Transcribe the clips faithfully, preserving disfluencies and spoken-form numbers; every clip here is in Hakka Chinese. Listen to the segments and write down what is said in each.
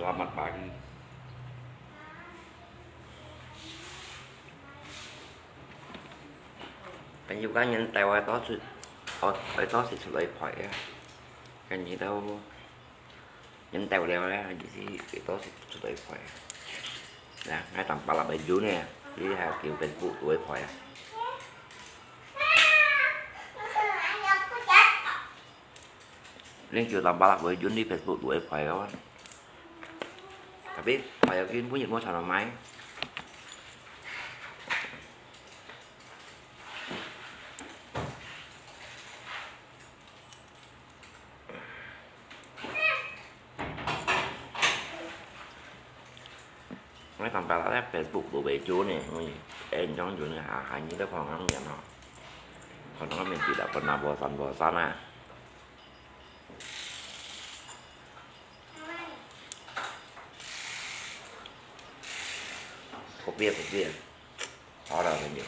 Selamat pagi。朋友家人帶我多出，我，我多出來陪啊。跟住都人到了啦，就是多出來陪。Nah，𠊎當巴拉个Jun呢，佢還叫Facebook都會陪啊。 恁久當巴拉會用你Facebook都會陪哦。Tapi陪了佢每日無賺到買。𠊎當巴拉咧Facebook都會用呢，因為恁樣用呢，下下日都看恁樣哦。看到面對了，本來無散無散啊。 Kopi, kopi. Ada saja.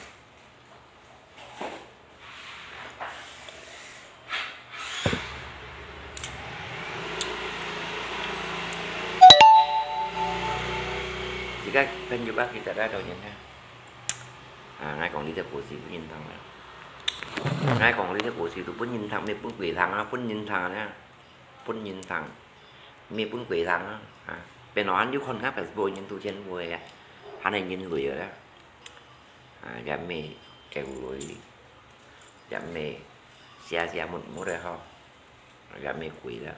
這個朋友啊，佢大家都認得。啊，𠊎講這隻故事分人聽啊。𠊎講這隻故事都分人聽，毋係分鬼聽啊，分人聽啊。 分人聽，毋係分鬼聽啊。啊，變到還有看𠊎Facebook人都真會啊，還係人類啊。啊，也毋係狗類，也毋係蛇蛇目目个吼，也毋係鬼啦，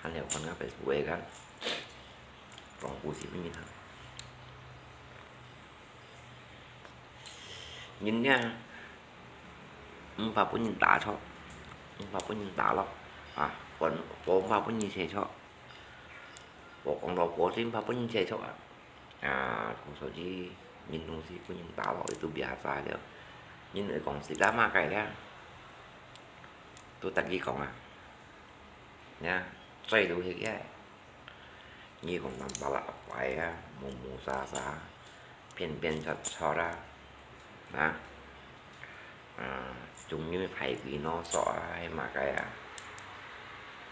還係看𠊎Facebook个，講故事分人聽。 人呢，毋怕分人打著，毋怕分人打落，啊，無，無怕分人笑著，無講到過身怕分人笑著啊。啊，故所以人總係分人打落，佢都變下了。人會講自家麼个了，都得佢講啊。呀，最多係个。 你講當巴拉壞啊，無無沙沙，騙騙撮撮啊，啊，啊，終於大鬼腦索啊，係麼个啊？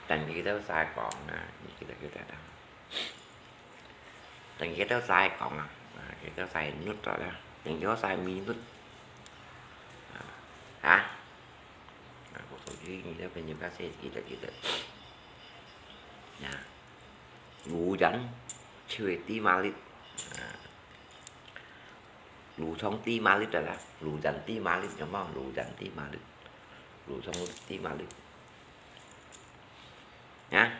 等佢兜再講啊，你記得佢兜啊。等佢兜再講啊，啊，佢兜再錄落啊，等佢再咪錄。啊，啊？啊，我手機你兜朋友家先記得記得。呀。 滷蛋就係豬嫲粒，啊，滷腸豬嫲粒个啦，滷蛋豬嫲粒，有無？滷蛋豬嫲粒，滷腸豬嫲粒。啊？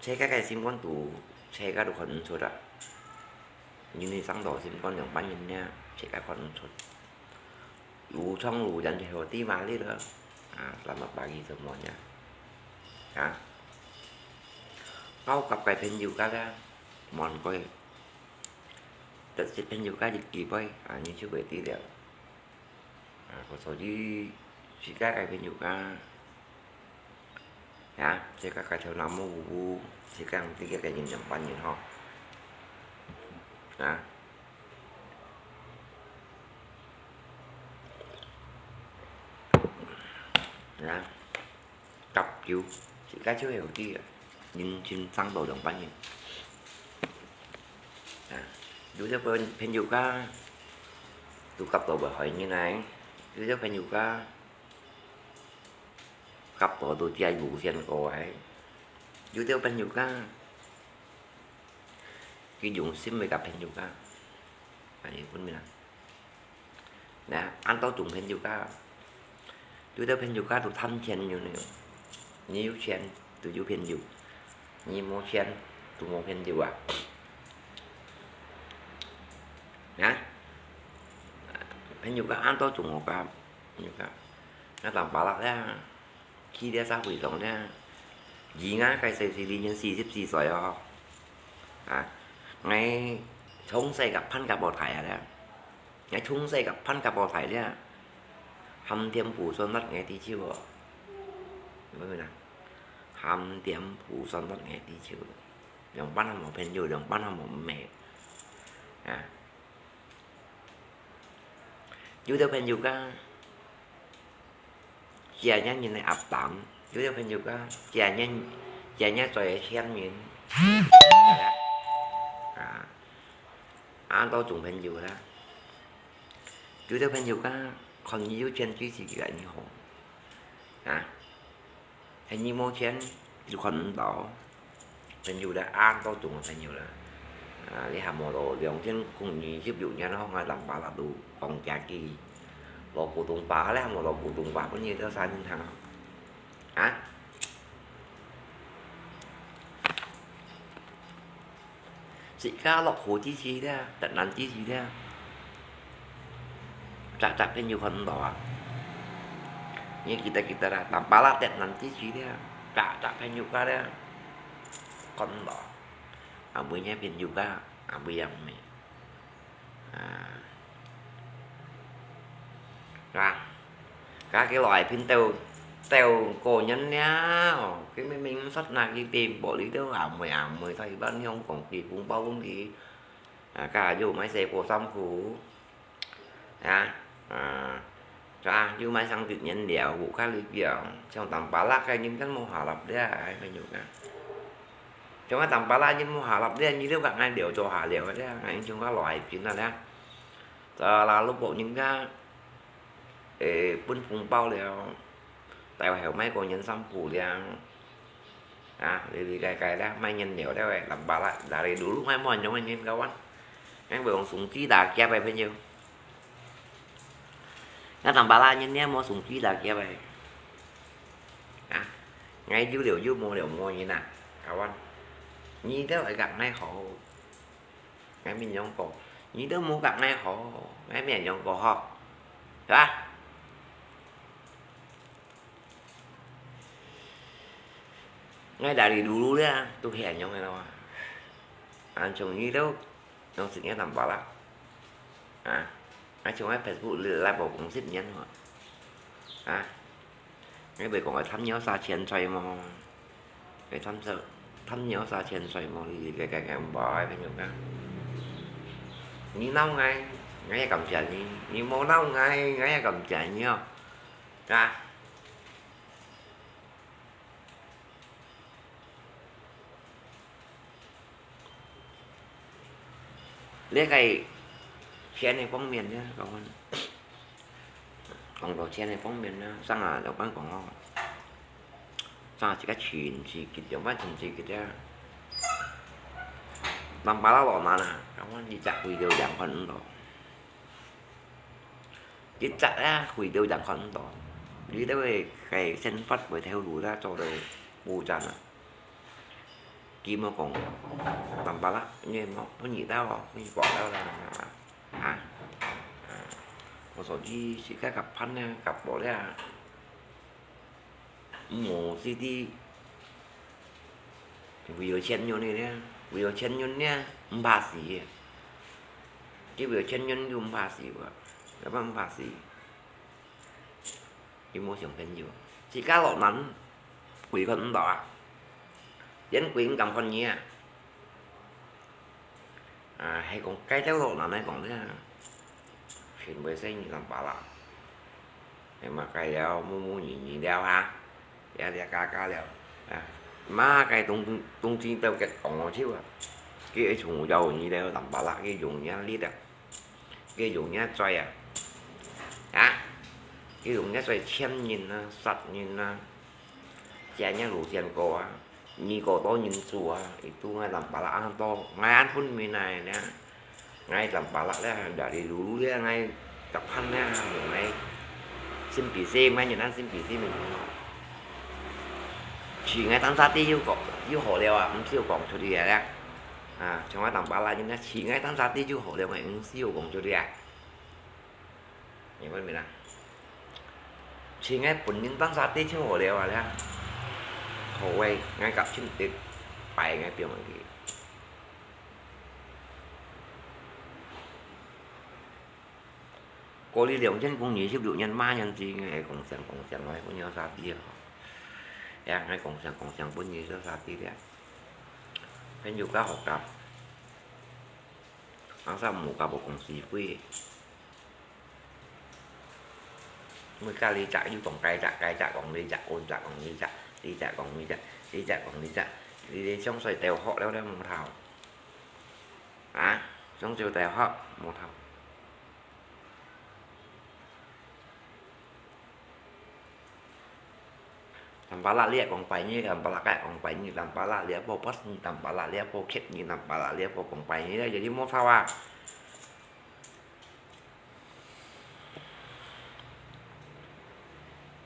自家个心肝肚，自家都看毋出啊。因為生到心肝兩半人呢，自家看毋出。 滷腸滷蛋就係豬嫲粒啦，啊，selamat pagi semuanya。啊，交合个朋友家啦，望過，特別朋友家一機會，啊，你就會知了。啊，故所以，自家个朋友家， 呀，自家个頭那毛烏烏，自家毋知个人兩半人吼。啊。呀，合久，自家就會有知个，人生生到兩半人。啊，有兜朋，朋友家，都合到會害人來，有兜朋友家， 合到都只有線過來。有兜朋友家，佢用心會合朋友家，恁呢分明啊。那，恁多種朋友家，有兜朋友家都貪錢有呢，你有錢都有朋友，你無錢都無朋友啊。啊，朋友家恁多種个家，朋友家，那當巴拉咧。 去這社會上呢，以𠊎个歲數已經四十四歲哦。啊，𠊎從細个伴佢到大啊咧，𠊎從細个伴佢到大咧，鹹甜苦酸辣𠊎知手哦。明白無？鹹甜苦酸辣𠊎知手，兩半下無朋友，兩半下無妹。啊， 有兜朋友家，自家人个鴨蛋；有兜朋友家，自家人，今日做个簽名，啊，恁多種朋友啦，有兜朋友家看你有錢支持佢个你好，啊，係你無錢就看毋到，朋友啦，恁多種个朋友啦，啊，你還無到兩千空二十六年，好，𠊎Tampalak都講價佢，落古董把，你還無落古董把，分你兜生意行啊？ 啊？自家落苦之時咧，特難之時咧，隻隻朋友看毋到啊！你記得記得啦，Tampalak特難之時咧，隻隻朋友家咧，看毋到。啊，每隻朋友家，啊，每樣物。 啊，啊，該个來賓兜，兜過年了，佢明明煞那佢變玻璃兜，阿妹阿妹，在一般香港寄紅包分佢，啊，該又買細個衫褲，啊，啊，啊，又買生日年了，有該裡表，像Tampalak个人間無下落了，哎，朋友啊。 像𠊎Tampalak人無下落咧，你兜甲𠊎聊做下聊咧，𠊎像个來賓啊咧。Selalu pok人家，誒，分紅包了，帶後買個人衫褲了，啊，裡裡該該咧，買人了咧，Tampalak，dari dulu𠊎無恁樣个人，kawan。𠊎會用送紙打劫个朋友。 該Tampalak人呢，無送紙打劫个。啊，𠊎有了有無了無人啊，kawan。你兜愛甲𠊎好，𠊎面樣講；你兜無甲𠊎好，𠊎面樣講好，係吧？𠊎dari dulu咧，都係恁樣个咯。啊，像你兜 用時間Tampalak。啊，啊，像𠊎Facebook live無講十年吼。啊，你會講愛貪了儕錢財無？會貪了，貪了儕錢財無？你个个个無愛朋友啊。你鬧𠊎，𠊎也感謝你；你無鬧𠊎，𠊎也感謝你哦。啊。 這个錢个方面呢，講，講到錢个方面呢，上下就講講咯，上下自家尋自己，就乜尋自己啊。Tampalak落難啊，講一隻回頭兩看毋到。 一隻啊，回頭兩看毋到，你兜个生活會頭路啦，做到無賺啊。佢無講，Tampalak，你莫分你兜哦，分你講兜啦，啊，啊，我說你自家合伴呢，合伙咧。 無，是的，為了錢人呢，為了錢人呢，毋怕死个。佢為了錢人就毋怕死个，要不然毋怕死。佢無想朋友，自家落難，鬼看毋到啊，連鬼毋敢看你啊。 啊，係講該兜落難來講咧，全部生意Tampalak。係嘛，該了，無無二二了哈，了了加加了，啊，嘛該東東東西都結講落去啊，佢從有二了Tampalak，佢用人力啊，佢用人嘴啊，啊，佢用人嘴騙人啊，殺人啊。 這樣路線過啊，你過多人做啊，itu𠊎Tampalak恁多，𠊎恁分明啊，呢，𠊎Tampalak咧，dari dulu咧，𠊎合伴咧，無𠊎心比心，𠊎人咱心比心，就𠊎單儕知有講，有好了啊，毋使有講出去啊，啊，像𠊎Tampalak人咧，就𠊎單儕知有好了，𠊎毋使有講出去啊。 你問明啦？就𠊎本人單儕知就好了啊，了。好个，𠊎甲親戚拜，𠊎表妹佢。過了兩千空二十六年，麼人知，𠊎講聲講聲，𠊎分你儕知啊。呀，𠊎講聲講聲，分你兜儕知了。朋友較好搞，硬係毋好搞，無講是非。 每家裡隻又講該隻，該隻講這隻，𠊎隻講這隻，這隻講這隻。你再講，你再，你，你上水大學了，了無頭？啊？上水大學無頭？Tampalak你也講華語，Tampalak也講華語，Tampalak你也無八字，Tampalak你也無客語，Tampalak你也無講華語，你就無頭啊！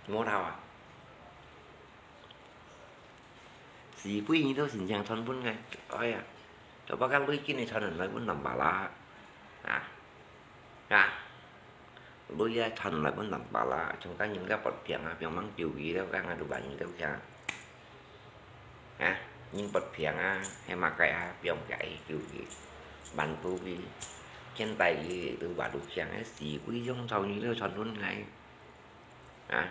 無頭啊！ 四百二十都申請傳分𠊎，哎呀，都把个鐳緊个傳來分Tampalak，啊，啊，鐳啊傳來分Tampalak，像个人家發病啊，病忙救佢了，个𠊎都辦佢了个，啊，人發病啊，係麼个啊，病个救佢，辦到佢，現代佢都辦到病，四百張照你都傳分𠊎，啊。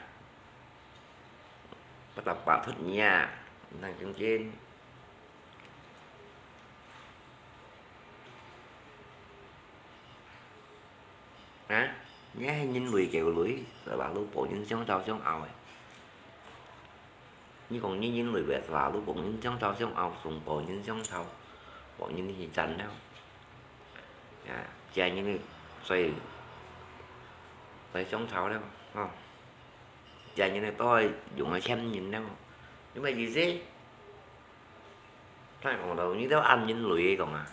不打八出你啊，你當真真。啊？你係人類狗類，selalu幫人相吵相拗个。你講你人類个，selalu幫人相吵相拗，總幫人相吵，幫人去戰了。啊，這人類，所以，所以相吵了，吼。 這人个都用个錢人了，有麼个意思？聽講到你兜恁人類个講啊？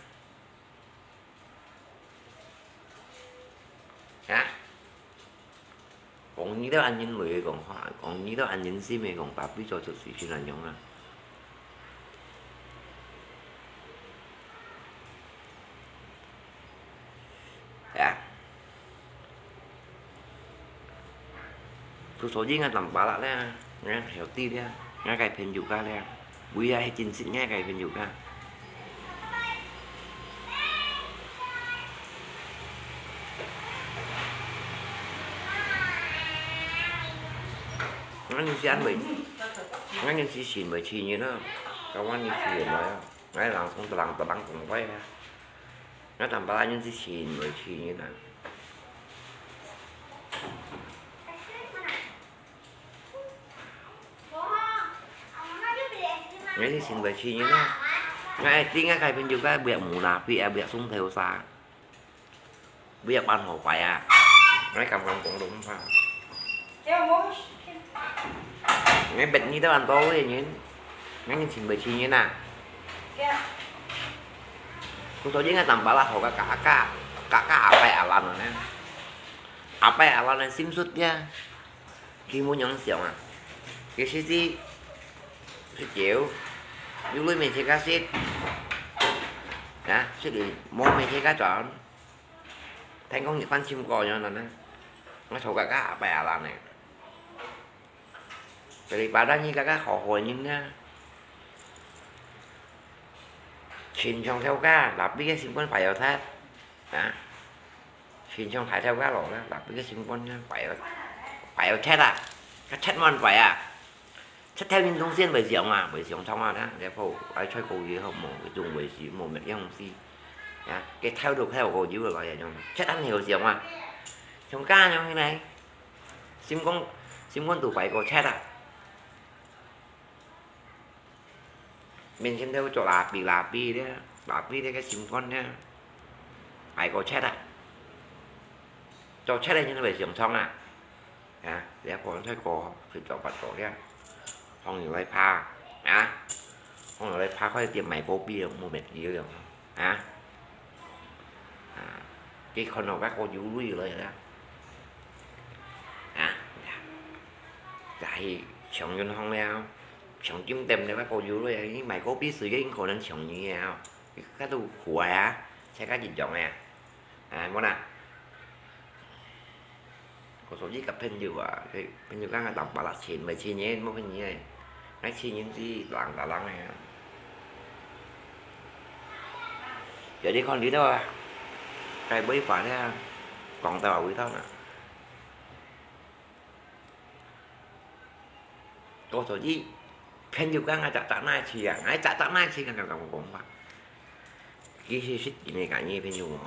啊？講你兜恁人類个講，講你兜恁人心个講，tapi做出事情恁樣啊？ 啊。所以𠊎Tampalak了，𠊎曉得了，𠊎个朋友家了，佢也係真實𠊎个朋友家。𠊎認識恁耐，𠊎認識先來千年啊，到𠊎認識現來啊。 𠊎人講得人得人講話啊，𠊎Tampalak人係千來千人啊。𠊎係千來千人啊，𠊎一定愛改變，就該不要munafik啊，不要送頭紗。 不要扮好坏啊！𠊎敢敢講老話。𠊎別你兜恁多个人，𠊎人千來千人啊！所以𠊎Tampalak好个，kakak，kakak阿伯阿蘭呢？阿伯阿蘭呢，心術个，佢仰般想啊？佢實際食酒，有鐳乜自家食，啊，食了無乜自家轉。 聽講一般心肝樣呢，𠊎坐kakak阿伯阿蘭呢。Daripada你kakak好好人呢，全場頭家，tapi个心肝壞到忒，啊，全場大頭家咯，tapi个心肝呢壞到，壞到忒啊，佢忒慢壞啊！ 出頭人總先會想啊，會想通啊，這，這鋪愛出高油好無？這種會死無？乜樣死？啊，該頭都頭高油來啊，種，出恁後想啊，像家樣个呢，心肝，心肝都壞過忒啊。面前頭做拉比拉比个，拉比个个心肝个，壞過忒啊。做忒个人會想通啊。 啊，這个講出過，去做八做了，放牛來爬，啊，放牛來爬，快點買果皮了，無面皮了，啊，啊，佢看到該個有鐳了啦，啊，就係搶銀行了，搶金店了，該個有鐳，你買果皮時間可能搶你了，該都苦啊，才該一樣啊，啊，無啦。 Kosong一个朋友啊，佢朋友講个Tampalak千，毋係千人，無朋友个。𠊎千人知人打人个啊。有你看你兜啊，該尾巴咧，講到尾頭啊。 Kosong一，朋友講𠊎隻隻哪去啊，𠊎隻隻哪去啊，佢講講話。佢係識你个朋友哦，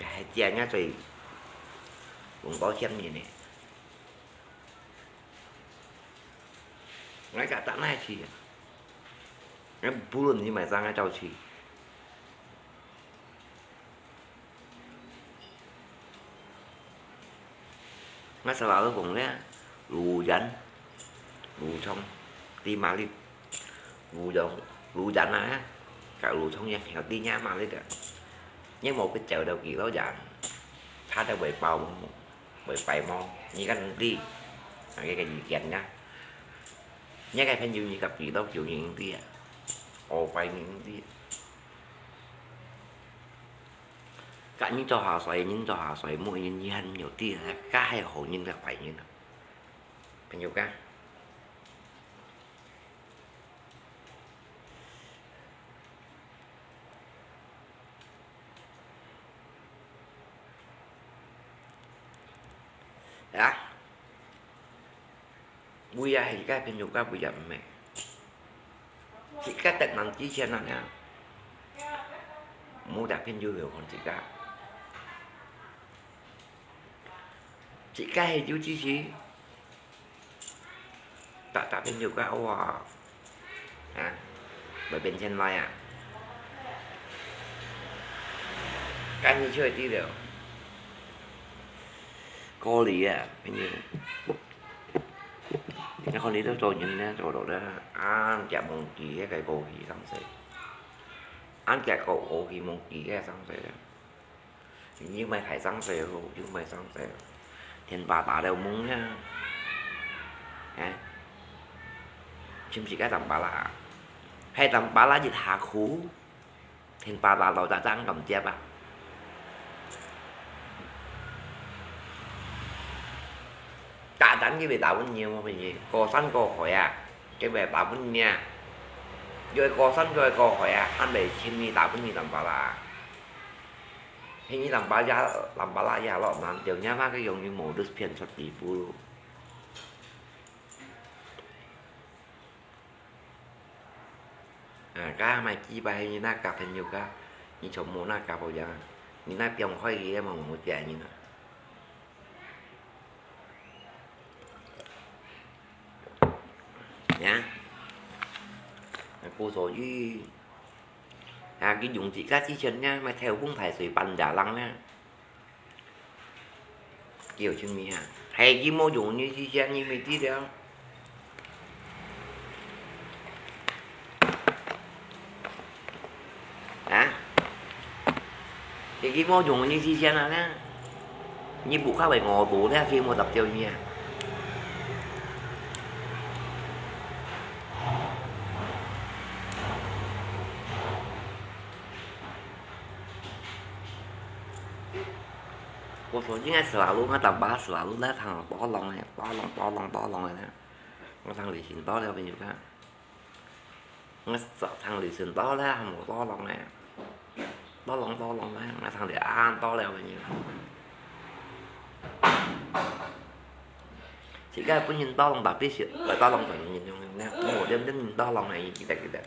係真正最用到錢人呢。𠊎隻隻哪去啊？哎，不論你買啥个周期，我是老公咧，泸源、泸沽，知嘛哩？泸源、泸源啊，个泸沽也曉知呀嘛哩个。也無去走到幾多人，他都會包，會白貓，你敢知？啊，這个意見呀。你个朋友，你个幾多久認識啊？我白認識。 甲你做下衰，人做下衰，每人你還有知，甲係好人甲壞人啊？朋友甲。啊？ 為啊係个朋友甲為啊毋係，自家得人支持啊，無得朋友有看自家，自家係有支持，大大朋友甲哇，啊，會變錢來啊，該你就會知了，高麗啊，朋友。 你看你兜做人呢，做到呢，恁隻忘記該个過去生死，恁隻過過去忘記該生死呢。你又毋係大生死好，又毋係生死，電話打了懵呢，哎，係毋係該張巴拉？該張巴拉一下苦。 電話打到打正敢接啊？打等佢會打分你無？過山過海啊，佢會打分你啊。又係過山又係過海啊，還袂尋你打分你電話啦。係你電話也，電話啦也落難，就你媽个用你無得騙出地步。 啊，該買幾擺你那甲朋友甲，你全部那甲朋友，你那變壞个嘛，無借你啦。呀，那故所以，啊，佢用自家之前呢，買透風排水搬家郎呢。 叫出名啊！係佢無用你之前，你毋知了。啊？係佢無用你之前啊，呢？你不靠會餓肚了，佢無搭救你啊？ 我說應該selalu，我淡薄selalu咧，聽到波浪咧，波浪，波浪，波浪个咧。我聽雷聲多了，朋友看。我早聽雷聲多了，還無波浪咧。波浪，波浪咧，我聽到恁多了，朋友。自家本人波浪，tapi係，來波浪，本人用用咧，我點點人波浪咧，記得，記得。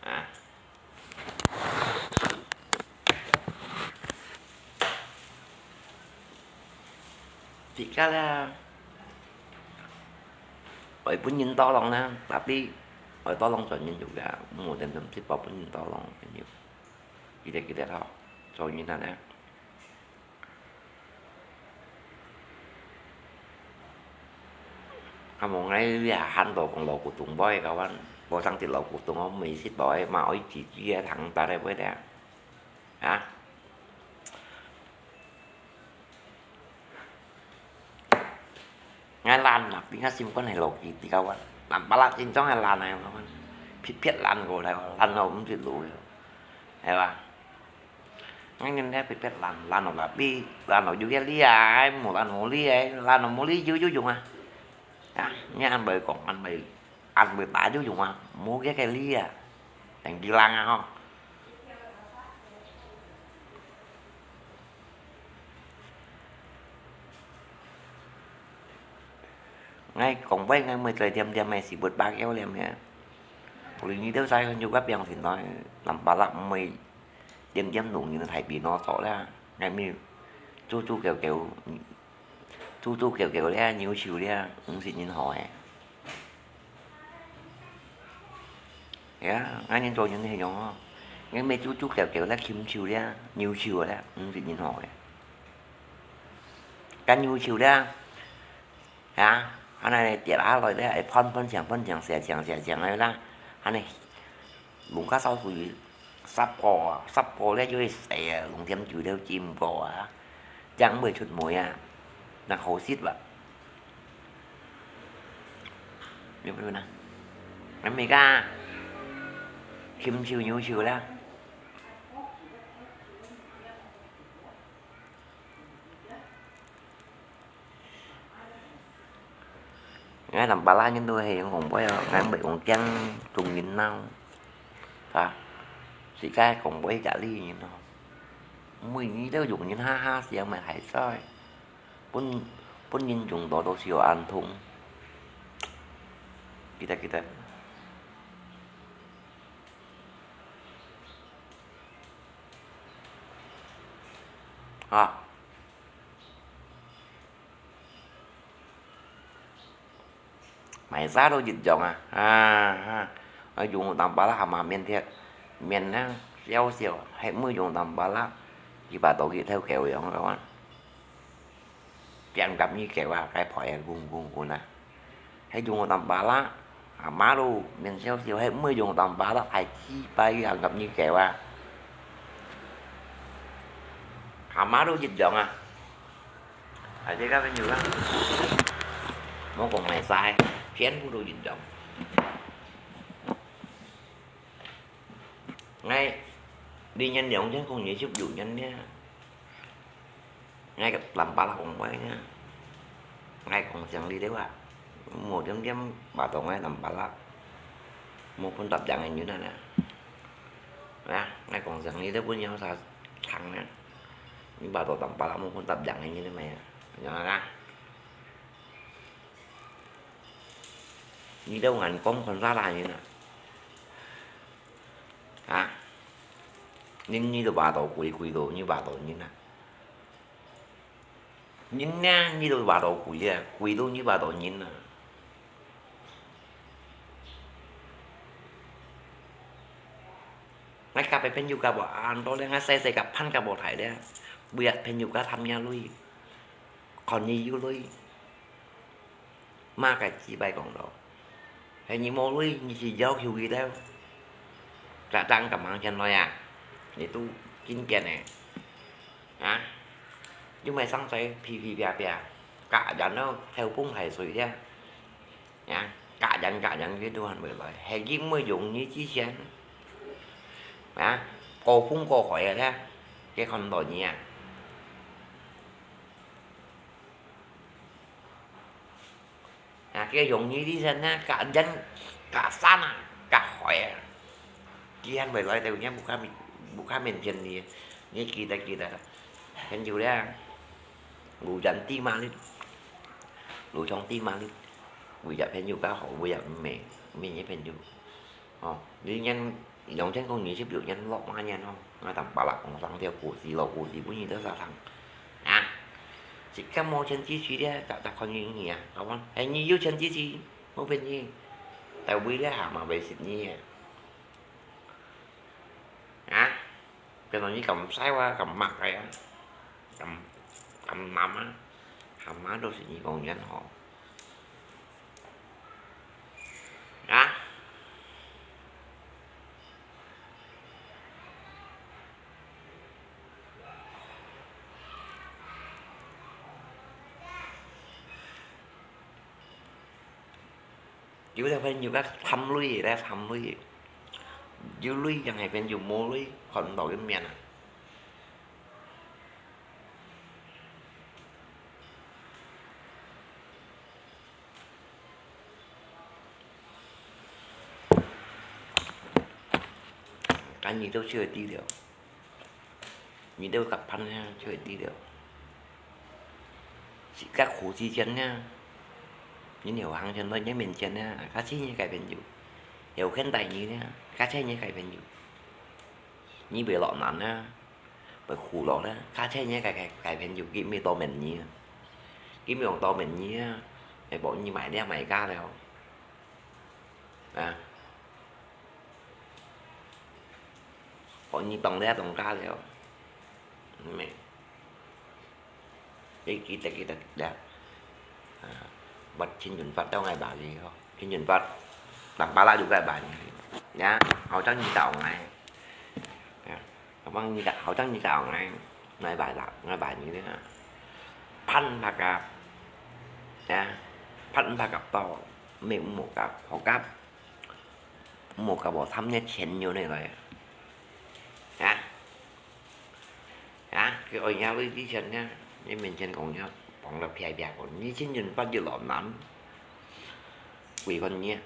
啊。自家啦，愛分人tolong啦，tapi愛tolong全人有个，無等等識保分人tolong个朋友。記得，記得吼，做人啊呢。 啊，無𠊎這下喊到講老古董，𠊎个話，無上隻老古董，𠊎毋識到，嘛愛自己个，通得个，會得啊。啊？𠊎爛啊，比𠊎心肝還老古董个話，爛巴拉，真正个爛啊，撇撇爛過來，爛到毋識路了，係吧？ Ngay nên thế phải biết làm, làm nó là bi, làm nó dữ cái lý ai, một là nó lý ai, làm nó một lý dữ dữ dùng à. À, nghe ăn bơi còn ăn bơi, ăn bơi tá dữ dùng à, mua cái cái lý à. Thành đi lăng à ho. Ngay còn với ngay mười trời thiêm thiêm mày xỉ bớt ba kéo liêm nè. Uli ni têu sai hơn nhu bắp yang thì nói làm ba lắm mày. 點點弄人个大鼻腦做啦，𠊎咪做做狗狗，做做狗狗咧，扭手咧，毋識人好誒。係啊，𠊎人做人係樣哦，𠊎咪做做狗狗咧，禽獸咧，扭手咧，毋識人好誒。該扭手咧， 啊，恁呢跌下來咧，會翻翻正翻正斜正斜正个啦，恁呢，弄甲燒水，十個啊，十個咧就會死啊，弄點酒了浸過啊，正毋會出黴啊，那好食吧？你不能啊？那麼个，禽獸牛獸啦。 𠊎南巴拉人都係用講話哦，𠊎毋會講驚同人鬧。啊，自家講話家己人哦。每日都用人哈哈笑，乜還衰。本，本人用到都笑恁痛。記得，記得。啊。 麼儕都一樣啊，啊，啊，愛用南巴拉還嘛免忒，免啊，笑笑，係毋會用南巴拉，佢把刀去偷狗樣个話，變甲你狗啊，該排啊，滾滾滾啊，係用南巴拉， 阿媽都免笑笑，係毋會用南巴拉，係幾擺行入你狗啊。阿媽都一樣啊。啊，這個朋友啊，莫講麼儕，全部都一樣。𠊎，今年兩千空二十六年了。 𠊎个南巴拉講話呢，𠊎講正理个話，無點點話到𠊎南巴拉，無分答應个人啊呢。啊，𠊎講正理个，分人啥聽呢？你話到南巴拉，無分答應个人咩？你知道嗎？你都眼光看啥啦人啊？啊？你，你都話到鬼，鬼到你話到人啊？ 人呢，你都話到鬼啊，鬼都你話到人啊。𠊎甲个朋友甲無恁多咧，𠊎細細甲伴甲無大咧，每日朋友甲貪若鐳，看你有鐳。 麼个智慧講到，係你無鐳，你去要求佢兜，再等个mang錢來啊，你都緊變个，啊，又毋係生在皮皮啪啪，假人咯，偷風係誰咧？啊，假人假人佢都還會來，係因為容易之前，啊，過風過海个咧，佢看到你啊。 啊，佢容易啲人啊，甲人、甲山啊、甲海啊，佢還會來到你屋下面，屋下面前你，你記得記得，還有咧，路人知馬力，路上知馬力，為了朋友較好，為了毋係，毋係你朋友。 哦，你年，兩千空二十六年落馬年哦，𠊎同伯樂講生條故事，老故事分你兜儕聽。啊，自家無錢支持咧，逐逐看你啊，𠊎講，係你有錢支持，無便宜，但為了下嘛會食你啊。啊？ 變到你敢使哇，敢罵个呀，敢，敢罵啊，喊罵都是你講人好。啊？ 有兜朋友个貪鐳个貪鐳，有鐳正係朋友，無鐳看毋到佢面啊。今日都出去了。 你兜合拍呢，就會知了。自家苦之前呢，人有行前來你面前呢，較親你个朋友，有肯待你呢，較親你个朋友。你會落難啊，會苦惱啊，較前日个个个朋友佢毋會多問你啊，佢毋會多問你啊，會幫你買這買該了，啊，幫你當這當該了，毋係。 你記得記得記得，啊，buat Chin Yun Fat都愛買个吼，Chin Yun Fat，Tampalak juga買个，ya，好像你找我，啊，好像你找，好像你找我，愛買啦，愛買个啊，pan pakap，ya，pan pakap to，毋係毋好kap，好kap，毋好kap，我他們錢有那個，啊。 啊，佢愛贏鐳之前呢，你面前講呀，放到撇撇講，你Chin Yun Fat又落難，為何你啊？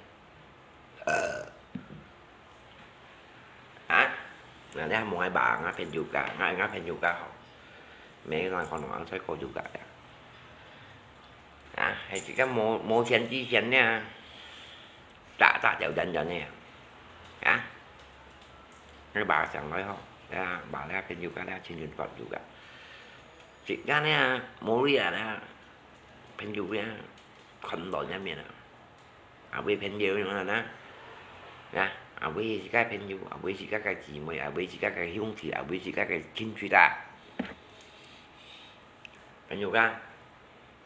啊，那你還無愛買，𠊎朋友家，𠊎，𠊎朋友家好，每個人可能愛再過就家呀。啊，還自家無，無錢之前呢，早早就等等呢，啊。 你買上來吼，啊，買了朋友家了，親近朋友家。自家呢，無理啊啦，朋友家，看到人面啊，啊，為朋友用啊啦，啊，啊，為自家朋友，啊，為自家个姊妹，啊，為自家个兄弟，啊，為自家个親戚啊。朋友家，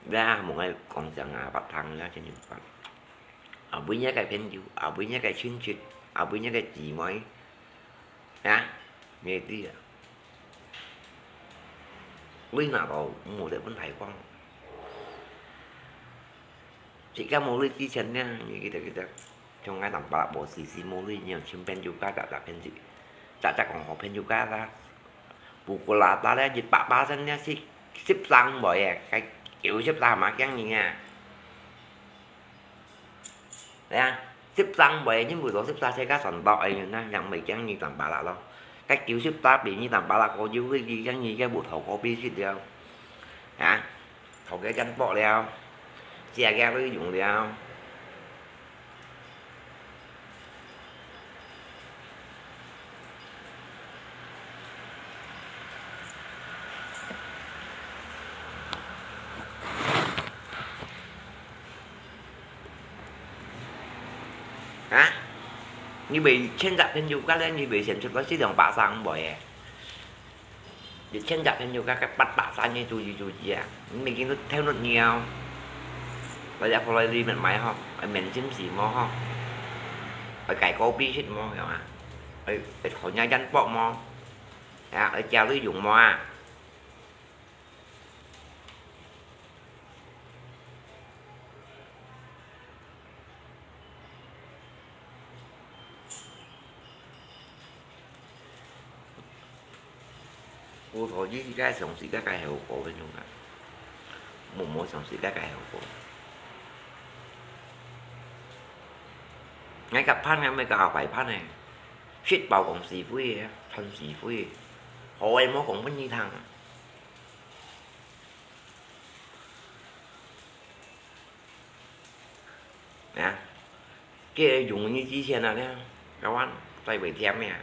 你啊，莫愛講聲啊，發糖啊，親戚發。啊，為你个朋友，啊，為你个親戚，啊，為你个姊妹。 啊，你知啊，鐳拿到無得分大方。自家無鐳之前呢，你記得記得，像𠊎Tampalak無時時無鐳，你用親朋友家，早早朋友，早早講好朋友家啦，不過啦，打了一百巴仙呢，十，十三倍啊，該九十三嘛驚你啊。 係啊，十三倍，因為到十三世界上到个人啊，人毋係驚你Tampalak咯。該九十三比你Tampalak高，就會驚你个無頭高比食了。啊，頭个間薄了，食个鐳用了。 啊？你買千隻朋友家咧，你買選出來係兩百三倍个。你千隻朋友家，該八百三个注意注意啊！你已經都聽到了。大家過來裡面買吼，愛面心事無吼？愛改高比食無？有啊？愛，愛好人間薄無？啊，愛交流用無啊？ 葡萄柚自家上自家个效果个種啊，無，無上自家个效果。𠊎个飯啊，毋係个白飯呢，食飽講是非个，傳是非，好个無講分你聽啊。 啊，該用你之前啊，呢，該碗再會添呀，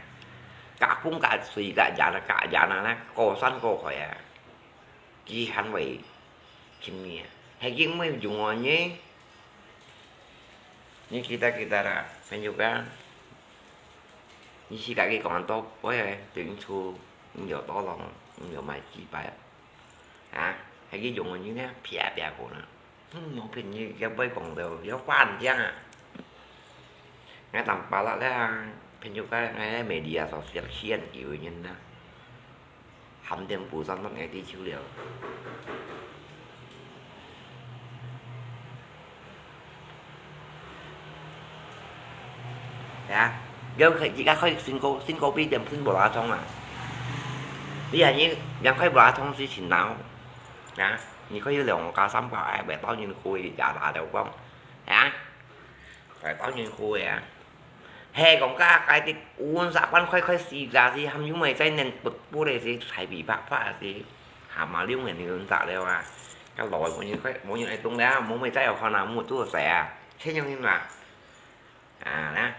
加工加水加鹽啊，加鹽啊，呢，過山過海啊，佢還會尋你啊，係因為用啊你，你記得記得啦，朋友啊，你自家去講到，喂，對你出，你有多long，你有買幾百啊？ 啊，還去用个人呢，撇撇个啦。嗯，無朋友也毋會講到，要反正啊。𠊎Tampalak咧，朋友个，𠊎个media sosial，有个人啊，喊點補上到𠊎地球了。係啊，有佢自家開新高，新高比點新無拉通啊。你啊，你，人開無拉通係尋鬧。 啊，你可以兩家三家，哎，會當然可以，也拿了講，啊，會當然可以啊。係講該該啲五十萬塊塊四隻是，還有咩在那不不的是，彩比八八是，蛤蟆六年的人打了啊，該老的無人塊，無人來動了啊，無咩再有看啊，無做事啊，錢用人嘛，啊，那，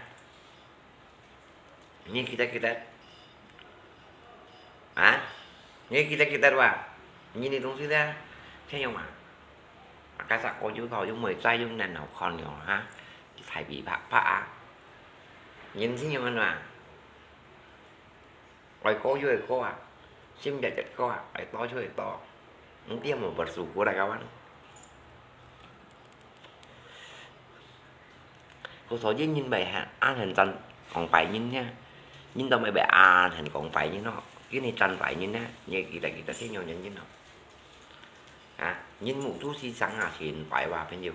你記得記得。啊？你記得記得哇？你个東西咧，聽用嘛？啊，該隻歌又好，又美哉，又恁好看了哈，大尾巴巴啊！人生有安怎？愛高就愛高啊，心熱熱高啊，愛多就愛多，毋知有無不舒服啦，kawan。故所以人會喊恁樣讚講壞人呢，人都毋會恁樣講壞人哦，因為讚壞人呢，你記得記得天用人人哦。啊，人無主思想啊，全壞哇，朋友。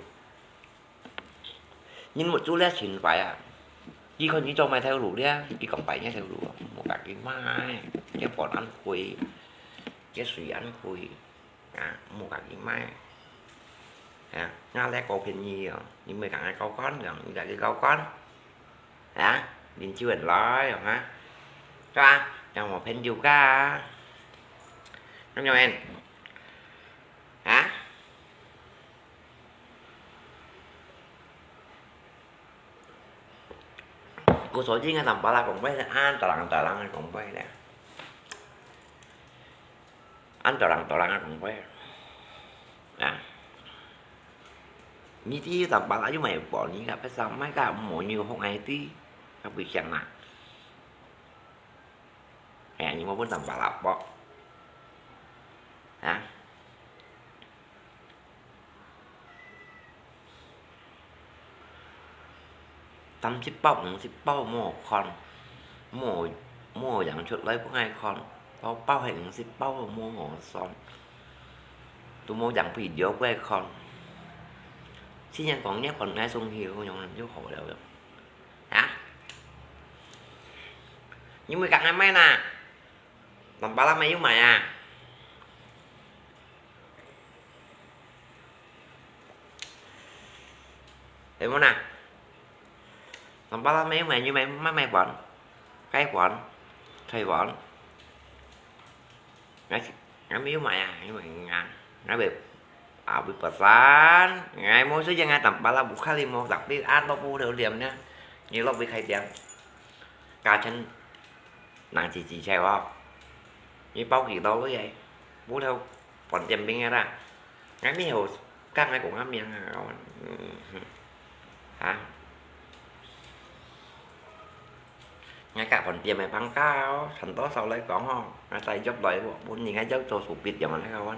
人無主咧全壞啊，佢看你做麼个頭路咧，佢講壞人頭路，無家己買，佢飯恁貴，佢水恁貴。 啊，莫甲佢買。啊，𠊎來交朋友，你莫甲𠊎交關，你甲佢交關。啊，恁少人來，哈？對吧？讓我朋友家。看到沒？啊？故所以𠊎淡薄仔講話咧，恁大人大人个講話咧。 恁大人大人个講話。啊，你知淡薄仔又買飯，你个別儕買个無有學𠊎知，較危險啦。哎呀，你莫分淡薄仔啵。啊？ 三十包、五十包無看，無，無樣出來分𠊎看，包包係五十包無好算，都無樣分了分看。先生講，你看𠊎送去，用就好了。啊？你莫甲𠊎買啦，淡薄仔買又買啊？ 會無啦？淡薄仔買買又買，買買飯，雞飯，菜飯。𠊎，𠊎無買啊，因為𠊎，𠊎會，啊，會發散。𠊎無時間，𠊎淡薄仔屋下裡無特別，啊，落布頭店呢，你落去開店，價錢 人自自在哦。你包幾多位个？屋頭飯店邊个啦？𠊎無好講，𠊎講𠊎名啊，嗯，啊？𠊎甲飯店个放假哦，賺多少來講吼，𠊎再約來，分人家約做手筆用个那個。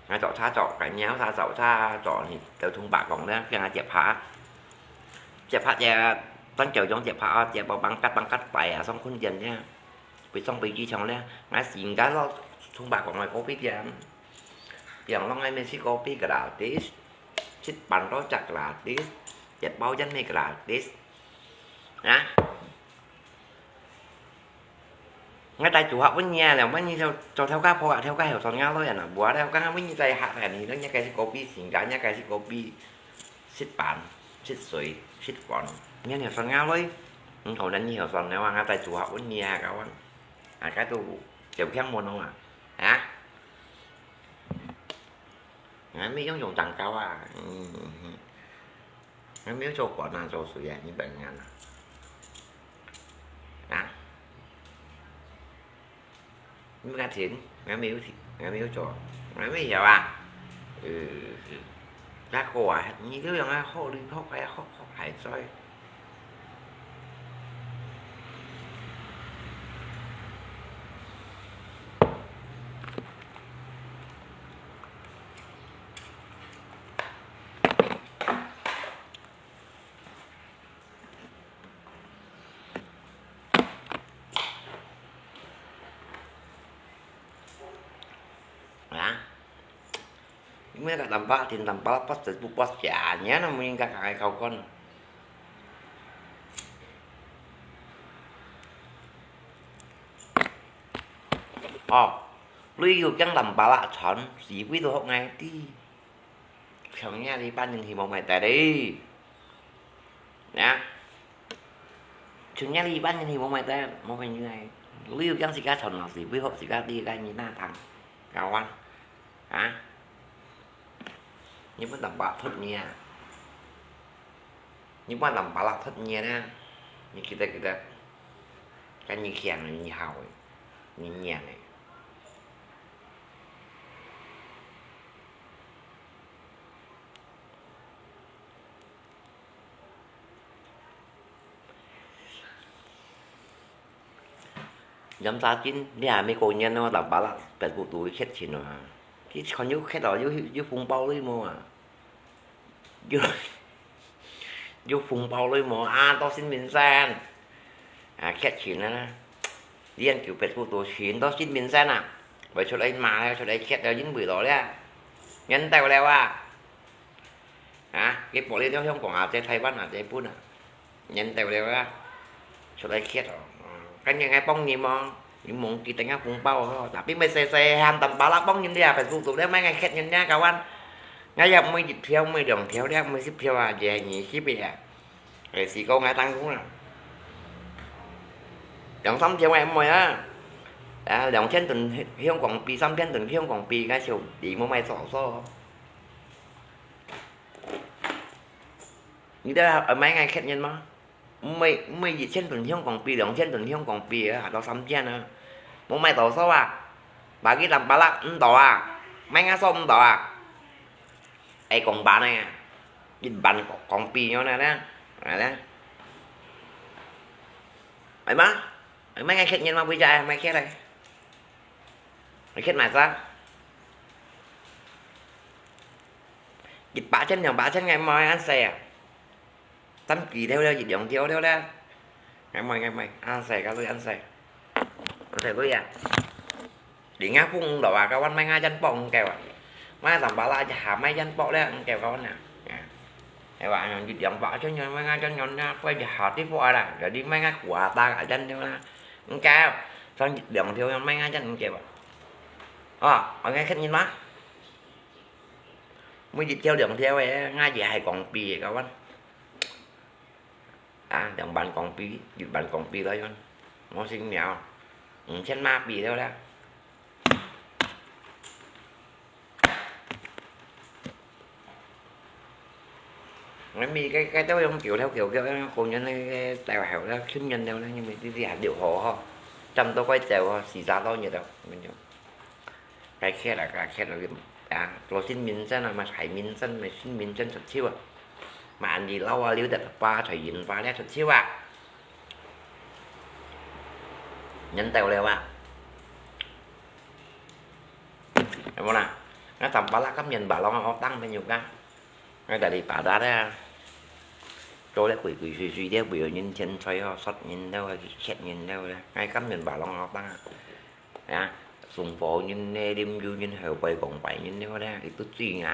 𠊎做茶做，該鳥茶做茶做，你就同爸講咧，叫𠊎接下。 接下這，當朝用接下啊，接到放假放假大啊，上訓練咧，飛上飛機場咧，𠊎自家落通白講个咖啡店，比方講𠊎乜食咖啡gratis，食飯都食gratis，一包煙乜gratis，啊？ 𠊎帶租客分你啊，了，分你做，做頭家婆啊，頭家後生仔來啊，無啊，了，剛剛分你帶客啊，你，你該食咖啡，新加坡該食咖啡，食飯，食水，食飯，你後生仔來，嗯，好，你後生了啊，𠊎帶租客分你啊，kawan，啊，該都條件無弄啊，啊？ 𠊎乜用用蛋糕啊，嗯，𠊎乜做官啊，做誰啊，你本人啊？啊？你乜錢，𠊎乜有錢，𠊎乜有做，𠊎乜曉啊？呃，該個啊，你就用啊，好利好歹，好好歹在。 啊？ 你莫甲淡薄，定淡薄，不時不不時，你那麼應該趕快搞看。哦，旅遊驚淡薄啦，全是為了學𠊎知。像你這班人希望買得哩。啊？ 像你這班人希望買得，無朋友來。你有講自家賺老師，為何自家知个你那通？搞啊？啊？你不能把脫你啊？你不能把它脫你啊？你記得記得，跟你講你好誒。人贏个。飲茶精，你還無過年哦，老爸啦，Facebook都會缺錢哦，佢看又缺哦，又又紅包了無啊？ 有，有紅包了無啊？到新民生啊，缺錢啊！你恁久Facebook都錢到新民生啊，會出來罵了，出來缺了，因為了了，人到了啊！啊，佢玻璃了香港啊，在台灣啊，在日本啊，人到了啊，出來缺哦。嗯，跟人愛幫人哦，你忘記等下紅包哦，tapi乜細細喊等巴拉幫人了，Facebook都了，買个缺人了，kawan。 𠊎也毋會一條，毋會兩條了，毋會十條啊，也係二十个啊。係講𠊎當工啊。兩三條个毋會啊。啊，兩千噸香港幣，三千噸香港幣，𠊎就你莫買少少。你都愛買𠊎客人嗎？ 毋會，毋會一千噸香港幣，兩千噸香港幣啊，到三千啊。莫買多少啊，bagi tambah啦，毋多啊，買𠊎少毋多啊。愛講萬个啊，一萬港幣樣呢，呢，呢。係嘛？買𠊎客人嘛，會食，買客來。買客買啥？一百千、兩百千个買恁細啊。 三幾條了，一兩條了咧。𠊎買，𠊎買，恁細个鐳，恁細，恁細鐳啊！你𠊎分毋到啊，kawan買𠊎真薄毋夠啊！買三百啦，一下買真薄了，毋夠kawan啊！係話一兩百千樣買𠊎真樣啊，貴一下啲薄啦，jadi買𠊎過大个真了啦，毋夠，剩一兩條樣買𠊎真毋夠啊！哦，𠊎客人嘛，買一條兩條个，𠊎也係講比个，kawan。 啊，兩萬港幣、一萬港幣來用，無算了，五千馬幣了啦。𠊎咪該該兜用橋頭橋橋，用公園个个大橋啦，ขึ้นเงิน了啦，因為呢啲係六號吼，差毋多快走吼，四十多日了，恁樣。 該客啊，該客啊，啊，做新民生啊，嘛大民生，嘛新民生出手啊，嘛恁樣老啊，留得把財運花了出手啊。人到了啊，係無啦？𠊎三百啦，今年把啷个當朋友家，𠊎大禮拜打咧，做咧鬼鬼祟祟咧，為了人錢財哦，殺人了啊，去殺人了咧，𠊎今年把啷个當啊。 啊，送貨人呢，啉酒人，後背講拜人呢，我咧，佢都醉𠊎。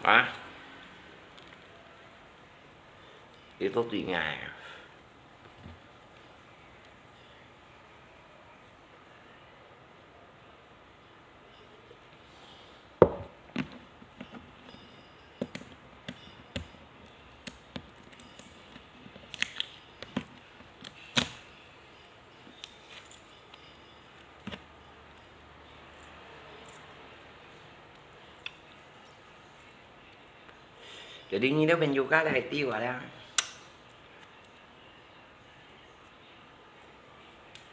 啊，佢都醉𠊎。 Jadi你兜朋友家來對話了。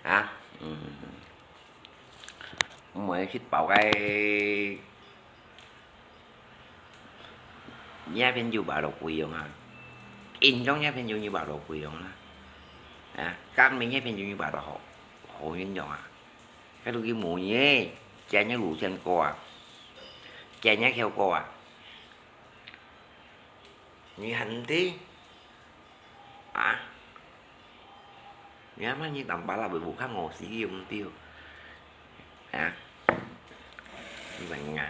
啊，嗯，毋會食飽个，你个朋友吧都貴樣啊，印象你个朋友你吧都貴樣啦，啊，講明你个朋友你吧都好，好印象啊。 該路佢無呢，今日路線過啊，今日橋過啊，你還知啊？你阿媽你當巴拉會無看我死又毋對啊？你問啊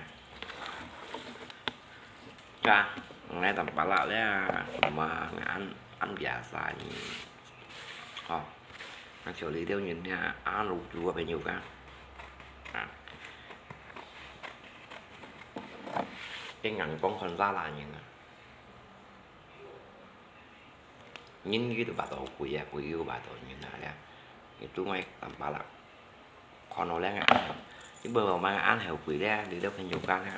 ？Ka, ngai tampalak lia, ma ngan an biasa ni. Ho, ngan siu li liu nyen nia, an lu ju a pen yu ka. Ke ngan kong kon sa la nyen a. Nyen yu tu ba to kui a, kui yu ba to nyen a lia. Itu ngai tampalak. 看到了，𠊎恁，你問𠊎麼个恁後悔咧，你兜朋友家咧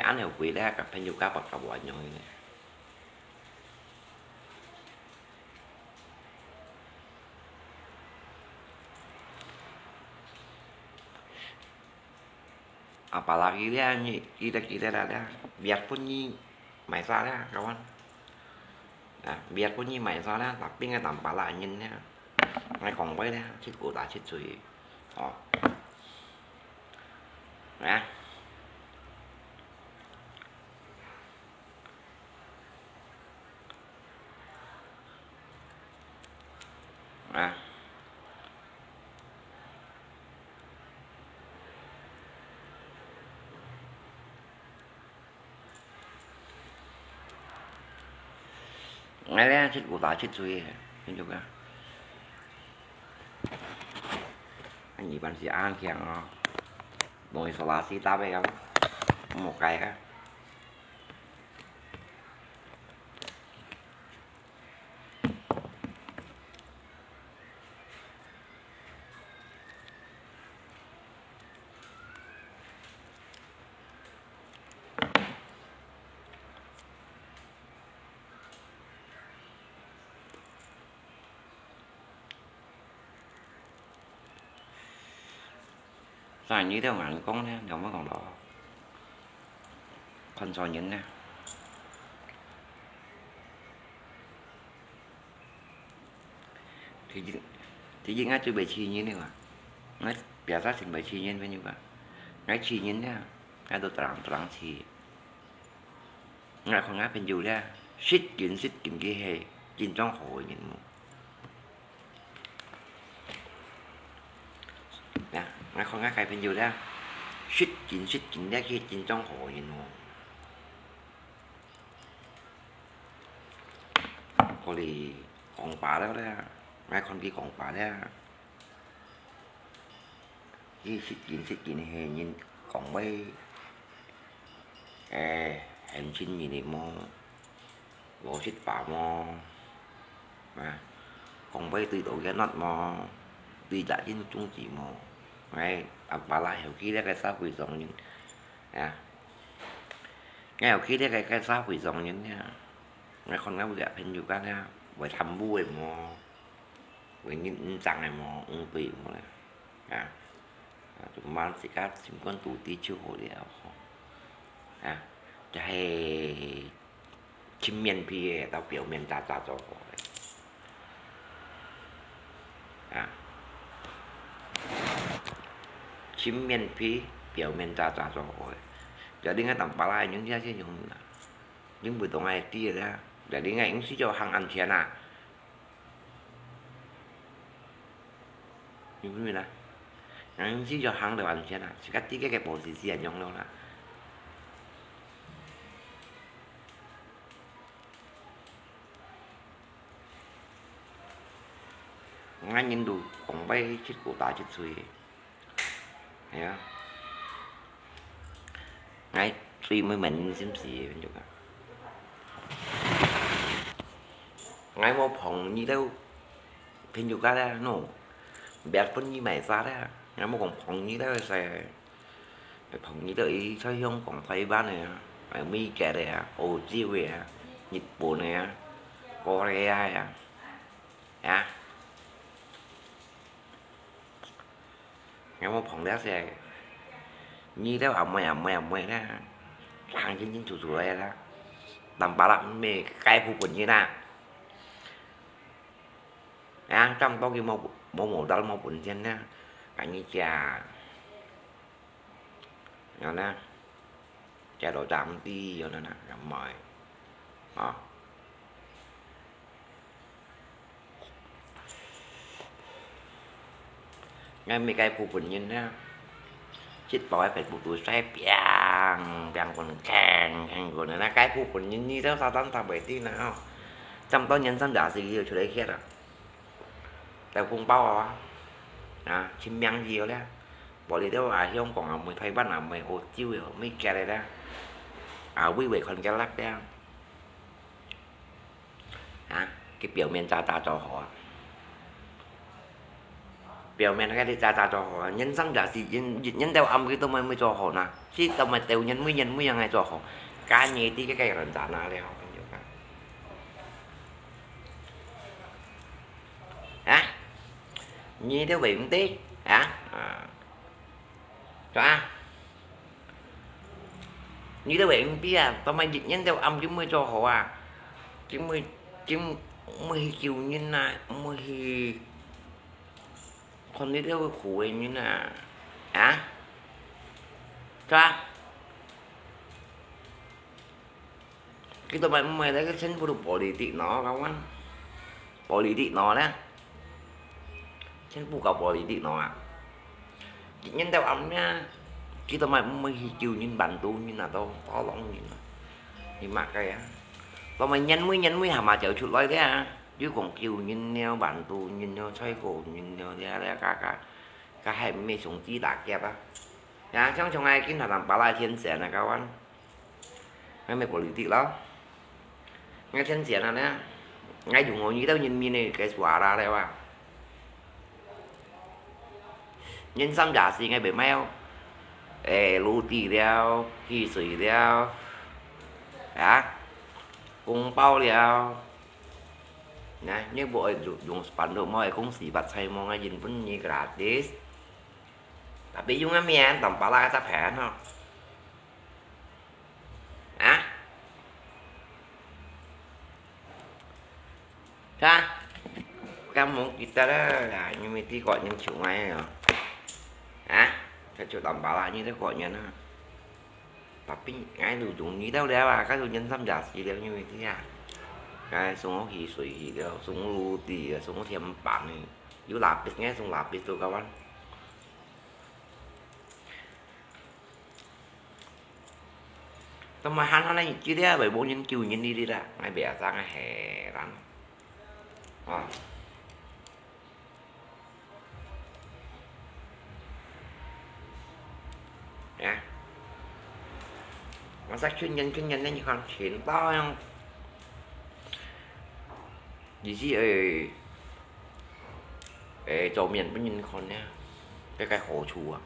，𠊎恁後悔咧，佮朋友家白頭話樣呢。啊，巴拉佢咧，你，佢咧，佢咧啦咧，別分你買啥咧，kawan。啊，別分你買啥咧，tapi𠊎當巴拉人咧，𠊎講話咧，七股打七嘴，哦。啊。 啊。𠊎咧，七股打七嘴个，你就講。你還係恁強哦，無isolasi tapi个，無解个。 生意都難講呢，仰般講到？看錯人呢。第一，第一，𠊎最會氣人个嘛。𠊎biasa盡會氣人，朋友講。𠊎氣人呢，𠊎都當當氣。 𠊎看𠊎朋友咧，實梗實梗佢係真正好个人無？呀，𠊎看𠊎个朋友咧，實梗實梗咧，佢係真正好个人無？可能講話了咧，𠊎看佢講話咧， 佢實梗實梗係人講話，誒，很親人个無，無失敗無，啊，講話對到佢个腦無，對責任重視無，𠊎阿爸啦，尤其這個社會上人，啊，𠊎尤其這個，個社會上人啊，𠊎看𠊎屋下朋友間啊，會貪污个無？ 會認真个無，毋對無咧，啊，啊，就慢自家心肝肚底就好了，吼。啊，就係盡面皮个，到表面渣渣做好个。啊，盡面皮，表面渣渣做好个。就另外當巴拉用這些用啦，用毋到𠊎知个啦，就另外用時就行安全啦。 你明白啦？人就行到安全啦，自家知个个posisi恁樣咯啦。𠊎人都講話七股打七嘴。 係啊。𠊎最毋明心事个朋友家。𠊎無捧你兜朋友家咧，no。別分你買啥咧，𠊎無講捧你兜个事。捧你兜佢在香港、台灣个啊，美國个啊，澳洲个啊，日本个啊，Korea个啊，啊。 𠊎無捧這些，你兜阿妹阿妹阿妹啦，行清清楚楚來啦，當巴拉毋係該部分人啦。啊，這麼多佢無，無，無到無本錢啦，恁樣食，然後呢， 這都當知，有呢，有無？啊。𠊎每個部分人呢，直播个Facebook都晒，砰，砰，滾，鏗，鏗，滾，那該部分人，你兜啥當當袂知呢，吼。這麼多年，三十歲就出來歇啊。 大紅包啊，啊，盡名氣个咧，無你兜啊，香港啊，毋係台灣啊，毋係澳洲个，毋係假个咧，啊，微微看起來咧，啊，佢表面渣渣做好啊。表面个你早早做好啊，人生在世，人，人，人到暗佢都毋會做好呢，佢都毋會到人尾，人尾樣个做好，該你知个个人咋那了，朋友啊？啊？你都會毋得啊？啊？是吧？你都會毋得啊？做麼人，人到暗佢毋會做好啊？佢毋會，佢毋會去救人啊？毋會去 看你兜苦个人啊，啊？是吧？佢都毋會，毋會，該个全部都politik喏，kawan。Politik喏咧，全部搞politik喏啊！人到暗呢，佢都毋會，毋會去救人、幫助人啊，都，都挵人啊！你麼个啊？都毋會人尾，人尾還嘛走出來个啊！ 又講救人了、幫助人了、照顧人了，這，這，該，該，該還毋係上帝打劫啊？啊，像，像𠊎今下當巴拉天神啊，kawan。𠊎毋係politik咯。𠊎天神啊呢，𠊎用我遇到人民个，个suara了啊。人生在世，𠊎毋係賣，欸，roti了，汽水了，啊，紅包了。 呢，你無愛用，用spanduk，無愛講四八七，無愛人分你gratis。Tapi用个面，當巴拉个隻片吼。啊？哈？敢無記得啦？因為這個人就愛哦。啊？佢就當巴拉，你這個人啊。 Tapi𠊎都中意到了啊，該都人生在世了，因為這啊，𠊎送我汽水去了，送我roti啊，送我甜品呢，有lapis，𠊎送lapis都kawan。Tapi還好呢，這個啊，無人救人呢，這個啊，𠊎biasa𠊎heran。啊。 啊，masa群人群人呢，你看全部樣，意思誒，誒，做面分人看呢，這個好處啊，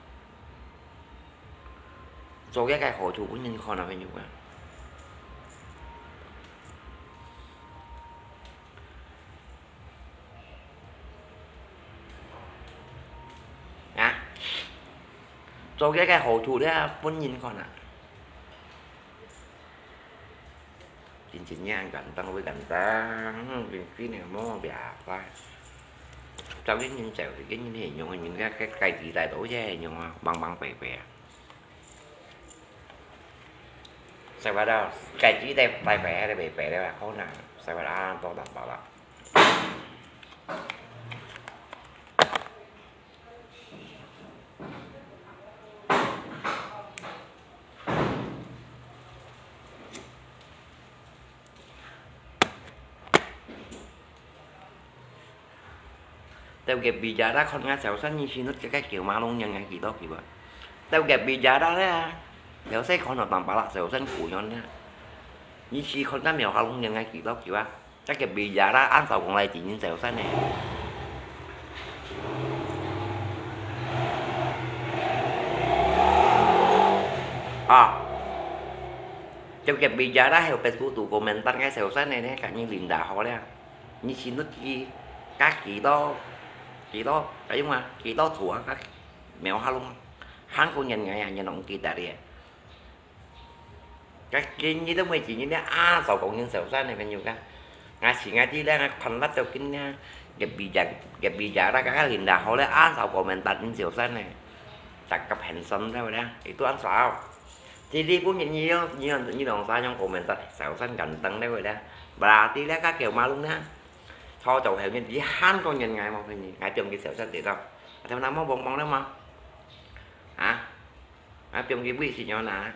做這個好處分人看啊，朋友啊。 啊，做這個好處了，分人看啊。真真正簡單會簡單，真正呢無biasa。找个人走，个人係用个人，个，个，个時代都係用啊，忙忙碌碌啊。 Saya pada，該時代拜拜還係拜拜了，好難，saya pada多難包啦。 到隔壁家啦，看𠊎小三，你去那个九马龙人，𠊎幾多久啊？到隔壁家啦咧，小三看到當巴拉，小三苦人咧。你去看那苗下龙人，𠊎幾多久啊？在隔壁家啦，按照講來，今年小三呢。啊，到隔壁家啦，還有別處都komentar，𠊎小三呢，呢，今年領導好了。 你去那个，該幾多，幾多，該用啊，幾多度啊，該苗下龍，還過人𠊎啊，人攏記得咧。該今日都無幾日咧，啊，就講人小三个朋友个。𠊎去𠊎知咧，𠊎看得到今日，隔壁家，隔壁家，該个領導好咧，啊，就komentar人小三个，cakep handsome咧，佢都恁少。 Jadi pun你，你，你，你兩儕樣komentar，小三ganteng咧，會咧。Berarti咧，該九馬龍咧，初做後面，你還講人𠊎無分你，𠊎中意小三地方。Ada nama bongbong咧嘛？啊？啊，中意位置樣哪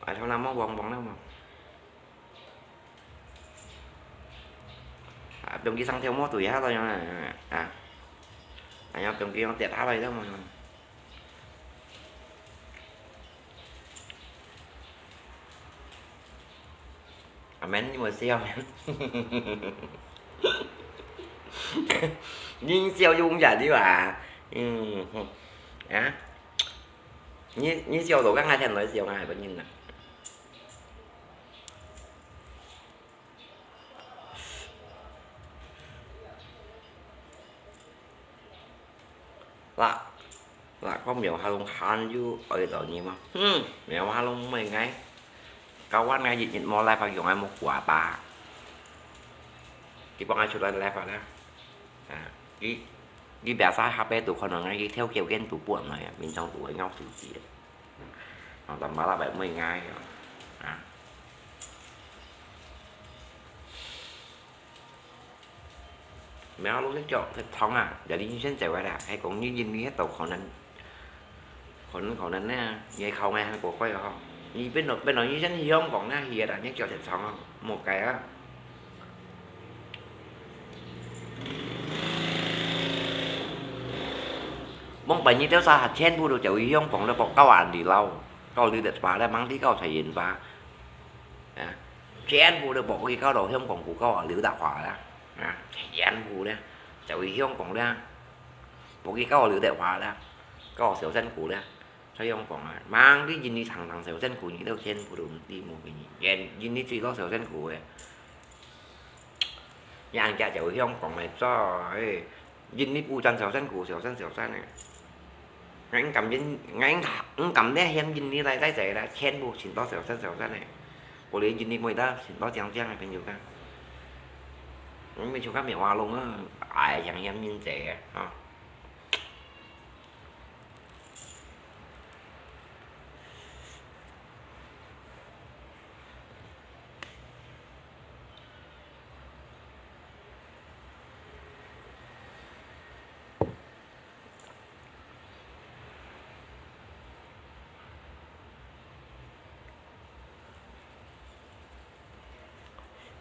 ？Ada nama bongbong咧嘛？ 啊，中意上條毛對下來樣啊，啊，哎呀，中意用跌下來了嘛。阿門，你莫笑。人笑容易對吧？嗯哼，啊，你你笑到刚才天来笑，我还不认得。啦，啦，个苗下龙还有爱到你吗？嗯，苗下龙没爱，kawan，我一日无来发用，我无挂吧。佢帮我出来来发啦。 啊，佢佢biasa下背都可能佢跳脚跟都不来啊，平常都會咬手機啊。啊，但巴拉白妹愛啊。啊。苗下龍个腳，佢痛啊，有啲醫生走个啦，還講你因為迄度可能 可能可能呢，你考个還過快哦。你變到變到醫生去香港呢，去个啦，你腳就長哦，莫改啊。望本你都啥全部都走去香港了，不搞安利了，搞流的吧了，忙地搞才人吧。啊，全部都不去搞到香港，不搞流的话了，啊，全部呢，走去香港了。 無去搞劉德華啦，搞小辛苦啦。所以講啊，吂你印尼長長小辛苦，你都全部都毋知無給你。印印尼最多小辛苦个，人家就香港个做，誒，印尼不賺小辛苦，小辛小辛个。𠊎敢印，𠊎敢，𠊎敢咧向印尼來在這啦，全部全部小辛小辛个。我連印尼妹都全部靚靚个朋友个。我們就看棉花龍啊，哎，像像印尼个啊。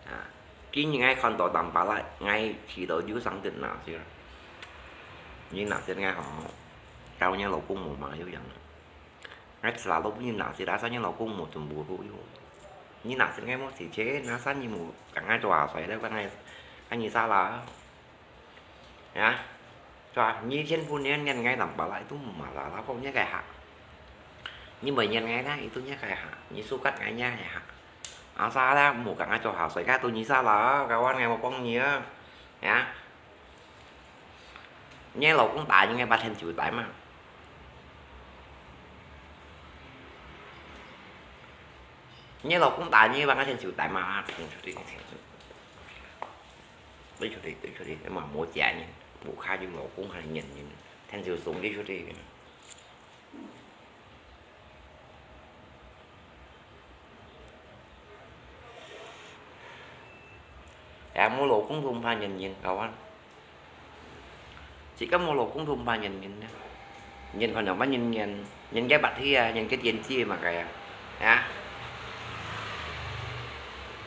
啊，今日𠊎看到Tampalak，𠊎去到有生得拿去了。你拿去𠊎好，搞你老公無嘛有樣啊。𠊎知道你拿去，但是你老公無全部都有。你拿去𠊎無時間，那三你無，剛剛做下水了，剛剛，剛你啥啦？ 啊，是吧？你全部你念𠊎Tampalak itu masalah kok，你該下。你毋念𠊎啦，itu你該下。你suka𠊎你該下。Asal啦，莫講𠊎做下水，該都你啥啦，kawan，𠊎無幫你啊。啊，你老公打你，𠊎把天就打嘛。你老公打你，把𠊎天就打嘛。 你出去，你出去，你嘛無錢呢，無卡有老公還忍忍，天就送你出去。哎，無老公都毋怕忍忍，kawan。 自家無老公都毋怕忍忍呢。忍看樣般忍忍，忍个bác sĩ啊，忍个電子嘛个啊，啊。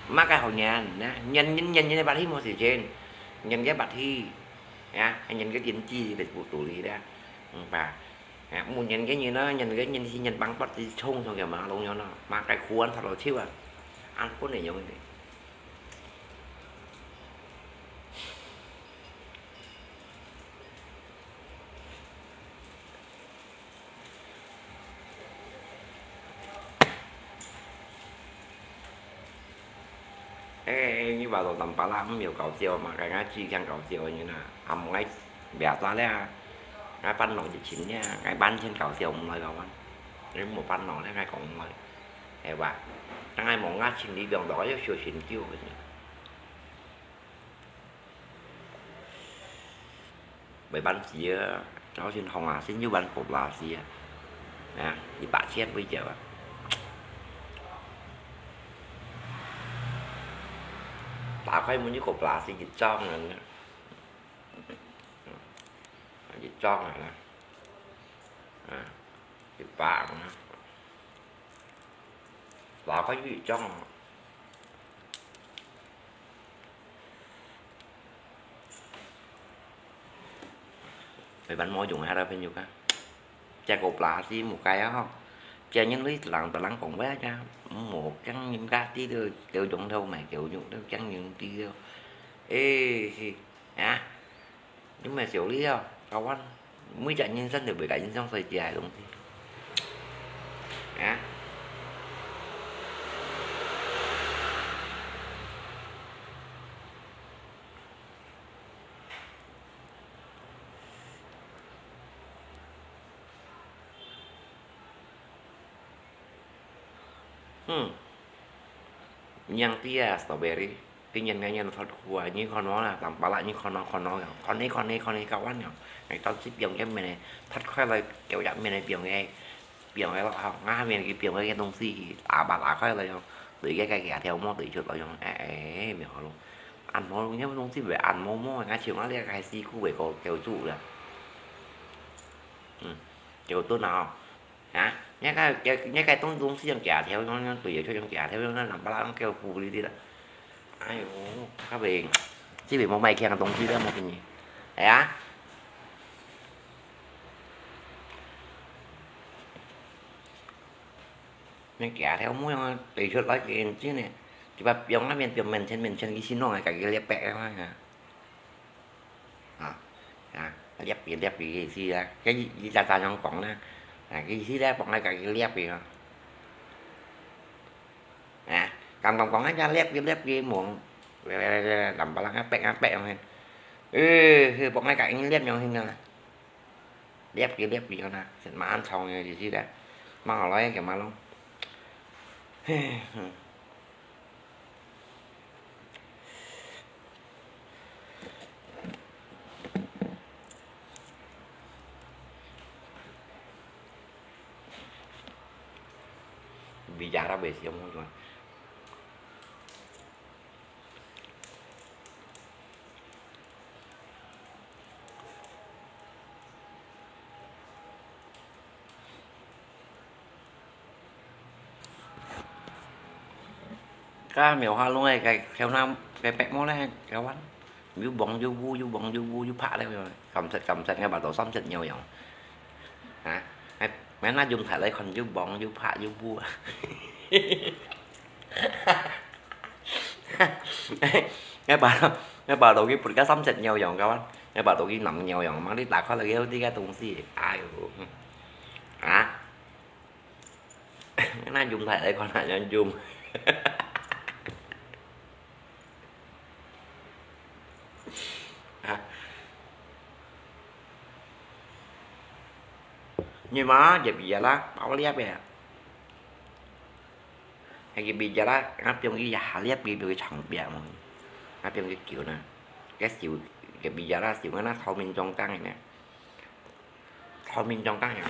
Mà cái好忍呢，忍忍忍忍bác sĩ無時間，忍个bác sĩ，啊，忍个電子就不獨立了，嗯吧。啊，無忍个人呢，忍个人是忍băng bọt去衝上去嘛，弄樣呢，mà cái khuôn thật là chịu啊，ăn khuôn này用的。 Ê, ê, ê, như bà lô tầm bà la mì搞笑嘛，cái ngã chi khen搞笑như nè. À, một ngày bẻ ra lẽ, ngã bán nó chỉ chín nha, ngã bán trên搞笑một lời vào ăn. Nếu một bán nó lẽ ngã còn một lời. Ê bà, ngã một ngã chín đi đường đó, chứ chưa chín kêu cái gì. Bảy bán chia, cháu xin hồng à, xin như bán cột là chia. Nè, đi bạ chết bây giờ. Tao khai muốn như cột là xin dịch trong rồi nè. Dịch trong rồi nè. À, dịch bạ rồi nè. Tao khai dịch trong rồi. Phải bắn mối dùng hai đó phải nhiều cái. Chả có plá gì một cái á không? Chả nhân lý lắng tờ lắng cũng bé cha. Một cắn những cái tí đưa, tiêu dùng đâu mà tiêu dùng đâu cắn những tí đâu. Ê, hì, hả? Nhưng mà xỉu lý đâu, tao ăn. 每隻人生都會甲印象最深个東西。啊？嗯，yang dia strawberry，今年个年出貨，你看我啦，當巴拉，你看我，看我，看你，看你，看你，kawan呀，你到這邊个面呢，拆開來，叫入面个邊个，邊个咯，吼，下面个邊个東西，打吧打開來喲，對个个个條毛對出來喲，哎，哎，無好咯。按摩，你東西會按摩摩，俺像俺這个係師傅會搞搞煮啦。嗯，搞燉啊，吼。 啊，你个，你个東，東西用假條，用，用對个，就用假條，用那冷巴拉，用叫糊哩哩啦。哎喲，較袂，這邊無賣強个東西了，無便宜。哎呀，用假條，無用啊，對出來个真个，就把用那邊，用面前，面前，佢先弄个，家己裂白个嘛。 啊，啊，裂佢，裂佢个意思啊，該佢，佢就恁樣講啦，啊，佢意思咧，幫𠊎家己裂佢咯。啊，講講講，啊，裂佢，裂佢，無，喂喂喂喂，淋巴冷啊，逼啊逼啊，嘿，呃，去幫𠊎家己裂樣形啊，裂佢，裂佢啊，食晚餐个意思咧，買落來个嘛咯，嘿，嗯。 Bicara besi yang mau. 該苗下弄个，該條那，該白毛咧，該灣，又黃又烏，又黃又烏，又白咧，感覺，感覺𠊎把到三色鳥樣。啊，該，該那用台來看，又黃又白又烏。𠊎把，𠊎把到佢分該三色鳥樣，該灣，𠊎把到佢藍鳥樣，嘛你打開來有這個東西，哎喲，啊。 那用台來看啊，用用。啊。你嘛，也別啦，包了呗。還个別啦，俺放佢下列別別个長邊嘛，俺放佢久呢，該燒，也別啦，燒俺那透明中間个呢。 透明中間呀，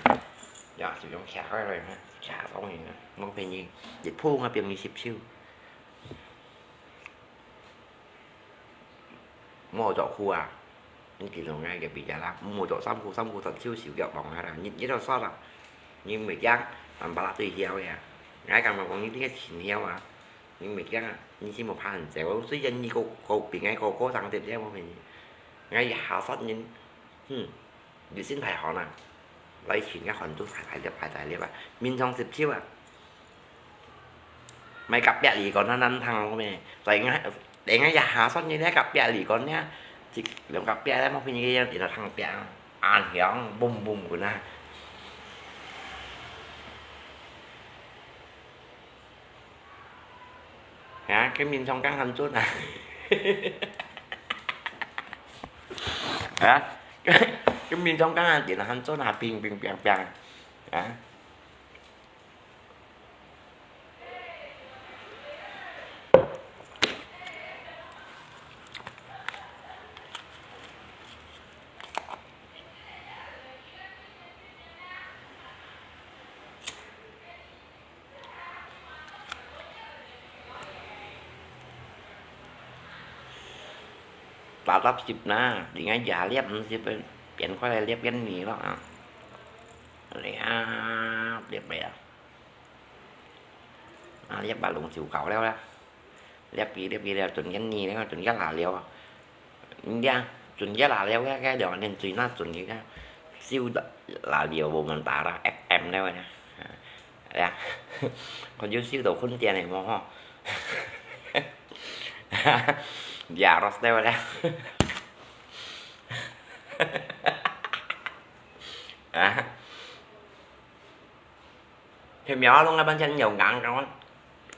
呀，就用徛開來呢，徛上去呢，無便宜，一鋪啊便宜十手。無做苦啊，你其中个个比較啦，無做辛苦，辛苦就手手腳忙下啦，你你都煞啦，你毋會驚，南巴拉最囂个啊，𠊎感覺講你這個挺囂啊，你毋會驚啊，你先無怕很濟，我雖然你個個比𠊎個個生得了，無便宜，𠊎一下煞人，哼。 你身體好呢，來尋个漢族大大粒，大大粒啊，面上接手啊。買隔壁里個那難聽个咩？來𠊎，來𠊎一下算你咧隔壁里個呢，一兩隔壁咧，莫騙你个，一路聽壁啊，恁響，boom boom个啊。 啊，佢面上講很準啊。啊，佢面上講啊，真的很準啊，乒乒乓乓啊。啊。 八粒十啦，點解廿粒五十，變開來粒緊你咯啊？粒粒啊，啊粒啊，龍手搞了啦，粒幾粒幾粒，準緊你了，準緊拿了啊！ 你看，準一拿了，該該兩年最那準个，燒得拿了，我們打了F M了呢。哎呀，看就燒到昏天了麼吼。Ya Ros了呢。佢苗啊，弄到完全有硬个，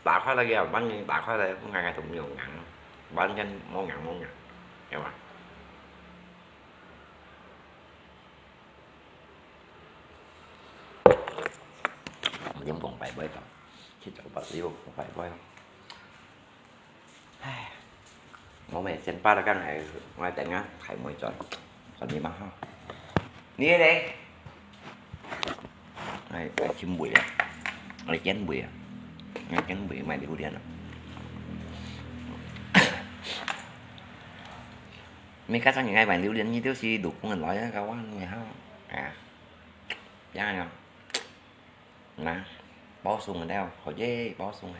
打開來个，完全打開來，𠊎个都沒有硬，完全無硬無硬，對吧？我先講拜拜吧，七早八早講拜拜。 唉，我們先把它講來，我等下開門轉，轉你們哈。你呢？哎，哎，真味啊，哎，真味啊，哎，真味，買榴槤啊。你看上你愛買榴槤，你就是路過來啊，搞完了哈，哎呀，這樣啊。 那，包送了，好耶，包送了。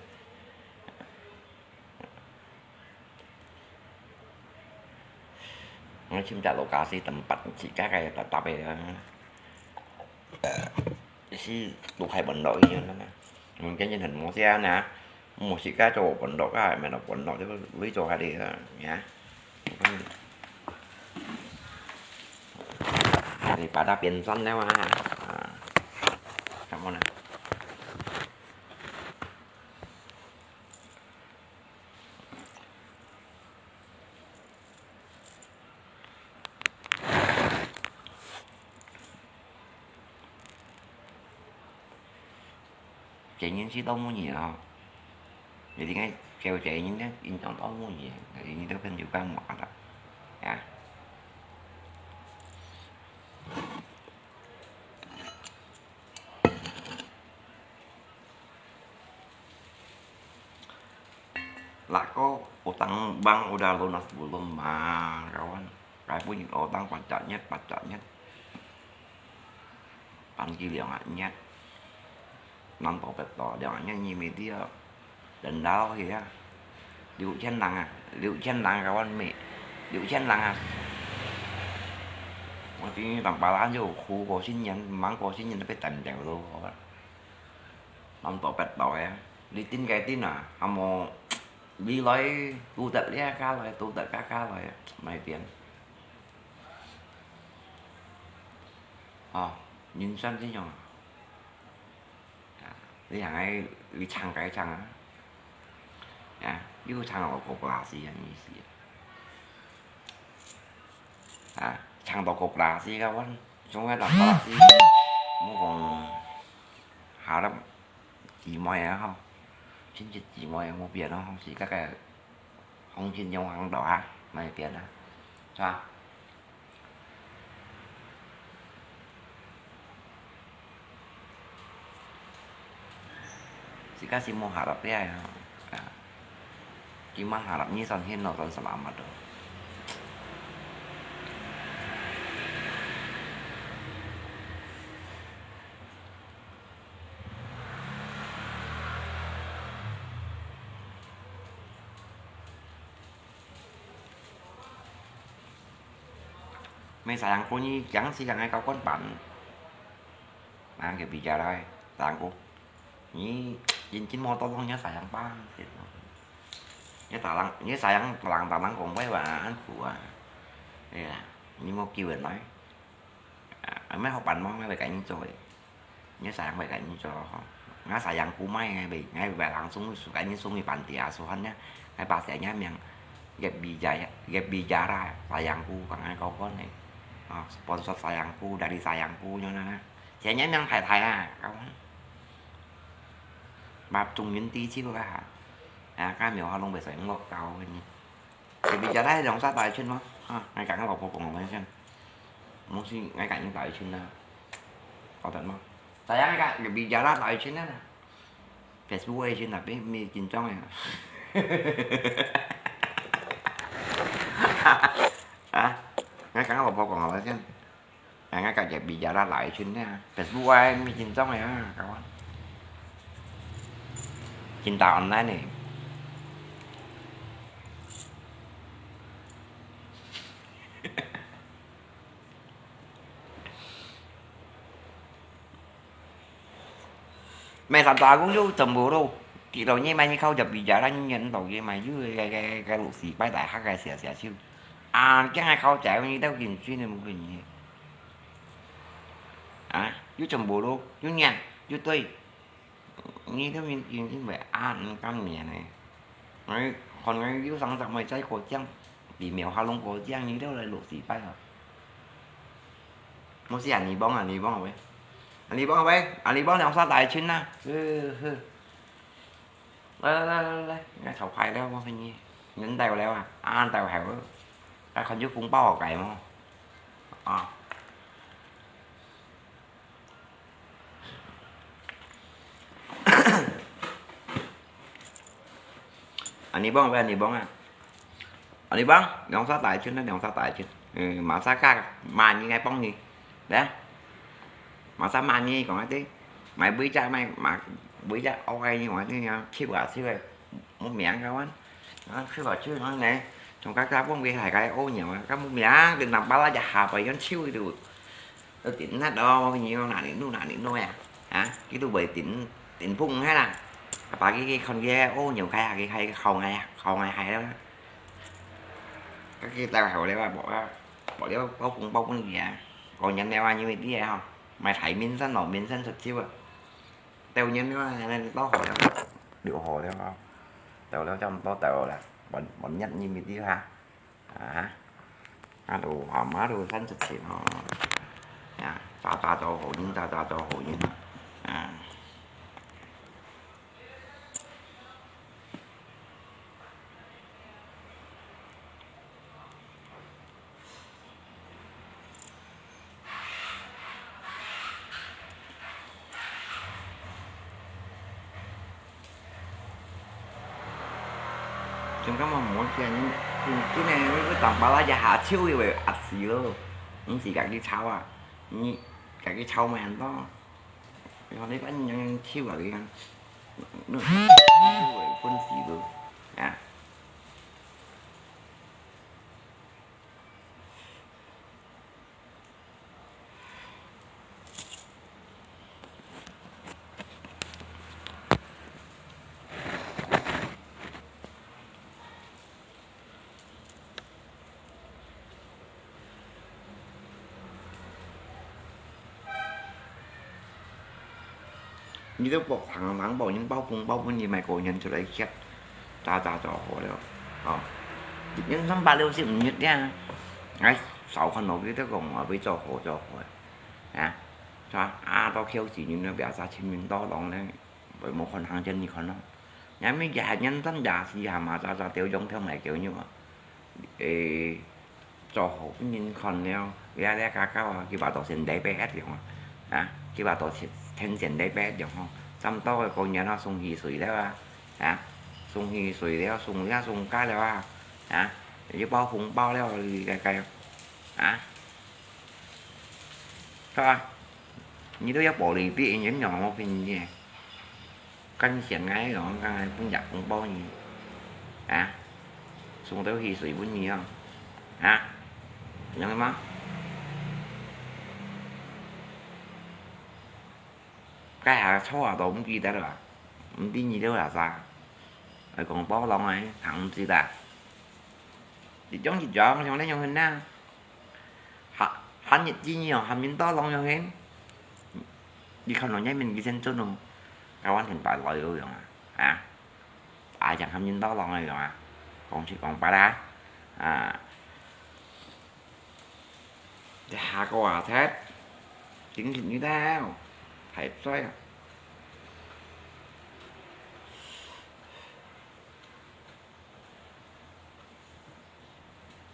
我尋隻老家是tempat自家个搭搭个，呃，是都開門路一樣个呢。嗯，今日很無閒啊，無時間做飯咯，啊，買到飯咯，就累做下去啊，呀。 你把它變酸了啊！啊，什麼呢？這人是到無人啊！你應該叫這人呢，印象到無人，你都跟有關無啊？呀。 Lako, utang bank udah lunas belum, ma, kawan? Kai pun utang pacatnya, pacatnya. Panggil yang anyat. Năm tổ pet tổ, yang anyat nyi media. Denda ya. Liu Qian Lang à, Liu Qian Lang kawan mi. Liu Qian Lang à. 我今日當巴拉就苦過新年，忙過新年都被等掉了。 Năm tổ pet tổ ya. Li tin cái tin à, hamo li loi tu tet lia ka loi, tu tet ka ka loi, mai tiền. Ờ, nhân sinh thế nhở. Li hàng ai, li chăng cái chăng à. Ya, yu chăng ở cục là gì à, như gì à. À, chăng tổ cục là gì các bạn. Chúng ta đọc là gì. Mua còn Hà Lâm.姊妹啊，吼，親戚姊妹啊，無變咯，吼，係該个行情有行到啊，無變啊，係吧？自家係無下落个啊，啊，今晚下落你算天咯，算selamat咯。 Mai sayangku ni kiang si kiang ai kau kon pan. Nang ke bicara ai, sayangku. Ni jin jin mo tolong nya sayang pan. Nya talang, nya sayang talang talang kong bai wa an ku wa. Ya, ni mo kiwen lai. À, mai họp bàn mong mai bai cái như rồi. Nhớ sayang bai cái như rồi. Ngã sayang cú mai ngay bai, ngay bai lang sung su cái như sung mi bàn tiệc su hân nhá. Ngay bà sẽ nhá miệng. Gap bi jaya, gap bi jara, sayang cú, bằng ngay kau con này. Ờ, sponsor sayang cú, dari sayang cú nhá nè. Sẽ nhá miệng thải thải à, kau. Bạp trung yến tí chíu ra hả? À, cái miệng họ lông bai sayang ngọt kau cái gì. Tại vì giờ đây lòng xa tại trên mà. Ha, ngay cả cái lọc vô cùng là trên. Muốn xin ngay cả những tại trên đó. Có thật mà. Tại ngay cả cái bị giờ đó tại trên đó nè. Facebook ấy trên là biết mi kinh trong này. Hả? Ngay cả cái lọc vô cùng là trên. À, ngay cả cái bị giờ đó lại trên đó. Facebook ấy mi kinh trong này á, các bạn. Trên tạo online này. Mẹ sắm tòa cũng vô tầm bộ đâu. Chị đầu nhi mày như khâu chụp bị giá đang nhận đầu kia mày dưới cái, cái, cái lũ xì bay đại hắc cái xỉa xỉa siêu. À, cái hai khâu chạy như tao kinh chuyên nên một cái gì. À, vô tầm bộ đâu, vô nhận, vô tùy. 你兜人真真會恁甘面呢。𠊎看𠊎有三隻妹仔過獎，比廟下攏過獎，你兜來落地擺啊！莫死啊，你幫啊，你幫喂，啊你幫喂，啊你幫兩三大群啊，呵呵。來來來來來，𠊎頭快了，我跟你，人到了啊，啊到好了，啊看有紅包好改無？啊。 啊你幫，喂，啊你幫啊！啊你幫，兩三大群啊，兩三大群。嗯，馬上加，嘛你來幫你，來。馬上嘛你講啊，對，買杯仔，買，買杯仔，哦，哎，你講啊，對啊，去吧，去吧，無名个哇。啊，去吧，去吧，來，從家家幫佢還該哦，你啊，該無名，跟南巴拉就下擺用手的。 Lo tỉnh nát đó, bao nhiêu là đến lúc là đến lúc à? Hả? Cái tụi bảy tỉnh, tỉnh Phúc hay là? Apa cái, cái con kia, ô, nhiều cái à, cái hay, khâu ngày à, khâu ngày hay lắm. Các cái tao hiểu đấy mà, bỏ, bỏ đéo bao phung bao phung gì à? Có nhắn đéo à, như vậy đi à, không? Mày thấy mình sẵn nó, mình sẵn sụt xíu à. Tao nhắn nó, nên tao hỏi lắm. Điệu hỏi lắm không? Tao lắm trong tao tao là, bọn, bọn nhắn như vậy đi hả? 啊，啊，都，啊，嘛都三十歲吼，啊，早早做好人，早早做好人，啊。Chúng ta mà muốn tiền, cái này với tầm bao lá giá hạ chiếu thì phải ắt xì lô. Không chỉ cả cái cháu à, như cả cái cháu mà ăn đó. Còn đấy vẫn nhận chiếu ở cái, nó chiếu ở phun xì lô. À. 你兜博行行博人包紅包分你買個人出來吃，早早做好了，哦。一年三百六十五日呀，哎，少看落去都講啊，會做好做好，啊，是吧？啊，到口子人了，表示清明到long呢，會無看行見你看咯。 Nyan mi kì hạt nhân dân giả sĩ hà mà ra ra tiêu dùng theo mày kiểu như mà. Ê, cho hổ nhân con leo, lia lia cá cao, kì bảo tổ sen đáy bé ét rồi. Hả? Kì bảo tổ sen sen đáy bé rồi hả? Xăm to cái con nhà nó sung hì sủi leo à. Hả? Sung hì sủi leo, sung lia sung cá leo à. Hả? Chứ bao phung bao leo, cái cái. Hả? Sao à? Như tôi yak bỏ đi, đi, nhân nhỏ một phần gì. Căn sian ngai lo, ngai pun yak kong bao ni. Hả? Sung tau hì sủi pun ni hả? Hả? Yang ma? Cái hả, chó à, tao không ghi được à? Không tin gì đâu là sao? Ai kong bao lòng ai, thằng không gì ta. Chỉ chống chỉ chống, chống đấy chống hơn na. Hả, hẳn nhiệt chi nhiều, hẳn mình to lòng nhiều hơn. Đi không nói nhảy mình cái chân trốn không? Cái quan hệ bài lòi rồi à? Hả? Ai chẳng hẳn mình to lòng rồi à? Còn chỉ còn bài đá. À. Thì hả cô à thế? Chính thì như thế nào? Phải xoay à?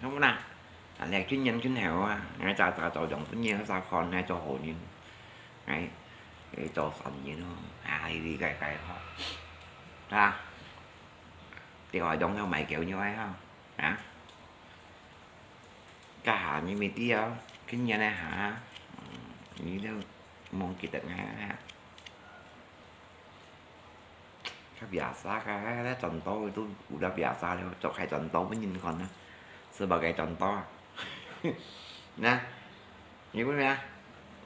Không nè. À, lẹ chuyên nhân chuyên hẻo à. Ngay chả chả chả giống chuyên nhân sao còn ngay cho hổ nhân. Ngay, cái cho sẵn nhân thôi. À, đi đi cái cái thôi. Ha. Thì họ giống theo mày kiểu như vậy ha. Hả? Cái hả như mày đi à? Chuyên nhân này hả? Ừ, như đâu. Mong kỳ tật ngay hả? Ka biasa ka, la contoh itu udah biasa leo, cok hai contoh pun nyin kon na. Sebagai contoh. Nah, ni pun ya,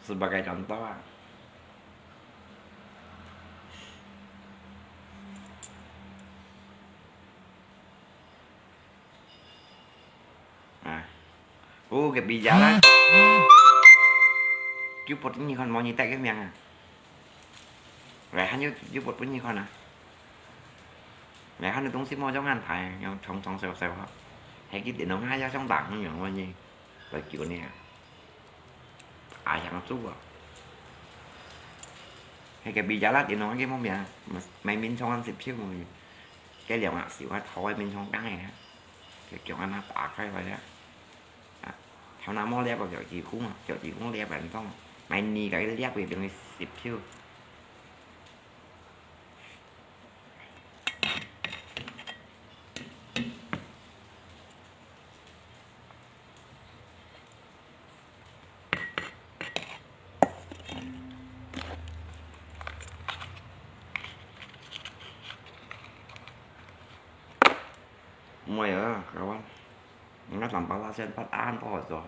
sebagai contoh. À. Ủa, cái bây giờ đó. Chú Phật như con mò như tay cái miệng à. 來，還有，有發分你看啊。來，還有東西無，像恁大，像長長小小哈。還記得喏，啊，也像大朋友問你，來救你啊。啊，想做啊。還个比較辣的喏，个無名，買，買眠床啊，十票無名。該兩啊，小啊，頭个眠床梗个啊。就叫俺拿打開來啊。啊，頭那毛粒个小雞公啊，小雞公粒很重，買你个粒个等於十票。 毋會啊，kawan。𠊎sambal啦先發恁多做。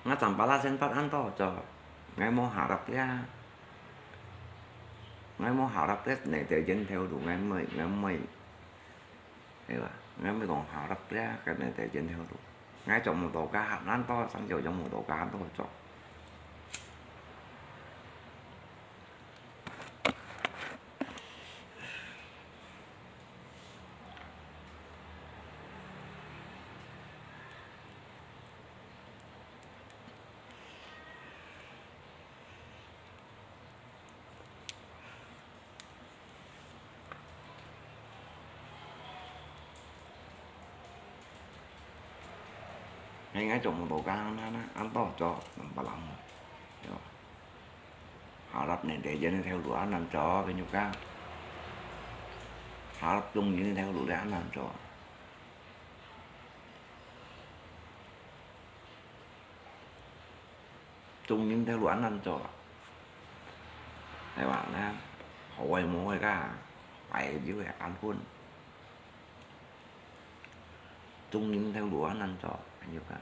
𠊎sambal啦先發恁多做。𠊎無下落个啊。𠊎無下落个，你兜人頭路，𠊎毋會，𠊎毋會，對吧？𠊎毋會講下落个，跟你兜人頭路。𠊎做毋到个，恁多，成就做毋到个，恁多做。 Hay ngai chok mô tô ka na na, ăn to chok, nang palang mô. Yo. Harap nè, để dân theo lũ ăn ăn chok, cái nhu ka. Harap chung dân theo lũ để ăn ăn chok. Chung dân theo lũ ăn ăn chok. Hay bảo na, hỏi mua hay ka, phải dưới ăn phun. Chung dân theo lũ ăn ăn chok, anh nhu ka.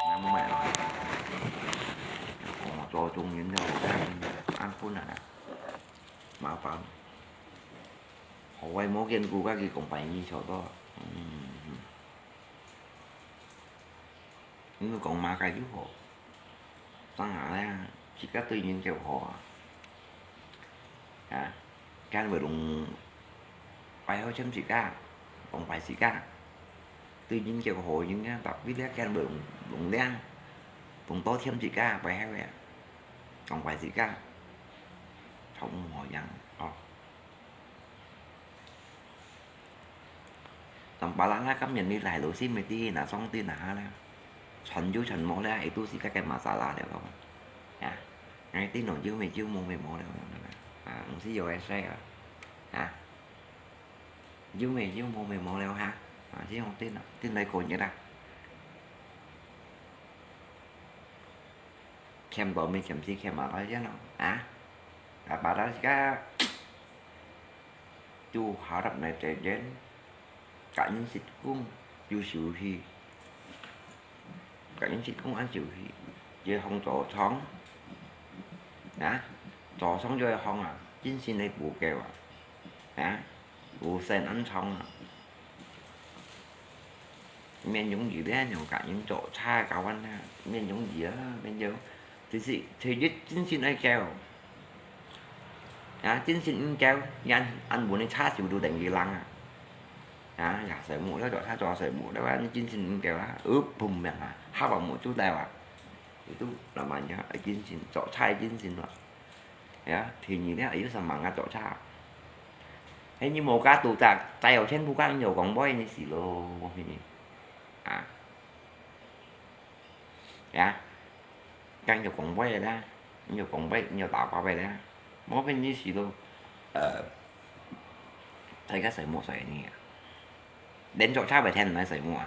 Năm mẹ rồi. Ủa, cho chung dân theo lũ ăn, ăn phun à. Mà phải. Hỏi mua kiên cú các kỳ cũng phải như sau đó. Ừm. Nui kông ma ka yû hò. Sang hâ leh, si ka tui nyin kiêu hò. Hâ, kian wei lùng pai hâo chiêm si ka, kông pai si ka. Tui nyin kiêu hò nyin ka, tapi leh kian wei lùng, lùng leh, lùng to chiêm si ka, pai hâo leh, kông pai si ka. Chông hò yang, ò. Tăm pala na kăm miền đi lại lũ xin mày đi nà song đi nà ha leh. Chọn yû chọn mô leh, itu si các cái masala leh kông. Ya. Ngai tin nong yû mày yû mô mày mô leh kông. À, không si yo ai sai à. Ha. Yû mày yû mô mày mô leh ha. À, si không tin à. Tin lại kông như ta. Khiêm bố mày khiêm si khiêm mà thôi chứ nó. À. À, bà đó si các. Chú hảo đập này trẻ đến. Cả những xịt cung, chú xíu hì. Cả những xịt cung ăn xíu hì. Dễ hông chó chóng. Nè, chó chóng dễ hông à. Chính xin này bù kèo à. Nè, bù sen ăn chóng à. Miền Trung gì đấy, nhiều cả những chó cha cả văn ha. Miền Trung gì á, miền Trung. Thì xị, thì dứt chính xin ai kèo. Ya, chính xin in kêu, yan, ăn bún cha chiu du đèn gì lăng à. Ya, ya, sợi mũ đó, cho cha cho sợi mũ đó, ăn chính xin in kêu á, ướp bùm miệng à, hấp vào mũ chú tay à. Itu namanya chính xin, cho cha chính xin mà. Ya, thì nhìn thấy, ấy sao mà ngã cho cha. Thế nhưng mà cá tụ tạc, tay ở trên bu cá nhiều còn bói như xì lô, bói như. À. Ya. Căng nhiều còn bói ra. Nhiều còn bói, nhiều tạo qua bói ra. Mô bên như xì lô. Ờ. Thấy cái sợi mũ sợi này. Đến chỗ cha phải then nói sợi mũ à.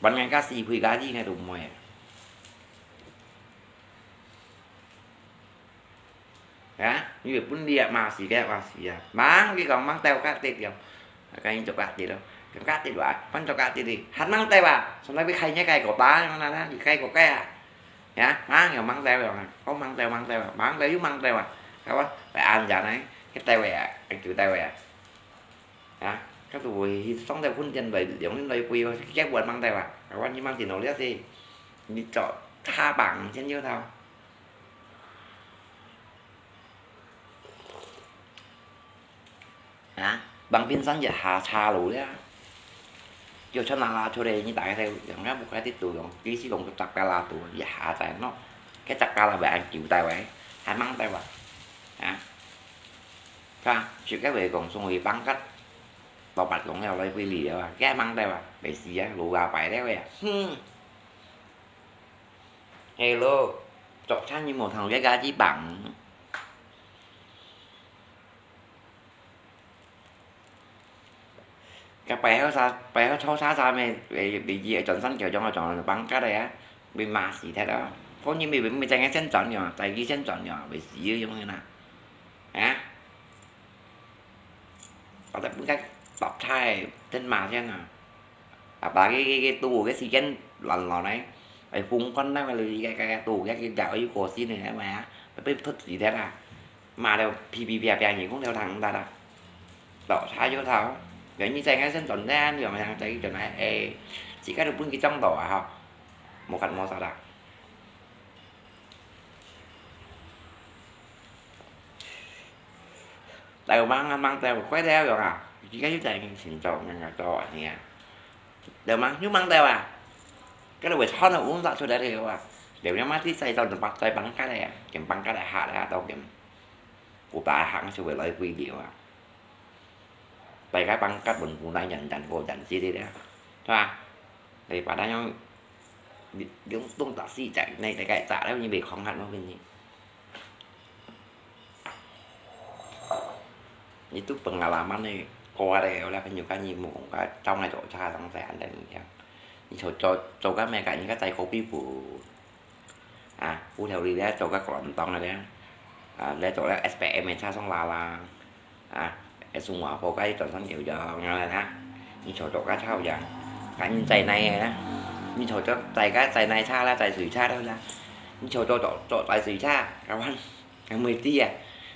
分人家死賠家己，𠊎都毋會啊。啊，你會分你啊，罵死个，罵死啊。吂，你講吂鬥家己了，該你做家己咯，做家己啊，分做家己哩，還吂鬥啊，從來會開你个國家，那那，你个國家啊。啊，吂，又吂鬥啊，講吂鬥，吂鬥啊，吂鬥又吂鬥啊，該我，來安家呢，去鬥个啊，去鬥个啊。 啊，該都會去上到飯店來，用來飛哦，結婚吂得啊？該我你吂電腦了噻，你做茶房先有頭。啊，旁邊上一下茶樓了。就穿那拉出來，你大概在，人家屋下啲都用，幾時用十加拉都，一下在喏，該十加拉會安久大位，還吂得啊？啊？ Ka, sik ka wei kong sung wei pangkat. Topat kong yau lai pui li yau, kaya mang tai wa, bei si ya, lu ga pai tai wei. Hmm. Hello, chok chan ni mo thang wei ga ji bang. Ka pai hau sa, pai hau chau sa sa me, wei, wei ji chon san kiao chong chong pangkat ya, wei ma si thai da. Ko ni mi wei mi chang sen chon yo, tai ji sen chon yo, wei si yong na. Hả? Tao tao bưng cái tập thai trên mà xem nào. À, bà cái, cái, cái tu cái si trên lần lò này. Ai phung con này mà lười cái, cái, cái tu cái, cái gạo yêu cầu xin này mà. Bà biết thức gì thế à? Mà đâu phi phi phi phi gì cũng theo thằng ta đó. Tao sai vô thao. Vậy như thế ngay xem tuần đen rồi mà thằng chạy tuần này, ê, chỉ có được bưng cái trong đó à hả? Một cạnh một sao đó. Tao mang, mang tao quay đeo rồi à. Chỉ có cái tay mình xin tao, mình là tao à nè. Tao mang, nhưng mang tao à. Cái đó phải thoát nó uống dạo cho đấy rồi à. Để nó mát tí tay tao, tao bắt tay bắn cái này à. Kiểm bắn cái đại hạ đấy à, tao kiểm. Của ta hãng sẽ phải lấy quy định à. Tại cái băng cắt bún bún này nhận nhận của nhận gì đi đấy. Thôi à. Thì bà đang, những tung tả sĩ chạy này, tại cái tả đó như bị khó khăn nó bên gì. Ni tu pengalaman ni, ko ada lah kan juga ni mu ka trong ai chok cha trong saya ada ni ya. Ni chok chok chok ka me ka ni ka tai kopi bu. À, bu theo đi đấy, chok ka klom tong đấy. À, đấy chok đấy S P M cha song la la. À, ở sung wa po ka chọn song kiểu cho ngang là na. Ni chok chok ka chao ya. Ka ni tai nai na. Ni chok chok tai ka tai nai cha la, tai sui cha đó la. Ni chok chok chok chok tai sui cha, các bạn. Cái mười tia.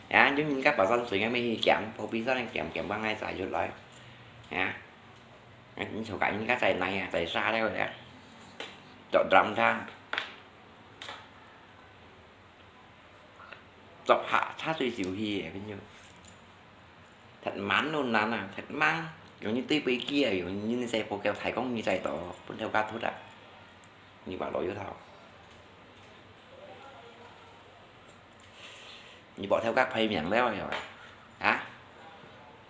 Ya, chúng mình các bạn soi soi ngay mới kiểm, phổ biến soi kiểm kiểm bằng ngay sai chút lại. Ya. Ngay chúng số cái những cái sai này à, sai sai đấy rồi đấy. Chọn trăm trang. Chọn hạ sát suy xỉu hi, cái như. Thật mắn luôn nắn à, thật mắng. Giống như tui bơi kia, giống như xe phổ kéo thải công như chạy tổ, phun theo ca thút à. Ni bảo lỗi thảo. Ni bảo theo các phê miệng đấy rồi. Hả?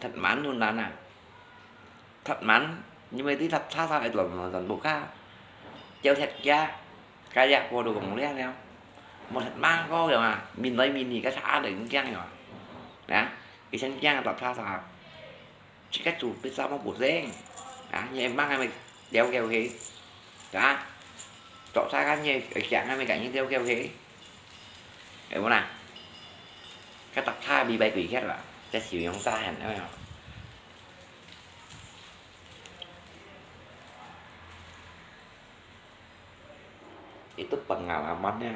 Thật mắn luôn nắn à. Thật mắn. Nhưng mà tí thật xa xa ấy tuần, tuần bố ca. Chéo thật kia. Cái giặc vô đồ cũng lẽ nè. Một thật mắng có kìa mà. Mình nói mình thì cái xã đấy cũng kiêng rồi. Hả? Cái sân kiêng là thật xa xa. Chỉ cách chủ biết sao mà bổ reng. Hả? Như em mắng em đeo kêu hế. Hả? Chọn xa gắn như ở kiang em cái như đeo kêu hế. Em muốn à? Cái tập tha bị bay quỷ khét là. Cái xỉu giống ta hẳn đó. Itu pengalaman ya.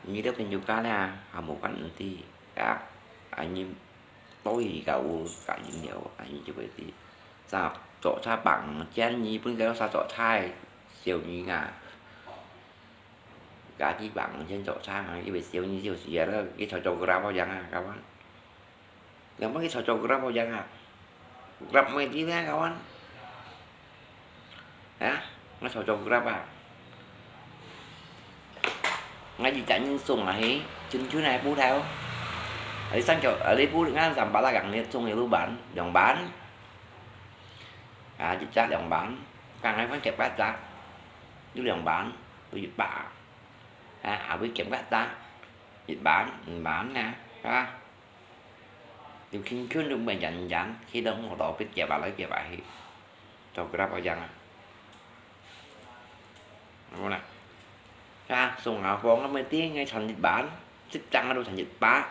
Ni dia tunjuk kali ah, kamu kan nanti ya, anjing. Tôi thì cậu cả dữ nhiều, anh như vậy thì sao? Chọn xa bằng chén nhí, bún kéo xa chọn thai, siêu nhí ngà. Cả chỉ bằng trên chọn xa, cái về siêu nhí siêu xìa đó, cái trò trò Grab bao giờ à, các bạn? Là mấy cái trò trò Grab bao giờ à? Grab mày đi ra, các bạn. Hả? Nó sao cho Grab à? Ngay gì chả nhìn sung à hí, chứng cứ này bút theo. Ở đây sang kiểu, ở đây bút ngã giảm bá la gắng liệt sung thì lu bản, dòng bản. À, dịch ra dòng bản. Càng ngay phát triển phát ra. Lu dòng bản, lu dịch bạ. À, à, với kiểm phát ra. Dịch bản, bản nè. Ha. Điều khiển khuyến đúng mà dần dần, khi đó một tổ biết kia bà lấy kia bà hí. Cho Grab bao giờ à? 好啦。啊，送下貨，𠊎每日𠊎賺一萬，十張𠊎都賺一百。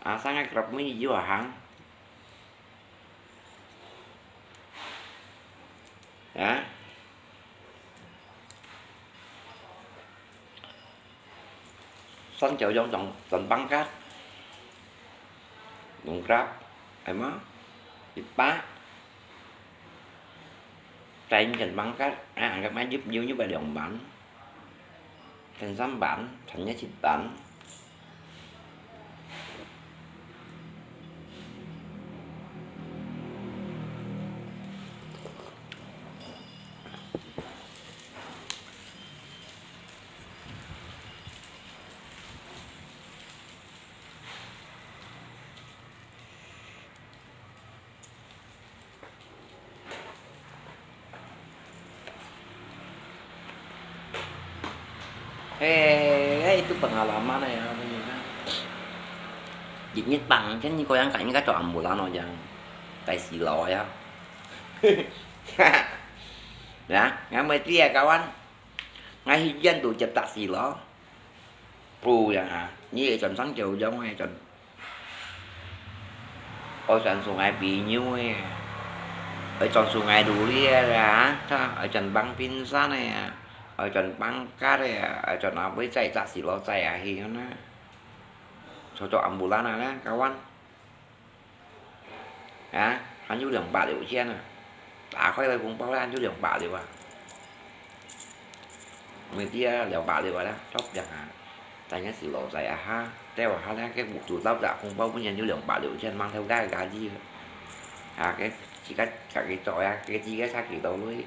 啊，生个grab每日有行。啊？ 三九用轉，轉pangkat，用grab，係嘛？一百，再轉pangkat，啊，入，入，入兩萬，賺三萬，賺一七萬。 Hei, hei, itu pengalaman ya, ini kan. Di Jepang, kan ni koyang kan ni kan cok ambulan oh yang, tai silo ya. Ya, ngamai dia kawan. Ngai hiyan tu cetak silo. Pu yang ha, ni econ sang jauh jauh econ. Ôi chọn Sungai Pinyu ya. Ôi chọn Sungai Durian ya. Ôi chọn Bang Pinsan ya. Ôi chọn Bang Kat ya. Ôi chọn apa cai cak silo cai ahi na. Cocok ambulan na kawan. Ha, 還有兩百六千啊。打開來紅包咧，還有兩百六啊。每日啊，兩百六啊啦，足靚啊！但係係老細啊哈，這下哈，該屋主到達紅包本身就兩百六千，吂頭家个家己。啊，該自家家己做呀，該自家差幾多位？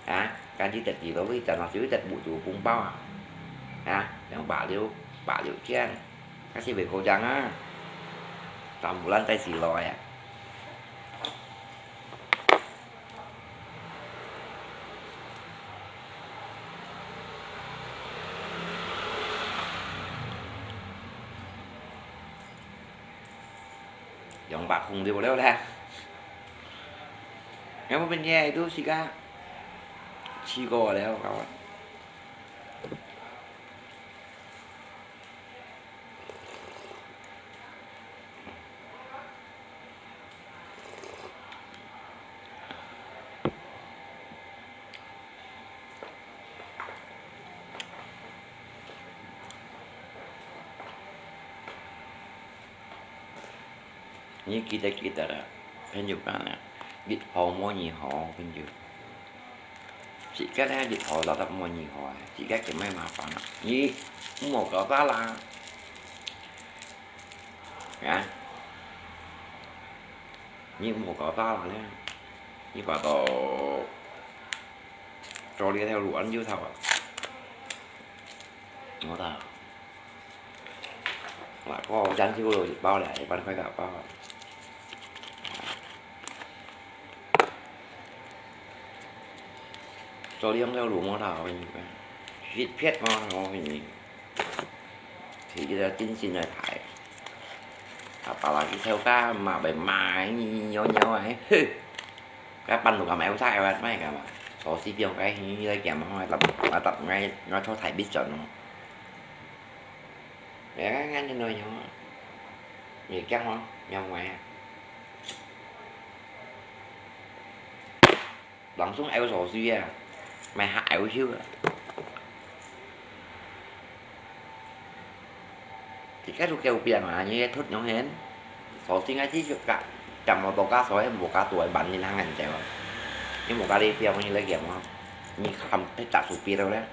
啊，家己得幾多位，正話就得屋主紅包啊。啊，兩百六，百六千。 Kasi về cô Trăng á. Tao mù lăn tay xì lòi à. Dòng bạc không liêu leo la. Em có bên nghe tôi xì cá. Xì cô leo các bạn. 你記得記得啦，朋友講啦，一好無二好，朋友。自家咧一好落得無二好啊，自家就莫麻煩啦。你莫搞大啦，啊？你莫搞大啦咧，你搞到做這條路恁久頭啊？我講。 Lah，我有錢就有一包咧，一萬塊个包。做兩條路無啦，我跟你講，一撇嘛，我跟你，提一個精神來抬。啊，把那個頭家罵被罵，扭扭啊，嘿，該半路个買不菜啊，買幹嘛？手機用該，你來講嘛，我搭，我搭，我，我坐台北轉咯。 Ngăn ngăn cho nó nhỏ. Vậy chắc hả? Nhau ngoài à? Lòng xuống eo sổ suy à? Mày hại eo hiu à? Thì cái rụt kêu piang mà như thốt nhóm hên. Sổ suy ngay chứ cả. Chăm mà tổ cá sổ em một cá tuổi bắn nhìn hàng ngàn triệu. Nhưng một cá đi piang như lấy kiểm không? Như khăm hết tạp sụp pi đâu đấy.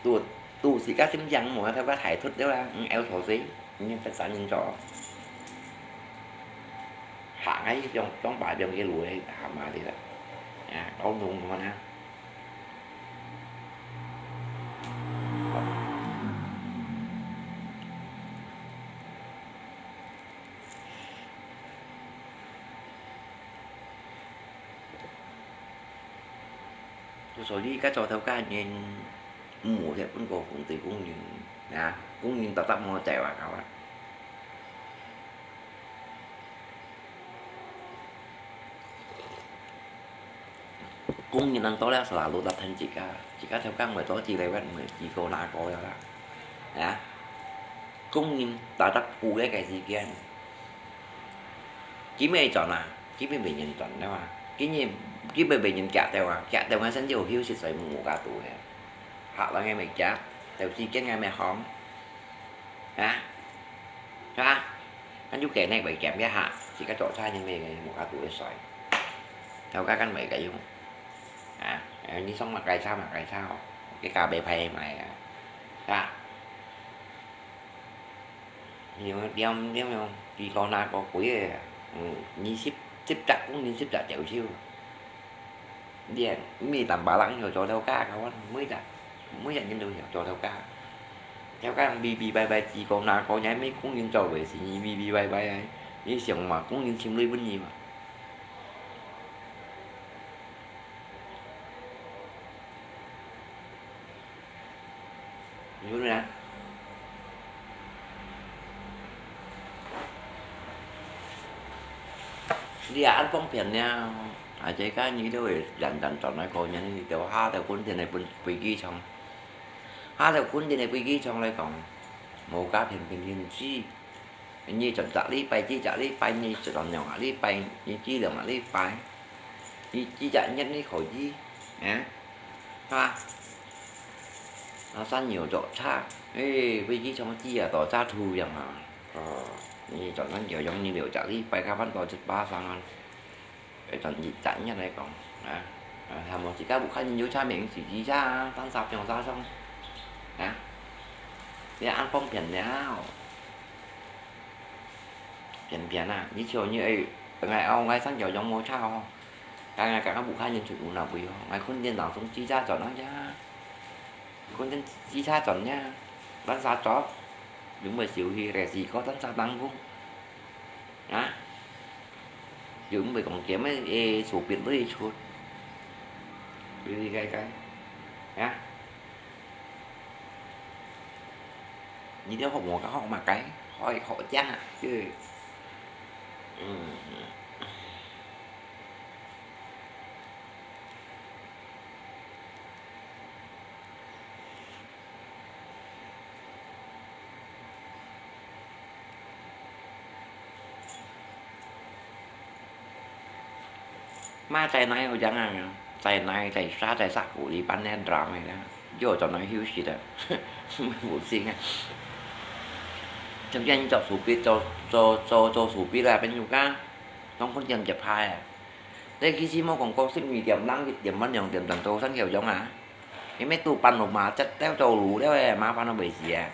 Tụ, tụ xì cá xím giang mùa theo cá thải thút đéo la, eo thổ xí, nhưng phải xả nhìn cho. Hạ ngay trong, trong bài biên cái lùi, hạ mà đi là. À, có nung mà nè. Tôi sổ đi các trò theo ca nhìn mù thì cũng có cũng tùy cũng nhìn nè, cũng nhìn tập tập mua chạy vào cáo á. 工人恁多了，selalu datang自家，自家頭家毋會做，自家會毋會，自家拿過了啦。啊？工人打打鼓个个時間，佢毋會賺啊，佢毋會人賺了嘛。佢日，佢毋會人夾到啊，夾到啊，甚至有休息，所以無價度个。客人个毋會夾，到時間个毋會行。 啊，係吧？恁樣个呢，會減一下，自家做差人咩个，無價度个水。頭家間會个用。啊，你想麼个差麼个差哦，个價錢排買啊，係吧？你有點點用，比較那个贵个，嗯，二十，十隻工人十隻就收。 你毋係單把人要做頭家个，每隻，每隻人都要做頭家。頭家嗶嗶拜拜，自家拿个，也毋係工人做个事，嗶嗶拜拜啊！你想嘛，工人尋鐳分你嘛？你說呢？ 你也恁方便了，啊，這个你都會簡單轉來過年，你就下頭近點个飛，飛機場，下頭近點个飛機場來講，無價平平平飛，你轉隻禮拜，幾隻禮拜，你轉兩個禮拜，你幾兩個禮拜，你幾隻月你可以，啊？ 哈，啊，山藥做茶，誒，飛機場機啊，到茶土樣啊。哦，你早上就用你六隻禮拜，下班到一百三啊。誒，從一隻人來講，啊，啊，他們自家屋下人有茶名，自己茶啊，單茶放茶上，啊，你恁方便了。 便便啊，你像你，誒，𠊎，哦，𠊎山腳種無茶哦。剛剛，剛剛屋下人出門那位哦，𠊎近點當中自家轉啊呀，近點自家轉呀，單茶做，用个手去，來自家單茶當工，啊，又毋會講兼个，誒，手邊都出，哩哩該該，啊。 你兜學無？學麼个？學，學正啊，就，嗯。嘛，在哪有這樣啊？在哪，在啥，在啥，屋裡辦那drama呢？有做那休息的，無心啊。像這樣做手筆，做，做，做，做手筆啦，朋友家，當分人接拍啊。你其實莫講過十二點零，一點半、兩點鐘都算有用啊。 因為都半路嘛，直接做路了誒，麻煩到袂死啊。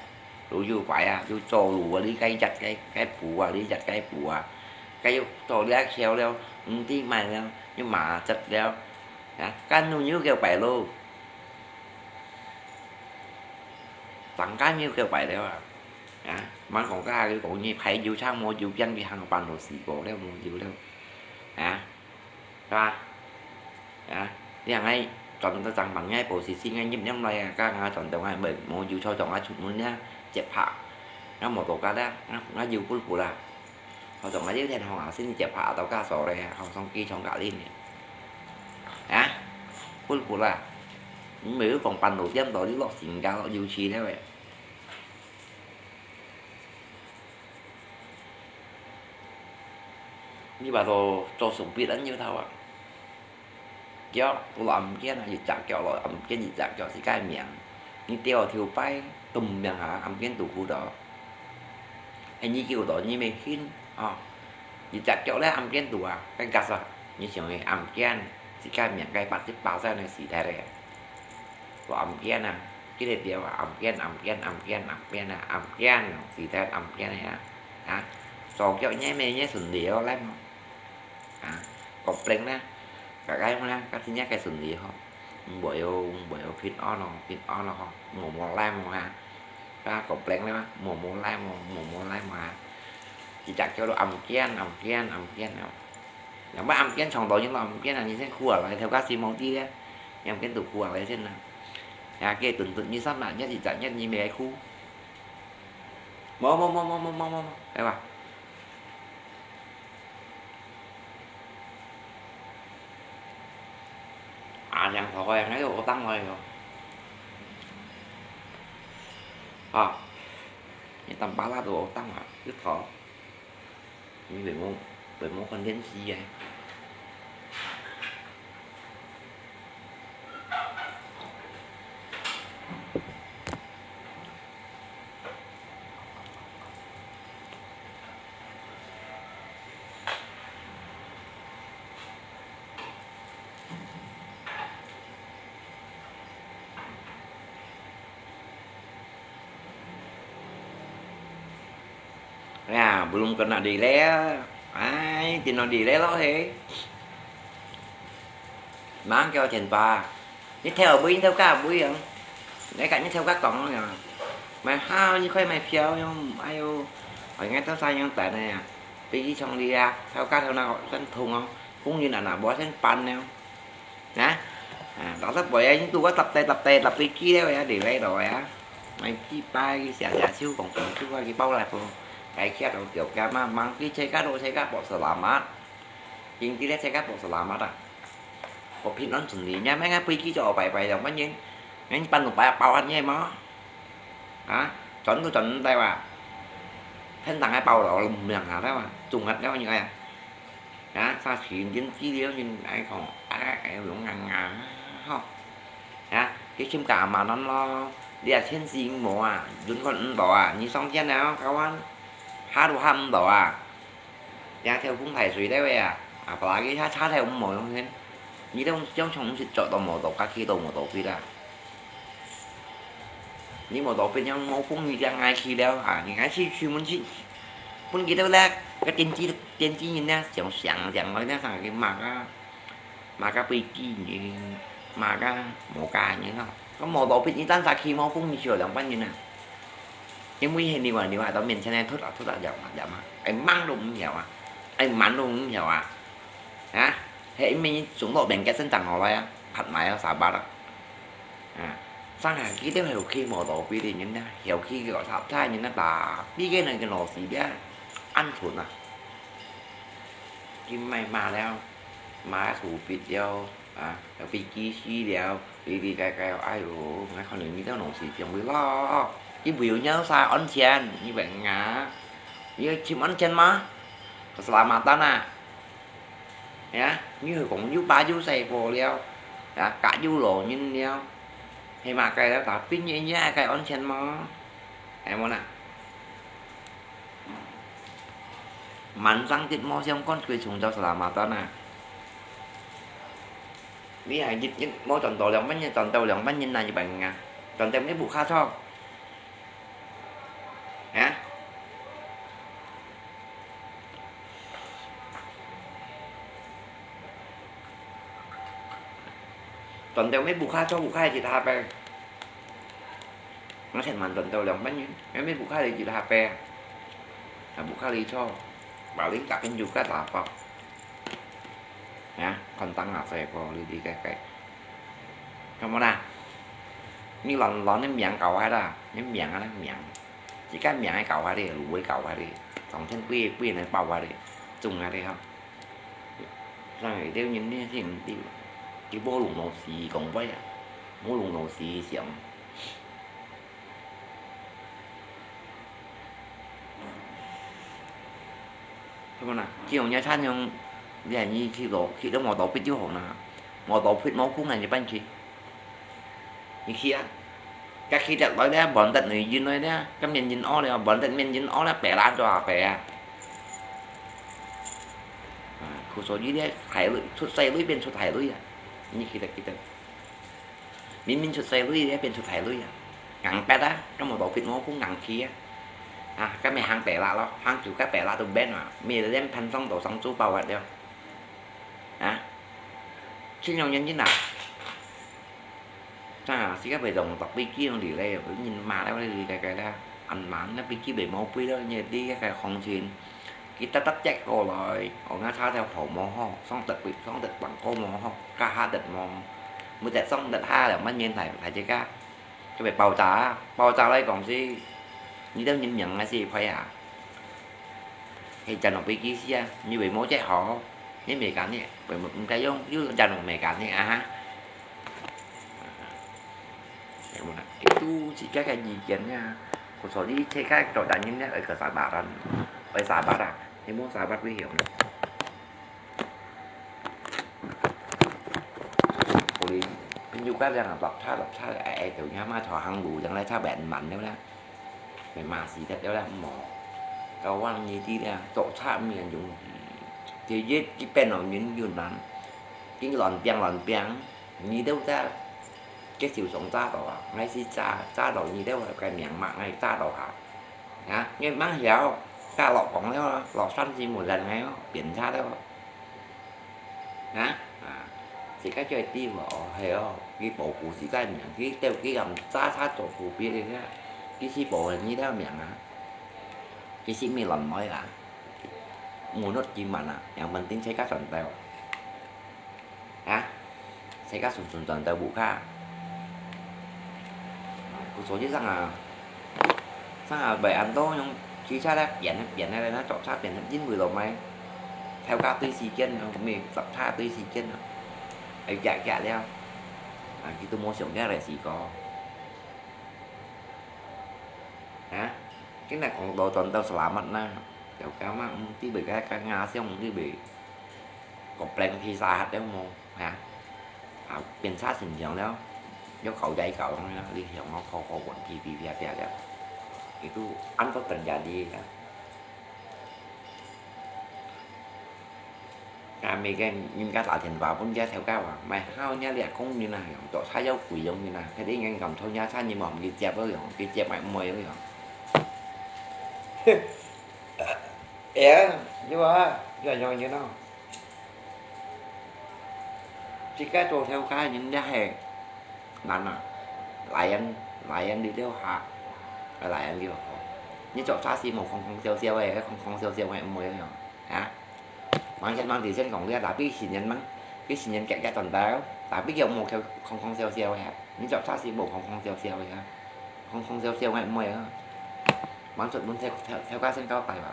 路又壞啊，又做路啊，你該挖該，該補啊，你挖該補啊，該又做了橋了，毋知買了，又麻煩了，啊，趕路又叫壞路，當趕又叫壞了啊，啊，莫講該下佢講你排油車無油，變佢行半路死過了，無油了，啊。 係吧？啊，你看𠊎轉到正房，𠊎無事先，𠊎入入來啊，該𠊎轉到𠊎無，無有坐到𠊎出門了，接拍。𠊎無到家了，𠊎，𠊎有步步啦。好像𠊎有天好啊，先接拍到家所咧，好像機場隔離呢。啊，步步啦。你無有講半路點到，你落新加落油漆了誒。 你話做，做手筆恁有頭啊？腳都落暗間啊，一隻腳落暗間，一隻腳係該命。你掉頭擺，都毋命下，暗間都苦到。係你救到你乜hin，哦。一隻腳咧暗間都啊，該gas啊，你想去暗間，係該命，該八十八歲个時代咧。 話暗間啊，記得著啊，暗間，暗間，暗間，暗間啊，暗間，時代暗間啊，啊，左腳呢，乜呢順利哦，來嘛，啊，個pleng呢，個該嘛，個今日個順利吼，毋會哦，毋會哦，平安哦，平安哦，吼，無無來嘛啊，啊，個pleng呢，無無來嘛，無無來嘛啊，一隻腳都暗間，暗間，暗間哦。 若毋暗間撞到人咯，暗間啊，你先哭啊，來頭家先無知咧，你暗間都哭啊，來先啦。呀，佢頓頓你三萬，一二十，一二未哭。無無無無無無無無，係吧？兩頭个，還有烏當來哦。啊，你當巴拉都烏當啊，一頭。你袂無，袂無看電視个。 Ya, belum kena delay. Ai, ti no delay lo he. Mang kêu tiền ba. Nhất theo bui, nhất theo cá bui ang. Ngai ka nhất theo cá kong ya. Mai hao, nhất khoi mai phiao yang, ai yo. Ai ngai tao sa yang tan ya. Pi yi chong li ya. Theo cá theo na sen thùng ang. Kung yin ana bua sen pan ya. Nè? À, đó rất bởi anh tu có tập tê, tập tê, tập tê kia đấy, để lấy rồi á. Mày kia ba cái xả xả xíu còn còn xíu cái bao lại không? Cái kia rồi kiểu kia mà mang cái xe cá đồ xe cá bộ selamat. Chính cái xe cá bộ selamat à. Có phim lắm chuẩn lý nha, mấy cái pui kia cho bài bài dòng bắt nhìn. Ngay ban đồ bài bao ăn nhé mà. Hả? Chọn tôi chọn đây mà. Thân thằng ai bao đó là mường hả đấy mà. Trùng hạt đấy mà như ai à. Đó, sa chỉ đến chi liêu nhìn ai còn ai ai lúng ngang ngang. Hả? Đó, cái chim cả mà nó lo. Đi à thiên sinh mổ à, dùn con ấn đó à, như song thiên nào, các bạn. Há đồ hăm đó à. Yang theo phung thải suy đấy vậy à. À, bà cái há chá theo mổ không thiên. Như đông trong trong sự chọn đó mổ đó, các khi đó mổ đó phi ra. Ni mô tô pin yang mô phung ni liang ngai khi liao ha, ni ngai khi khi mun khi. Phun ki tau lek, ka tiên tri, tiên tri yin na, siang siang siang loi na sang ki ma ka, ma ka pui ki ni, ma ka mô ka ni no. Ka mô tô pin ni tan sa khi mô phung ni sio liang pan yin na. Ni mui he ni wa ni wa tao miên chen ne thut a thut a yau ma yau ma. Ai mang lu mun yau a. Ai man lu mun yau a. Ha? He mi sung lo beng ke sen chang ho lai a. Phat mai a sa ba la. À, sang hà kia têu hẻo khi mô tô pin đi nhìn nha, hẻo khi cái gọi tháp thai nhìn nha, ta pin cái này cái lò xì bia, ăn thun à. Kim mai mà leo, mà thủ pin leo, à, hẻo pin kia xí leo, đi đi cái cái, ai ôi, ngay con này mi têu nổ xì piang đi lo. Kim bùi nhau sa ăn chén, như vậy ngà. Như chim ăn chén mà. Keselamatan à. Ya, như hồi cũng yú ba yú sai po liao. Ya, cả yú lô nhìn liao. Hay mà cái đó ta pin như như cái ăn chén mà. Em muốn à? Mắn răng tít mô xiong con quê chúng cháu sả mà tao nè. Vì hãy dịch dịch mô chọn tàu lòng bánh nhân, chọn tàu lòng bánh nhân này như vậy ngà. Chọn tàu mấy bụ khá thôi. Hả? Tuần têu mấy bù kha cho bù kha thì tha pe. Nó sẽ mặn tuần têu lòng bánh, mấy mấy bù kha thì chỉ tha pe. Là bù kha đi cho. Bảo lính cả kênh du cát là bao. Hả? Còn tăng là phải có đi đi cái cái. Không có nào. Như lon lon ném miệng cầu hay là ném miệng hay là miệng. Chỉ cái miệng hay cầu hay đi, lũ hay cầu hay đi. Còn thêm quy quy này bao hay đi. Chung hay đi không? Sang cái tiêu nhìn đi thì mình đi. Chỉ bố lùng nổ xì còn vậy à. Bố lùng nổ xì xiang. Thế mà nè, chỉ dùng nhà chăn dùng, vậy như khi đó, khi đó mò tàu pít chứ hổ nè. Mò tàu pít máu cũng là như bánh chi. Như khi á, các khi chặt lối đấy, bọn tận người duyên lối đấy, các miền duyên ó đấy, bọn tận miền duyên ó đấy, bẻ lá cho à, bẻ à. À, khu số dưới đấy, thải lưới, sút say lưới, bên sút thải lưới à. Như khi đó, khi đó. Minh minh sút say lưới đấy, bên sút thải lưới à. Ngắn pét á, các mò tàu pít máu cũng ngắn khi á. À, các mẹ hàng bẻ lá lo, hàng chủ các bẻ lá tụi bên mà, mẹ là đem phản xong tàu sống chú bảo vật đeo. Hả? Xin nhau nhân chứ nào? Sa, si ka bai dong tok pi ki dong li lei, bai nyin ma lei, bai li kai kai la. An man na pi ki bai mau pui lei, nyi di kai kai khong chin. Ki ta tat chek ko loi, o nga cha theo phổ mô ho, song tet pui, song tet bang ko mô ho, ka ha tet mô. Mu tet song tet ha lei, man nyin thai, thai che ka. Ka bai pau cha, pau cha lei kong si. Nyi tau nyin miang ngai si phai a. He chan nong pi ki si a, nyi bai mau che ho. Nyi mei kan ni, bai mau kai yong, yu chan nong mei kan ni a ha. 都自家个意見呀。故所以自家做人應該愛个sabaran，愛sabar啊，你無sabar會曉呢。Uli，朋友家這樣落差落差，哎哎，就樣嘛，坐行路，將來差別慢了啦。 Memang sidat dia lah mo. Kawan ni ti dia, tok cha mian yung. Ti ye ki pen lo min yun nan. King lon piang lon piang. Ni deu ta. Cái sự sống cha đó à, ngay si cha, cha đó ni deu cái miệng mà ngay cha đó hả? Hả? Nghe mang hiểu. Ka lọ kong leo, lọ săn si một lần ngay, biển cha leo. Hả? À,自家就係知無？係哦，佢保護自家个命，佢兜佢咁渣渣做護別人啊，佢是保護你兜命啊，佢是咪亂來啊？Menurut gimana？Yang penting自家賺到。啊？自家順順賺到屋下。 Kusol sanga, sanga bai anto yung chicha la pian pian la na chok cha pian in wi lo mai. Theo ka tui si kian no, mi chok cha tui si kian no. Ai ja ja liao. À, kita mo siong dia re si ko. Hả? Cái này còn đồ toàn tao selamat na. Chào ka ma, ti bai ka ka nga siong ti bai. Có plan thì xa hát đâu mà, hả? À, biện pháp bình thường đó. Dấu khẩu dây khẩu đó, đi hiểu nó khẩu khẩu quần thì thì thì thì đó. Itu ăn có tình giờ đi đó. Kami kan, nhưng các tạo thành vào vốn giá theo các bạn. Mày hao nhá liệt không như nào, chỗ xa dấu quỷ giống như nào. Thế đi ngang gầm thôi nhá, xa như mà không đi chép đó rồi, đi chép mày mời đó rồi. Ê, nhưng mà, giờ giờ như nào? Chỉ cái trò theo cái những giá hè. Nàn à. Lại ăn, lại ăn đi theo hả? Lại ăn đi theo hả? Như chỗ xa xí một không không siêu siêu ấy, không không siêu siêu ấy, mười rồi. Hả? Mang chân mang thì chân còn kia, tapi cái sinh nhân mang. Cái sinh nhân chạy cái toàn bao. Tapi kiểu một kiểu không không siêu siêu ấy hả? Như chỗ xa xí một không không siêu siêu ấy hả? Không không siêu siêu ấy, mười á. Mang chuột muốn theo, theo, theo cái sân cao tài mà.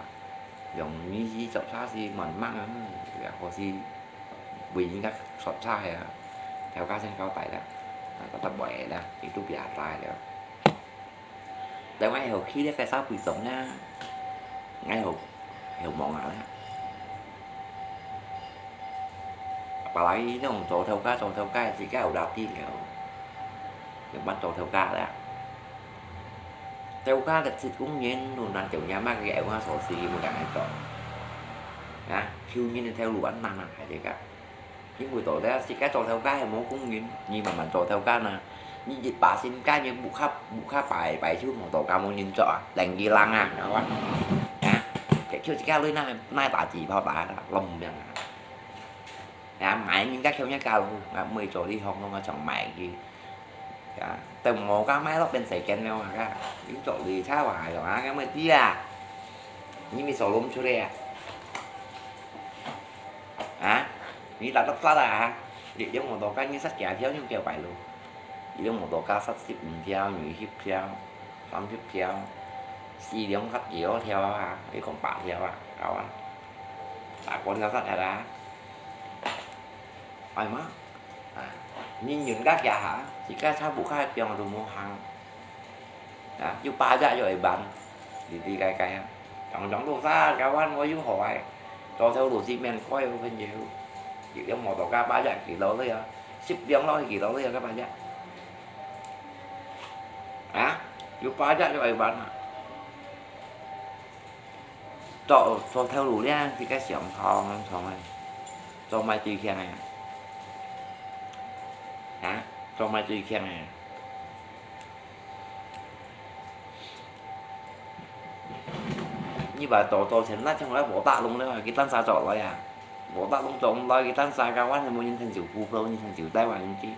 Giống như gì chọc xa xí mòn măng á, ya có gì vì những cái sọt xa hè á. Theo cái sân cao tài đó. Nó có tập bể đó, thì tụi bị hạt tài đó. Tại ngay hồi khi đấy cái sao bị sống nha. Ngay hồi, hồi món nào đấy. Apalagi nông trâu theo cá, trâu theo cá, chỉ cá ổ đạp đi kiểu. Những bắt trâu theo cá đấy. Theo cá là thịt cũng nhìn, luôn đang kiểu nhà mắc cái ổ cá sổ xì, một đằng này trâu. Nè, khiêu nhìn theo lũ ăn năn năn hay đấy cả. Những buổi tối đấy, chỉ cá trâu theo cá hay món cũng nhìn, nhìn mà mình trâu theo cá nè. Nhìn dịch bá xin cá như bụng khắp, bụng khắp bài, bài chứ một tổ cá món nhìn trọ, đèn ghi lăng à, đó. Nè, cái khiêu chỉ cá lưới nai, nai bá chỉ bao bá đó, lầm miệng à. Nè, mãi nhìn cá khiêu nhá cá luôn, nè, mười trâu đi hông luôn, nó chẳng mãi gì. Nè, tao mò cá mãi lóc bên sài kén mèo à, cá. Những trâu đi chá hoài rồi, nè, cái mười tí à. Những mười sổ lốm chú đi à. Hả? Nì ta tấp sắt à? Dì dống mô tô cá nì sắt kia thiao nì kêu pai lu. Dì dống mô tô cá sắt sip ừm thiao, nì hip thiao, sắm hip thiao. Sì dống sắt dì ô thiao à, dì kông pạ thiao à, kau à. Ta kuôn kau sắt hả ta? Ai má? À, nì nhún cá kia hả? Sì cá sắt bụk khai piong tù mô hăng. Nè, yua pajak yua iban. Đi đi cái cái. Chóng chóng tô xa, kawan, mua yua hỏi. Cho theo đồ xi men coi, phân nhiều. Chỉ có một tổ cá pajak ký lô thôi à. Ship liang lô ký lô thôi à, các bạn nhá. Hả? Yua pajak yua iban à. Cho, cho theo đủ nha, thì cái xưởng thò, thò này. Cho mai tùy khen này. Hả? Cho mai tùy khen này. Nì bà tổ tổ chén nát trong đó bố tạ lông đấy mà, cái tan xa trọ rồi à. Bố tạ lông trống rồi, cái tan xa cao quá thì mua nhìn thành chịu phù phô, nhìn thành chịu tay vào nhìn kia.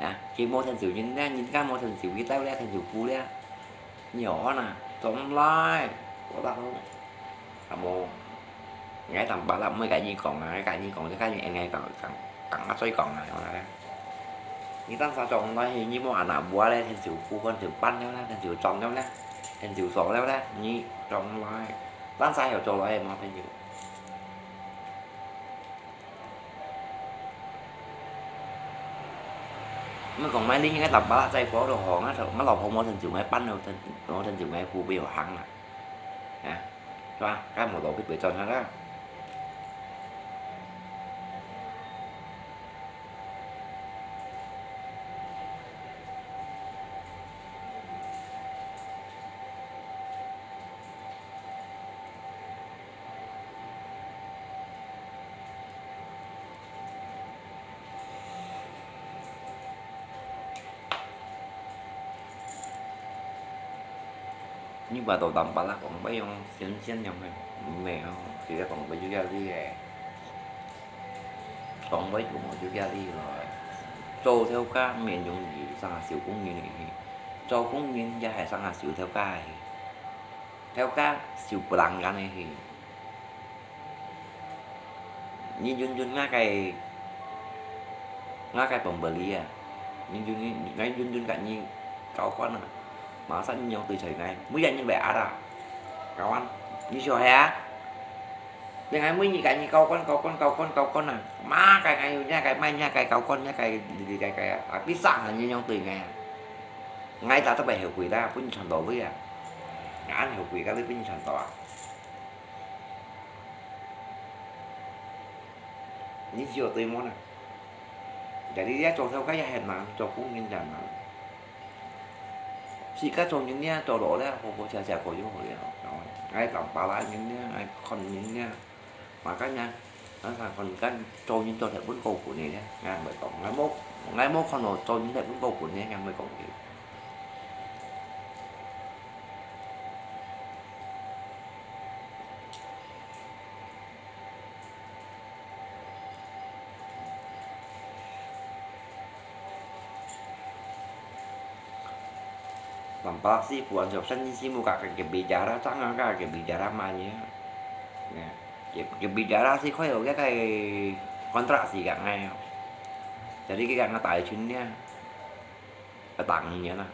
Nè, khi mua thành chịu nhìn nè, nhìn cái mua thành chịu cái tay đấy, thành chịu phù đấy. Nhiều nè, trống rồi, bố tạ lông. Hả mô. Ngay tầm bà lắm mới cái gì còn, cái gì còn, cái gì ngay còn, còn, còn nó xoay còn này, nó này. Nì tan xa trống rồi, hình như mua ăn à, bố đấy, thành chịu phù, con chịu bắn nhau nè, thành chịu trống nhau nè, thành chịu sổ nhau nè, nì trống rồi. Tan xa hiểu trống rồi, mà thành chịu. 講麼个，你應該摎爸爸載過咯吼，𠊎，𠊎老婆無成就，𠊎搬到成，無成就，𠊎姑不要行啦。啊，是吧？該無路去回轉下啦。 你話到南北啦，講話用新鮮樣个，毋係哦，其實講話有壓力个，講話有無有壓力咯。做頭家毋係容易，生下小工人个，做工人也係生下小頭家个。 頭家就不能恁呢去。你忍忍𠊎个，𠊎个pembeli啊，你忍忍，𠊎忍忍甲你交關啊，馬上你用對待𠊎，每日你會啊啦，交關，你曉得啊？你𠊎每日甲你交關，交關，交關，交關啊，麼个𠊎有，你个買，你个交關，你个，你个，啊，你上下你用對𠊎啊？ 𠊎早都會後悔啦，分你賺到位啊！𠊎恁後悔，該你分你賺到啊！你知有對無呢？Jadi這做頭家也很難，做工人也難。自家做人呢，做落了，好好食食過就好了。𠊎當巴拉人呢，𠊎看人呢， Makanya，𠊎常看人做人做忒分高分个呢，𠊎毋會講，𠊎無，𠊎無看到做人忒分高分个，𠊎毋會講佢。Nampak si puan jok san si muka ke bicara tang ka ke bicara manya. Ya, ke bicara si kau ya ke kontrak si kak ngai. Jadi ke kak ngai tai chun ya. Ketang ya na.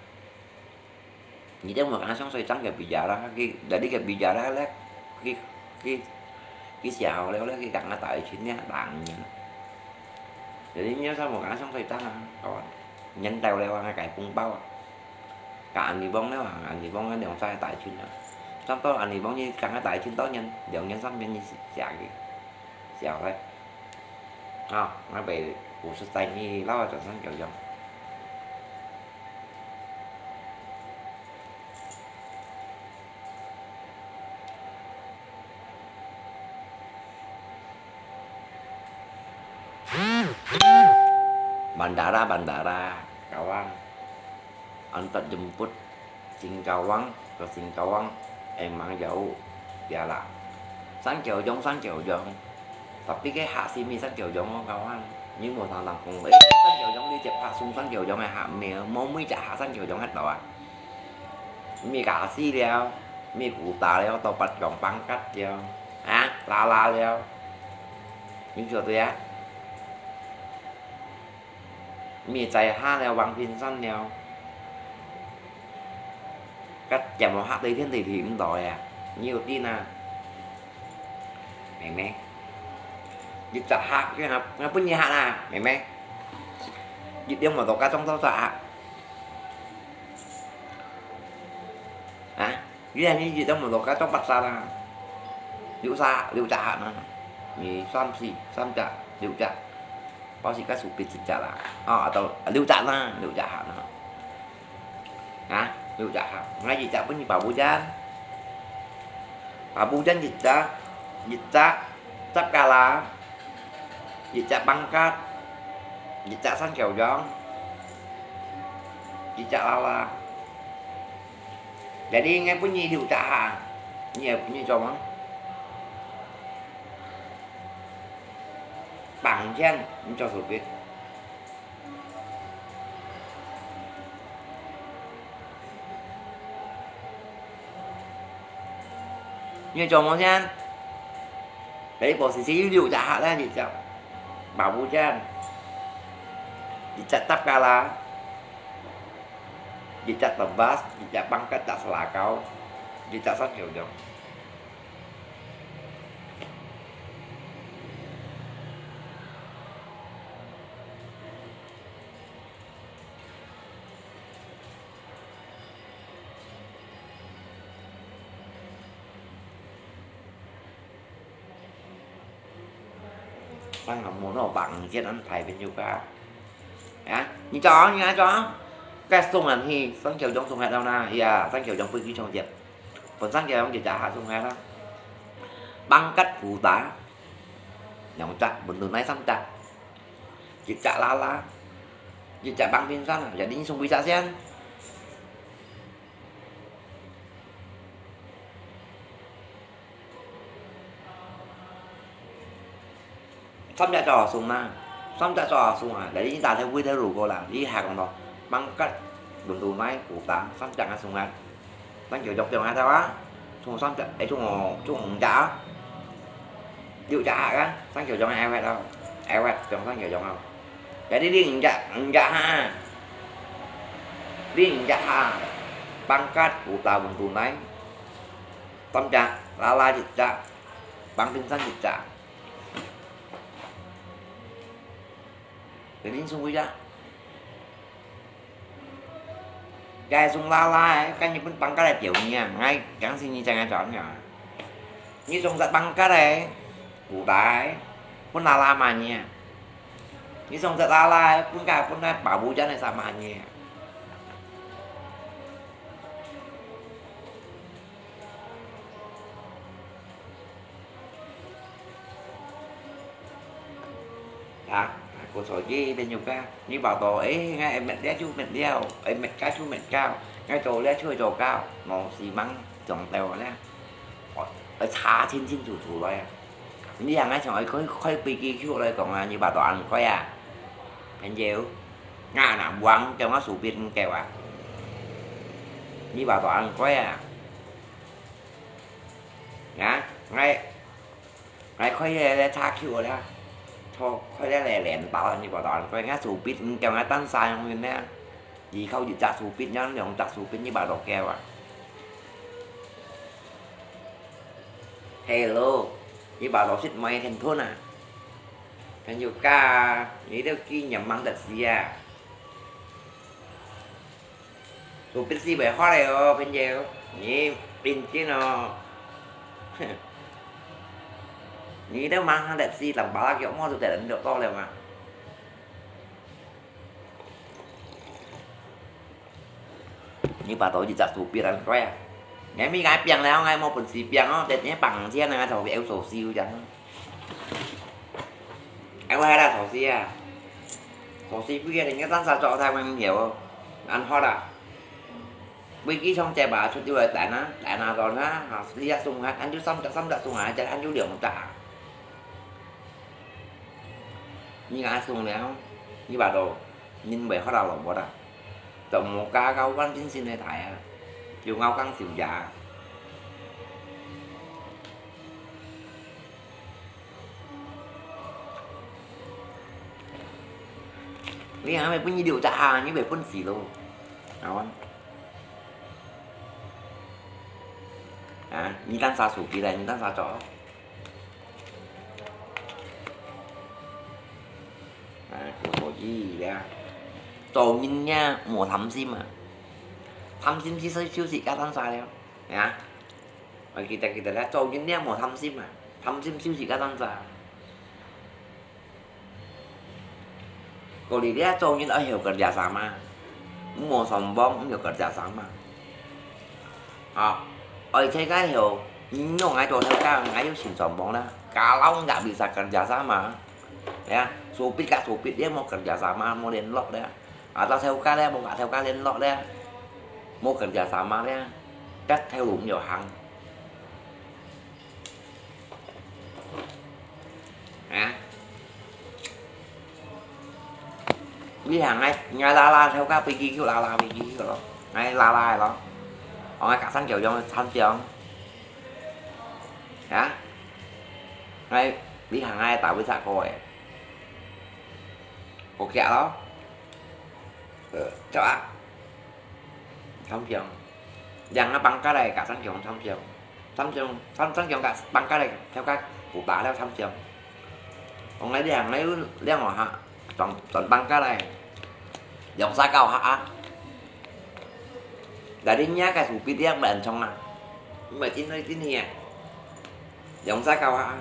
Ni dia mau kena song soi tang ke bicara, ke, jadi ke bicara le, ke, ke, ke siapa le, le ke kak ngai tai chun ya, tang ya. Jadi ni sa mau kena song soi tang ah, kawan. Nhân tàu le wang cái bông bao. Cả anh đi bông le wang, anh đi bông le dòng sai tai chun ya. Sampai anh đi bông ni kak ngai tai chun tao nhân, dòng nhân sampai ni siapa ke. Siapa le. À, ngay về, ủa sao tay ni lao cho sang kiểu dòng. Bandara, bandara, kawan. Antar jemput. Singkawang, ke Singkawang emang jauh, ya lah. Sangkyaujong, Sangkyaujong. Tapi ke hak si mi Sangkyaujong oh, kawan. Ni mô thang thang kong, eh, Sangkyaujong ni cep hak sung Sangkyaujong eh hak mi, mô mi cep hak Sangkyaujong hak tau ah. Mi kasi liao, mi kuta liao, tau pat kong pangkat liao. Ha, lala liao. Ni jua tu ya. Mi cai ha liao, wang pin san liao. Kat jam mo hak tei tien tei tei mdo ya. Ni u tin a. Meng meng. Jit cak hak, ngap, ngap pun ni hak na. Meng meng. Jit dia mo to ka tong to cak hak. Ha? Yuan ni jit tong mo to ka tong pasar na. Liu sa, liu cak hak na. Ni san si, san cak, liu cak. Pau si ka su pit si cak la. Ah, atau liu cak na, liu cak hak na. Ha, liu cak hak. Ngai jit cak pun ni pa bu jan. Pa bu jan jit cak, jit cak, cap kala. Jit cak pangkat. Jit cak san kiau jong. Jit cak lala. Jadi ngai pun ni liu cak hak. Ni pun ni cong. Pang jan, ni cong su pit. Ni cong mo jan. Jadi posisi liu cak hak lah, jit cak pa bu jan. Jit cak cap kala. Jit cak tebas, jit cak pangkat, cak selakau. Jit cak san kiau jong. 無那麼忙，現在排朋友啊。啊，你走，你來走。該送人去，三九九送還到哪？呀，三九九飛機衝擊，分三九九一隻下送還啦。Pangkat Kuta，兩隻，Bendunai三隻，一隻Lala，一隻Bang Pinsan，jadi你送幾隻先？ 三隻做下送啊，三隻做下送啊，來，你打電話去路過啦，你還講到，Pangkat，Bendunai，Kuta，三隻啊送啊，三九九中啊，對吧？送三隻，哎，送五，送五隻啊，六隻啊，三九九啊，awet咯，awet，中三九九啊。Jadi你五隻，五隻下，你五隻下，Pangkat，Kuta，Bendunai，三隻，Lala一隻，Bang Pinsan一隻。 Jadi你送幾隻？該送Lala个，該日本Pangkat个表妹啊，𠊎講是你正个轉啊。你送隻Pangkat个，古代，分Lala麼个啊？你送隻Lala个，分該分該babuyan个啥麼个啊？ 啊，過去一年有个，你話到，誒，𠊎愛搣這就搣了，愛搣該就搣到，𠊎做這就做到，無時間上到咧，愛查清清楚楚來啊！你行𠊎像愛開開飛機出來講啊，你話到恁快啊，朋友，𠊎若望叫𠊎手邊毋夠啊，你話到恁快啊！ 啊，𠊎，𠊎開个咧車球咧，坐開个咧練包，你無當開，𠊎手筆，你叫𠊎單三樣面咧，依靠一隻手筆，兩隻手筆，你無落夠啊。Hello，你無落識買天吞啊？朋友家，你都紀念mang得死啊？ Supit si buat hot le oh, Pin Chiu. Ni Pin Chin oh. Ni dah mahal dah si, tambah lagi, mau tu tak ada dok tolong ah. Ni patut je tak supit lah kau ya. Ngai mi ngai piang lah, ngai mau pun si piang oh, tet ni pang sia ngai tau bi eu so siu jang. Ai, wa hai da sổ si à. Sổ si bữa giờ thì người ta sao cho thay mình nhiều. Ăn hot à. Bữa kia xong chạy bà chút đi rồi tán á, tán à rồi á, hả, đi ra sung hả, ăn chút xong, xong đã sung hả, chạy ăn chút lượng một trả. Như ngã sung nè, như bà đồ, nhìn vậy hot à lộn bột à. Tàu mù cá gấu quán chính xin này thải à. Dù ngáo căng xỉu giả. Ni hả mày bún đi điều tra à, như vậy bún xì luôn. Đó. À, như tan xa sủ kỳ này, như tan xa chó. À, cũng có gì đấy à. Tổ nhìn nha, mùa thăm sim à. Thăm sim chỉ sơ siêu thị cá tan xa đấy. Nha. Ôi, kita, kita lihat, cowok ini yang mau thamsim ah. Thamsim siu si ka tangsa. Kau lihat, cowok ini ai hiu kerja sama. Mau sombong, hiu kerja sama. Ah, ôi, saya ka hiu, nyong ai tuh saya ka, ngai hiu sin sombong lah. Kalau nggak bisa kerja sama, ya, supit ka supit, dia mau kerja sama, mau lenlok dia. Atau theo ka dia, mau nggak theo ka lenlok dia. Mau kerja sama dia. Cắt theo đúng nhiều hàng. Hả? Đi hàng ngay, ngay la la theo ka pigi kêu la la pigi kêu lo. Ngay la la lo. Ở ngay cả sang kiểu dòng sang kiểu. Hả? Ngay đi hàng ngay tạo với xã hội. Có kia lo. Ờ, cho á. Thăm phiền. Yang nó băng cá đây cả thăm phiền, thăm phiền. Thăm phiền, thăm, thăm phiền cả băng cá đây theo các cụ bà theo thăm phiền. Ông ấy đi hàng lấy, lấy ngỏ hả? Toàn, toàn băng cá đây. Dòng xa cao hả? Đã đi nhá cái phủ bít điếc mà ăn trong à. Nhưng mà chín hơi chín hiền. Dòng xa cao hả?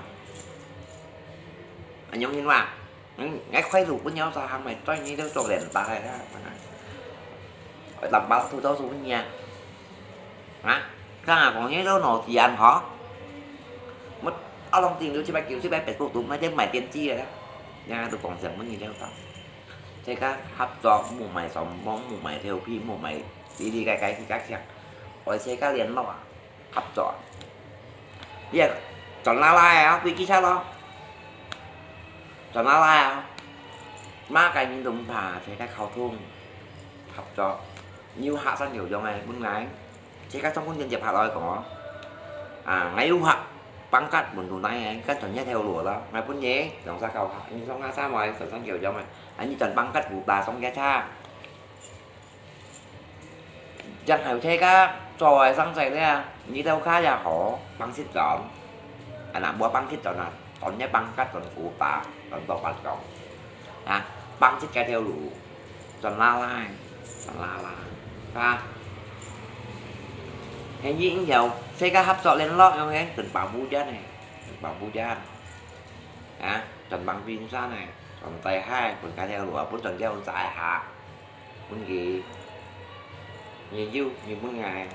恁樣形嘛，嗯，𠊎開路分你做行嘛，做你都做人打个啦，啊，摎包土豆酥分你啊，啊，看啊，講你都腦子恁好，我阿龍頂有七百九十个Facebook都買電，買電器个啦，人家都講成分你了吧？這个合作，莫買上網，莫買頭皮，莫買哩哩个个去个去，愛這个聯絡啊。 合作。你啊，轉啦啦个啊，飛機車咯。轉啦啦个啊，麼个人都毋怕，大家溝通、合作。你有客生有用个，本來，大家上空間接下來講哦。啊，𠊎有客，放假問題哪个，跟轉一條路咯。𠊎本來兩三個客，你上下三位，生生有用个，啊，你轉放假無打上一車。 正好自家做个生意咧，你兜下也好，幫sit轉。啊，若無幫sit轉啊，轉一幫甲轉古巴，轉到八角。啊，幫sit該條路，轉拉拉，轉拉拉，啊。現在有自家合作聯絡，有無？轉保護站呢，轉保護站。啊，轉幫冰山呢，轉大海，分該條路啊，分轉叫大海。 分佢，你有，你分𠊎。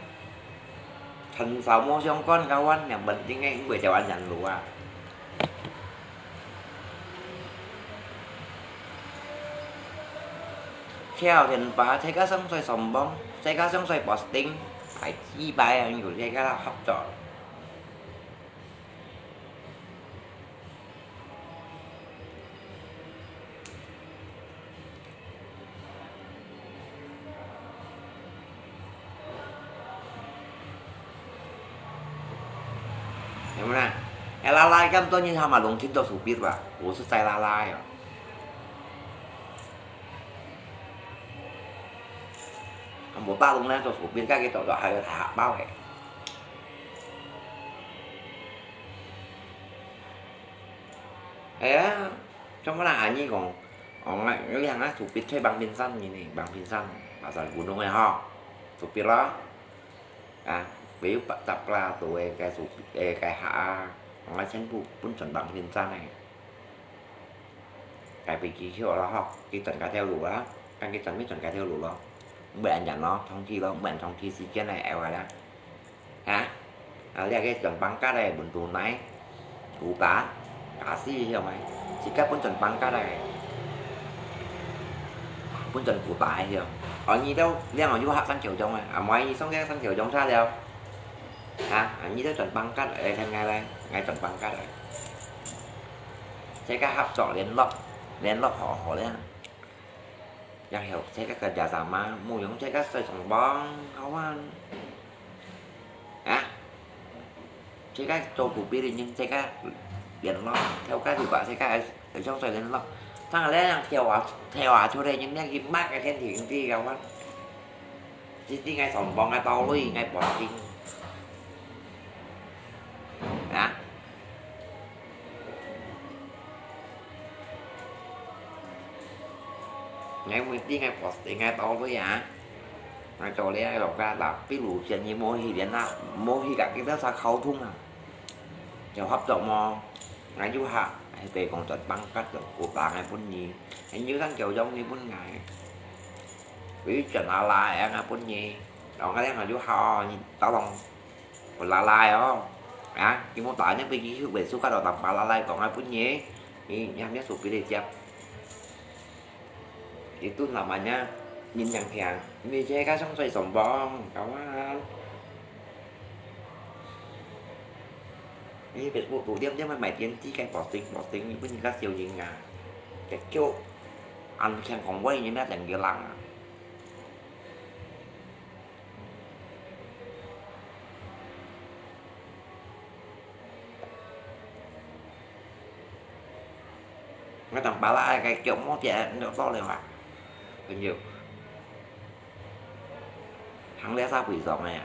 陳少無相干，kawan，yang penting个，因為台灣人路啊。跳電話，自家上水上網，自家上水posting，排幾排啊，有自家合作。 有無啦？哎，拉拉，這麼多年他們攏聽到手筆吧？我是在拉拉呀。啊，無打攏來做手筆，該个早早還有大包誒。 哎呀，做麼个啦？阿姨講，哦，𠊎，𠊎兩个手筆在幫冰山呢，幫冰山，pasal gunung个吼，手筆咯。啊，佢有八十啦，都个，个手筆，誒，个下啊，𠊎全部分全幫冰山个。該飛機票咯吼，佢轉該條路啦，該佢轉，佢轉該條路咯，毋會恁樣咯，長期咯，毋會恁長期時間來，愛个啦。 啊？啊，這个轉放假个問題哪？古巴，假死曉無？自家分轉放假个，分轉古巴曉。哦，你兜，你有客生球場啊？啊，莫你送个生球場差了。啊，啊，你兜轉放假，誒，聽𠊎來，𠊎轉放假个。自家合作聯絡，聯絡好好了。 然後自家kerja sama，毋好用自家在上網，kawan。啊？自家做手筆个人，自家聯絡，頭家就話自家愛，愛上水聯絡。當然咧，人跳啊，跳啊出來，人家去罵个天天地，kawan。 一定愛上網个道理，愛保證。啊？𠊎一定愛保證个道理啊！𠊎做這个老家啦，比如像你無去連啊，無去甲佢兜儕溝通啊，有合作無？𠊎有客，係講轉放假，轉古巴个分你，還有人叫用你分𠊎。 佢轉拉拉个啊，分你。哦，𠊎這下有好，你打通，分拉拉哦。啊，佢無打，你分佢去尾數，佢就打把拉拉講啊，分你。你，你還免手筆來接。佢都namanya人yang平，你這个上水上網，kawan。你Facebook度點點賣電器，該posting posting，你分人家笑人啊。結局，恁強講話，你咩等佢人啊？ 該當巴拉个腳毛跌落到了啊！朋友，行了啥回上个啊？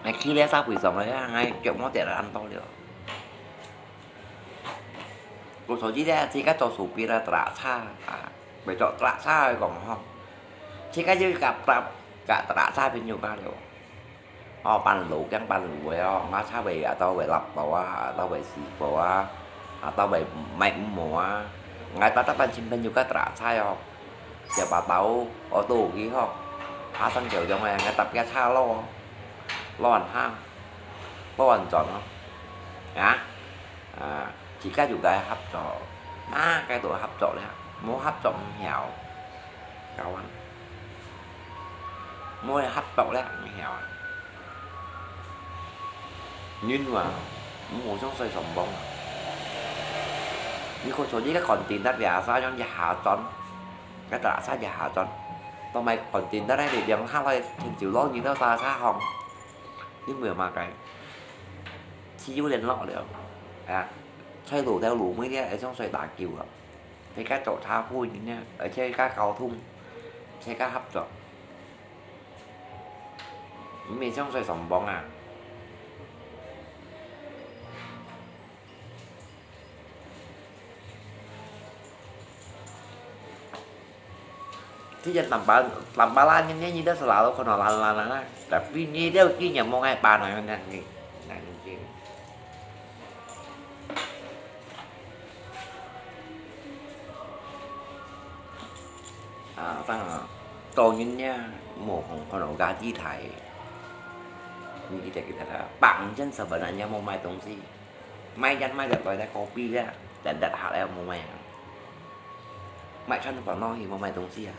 哎，去了啥回上个啊？哎，腳毛跌了恁多了。故所以咧，自家做手邊个打茶啊，會做打茶个講吼，自家就甲打甲打茶朋友家了。哦，半路驚半路个哦，買茶會啊，都會落包啊，都會死包啊，啊，都會賣五毛啊。𠊎打打半千朋友家打茶哦，小把刀，哦，都有去吼，下山橋中个，𠊎打邊茶路哦，路很行，路很轉哦，啊。 啊，自家就該合作，麼个都合作了，無合作毋曉，教啊，無合作了毋曉啊。人啊，毋好想衰上網啊。你看，所以个看電影，biasa樣一下轉，該打啥一下轉，到買看電影咧，你兩下來，天就落雨到沙沙行，你會麼个？ 只有聯絡了，啊，在路頭路尾咧，會想衰打球啊，大家做茶會呢，而且大家溝通，大家合作，毋係想衰上網啊。Tiyan tampa-, tampala niya, niya, niya selalu kono lala-lala. Tapi niya dia, niya mau ngai panah, niya, niya, niya. Ah, tang, to niya, mau kono gaji thai. Ni kita, kita, pang jen sebenarnya mau mai tongsi. Mai jen mai jen koi dah kopi dah, dan dat hak dah mau mai. Mai chan pang no hi mau mai tongsi ah.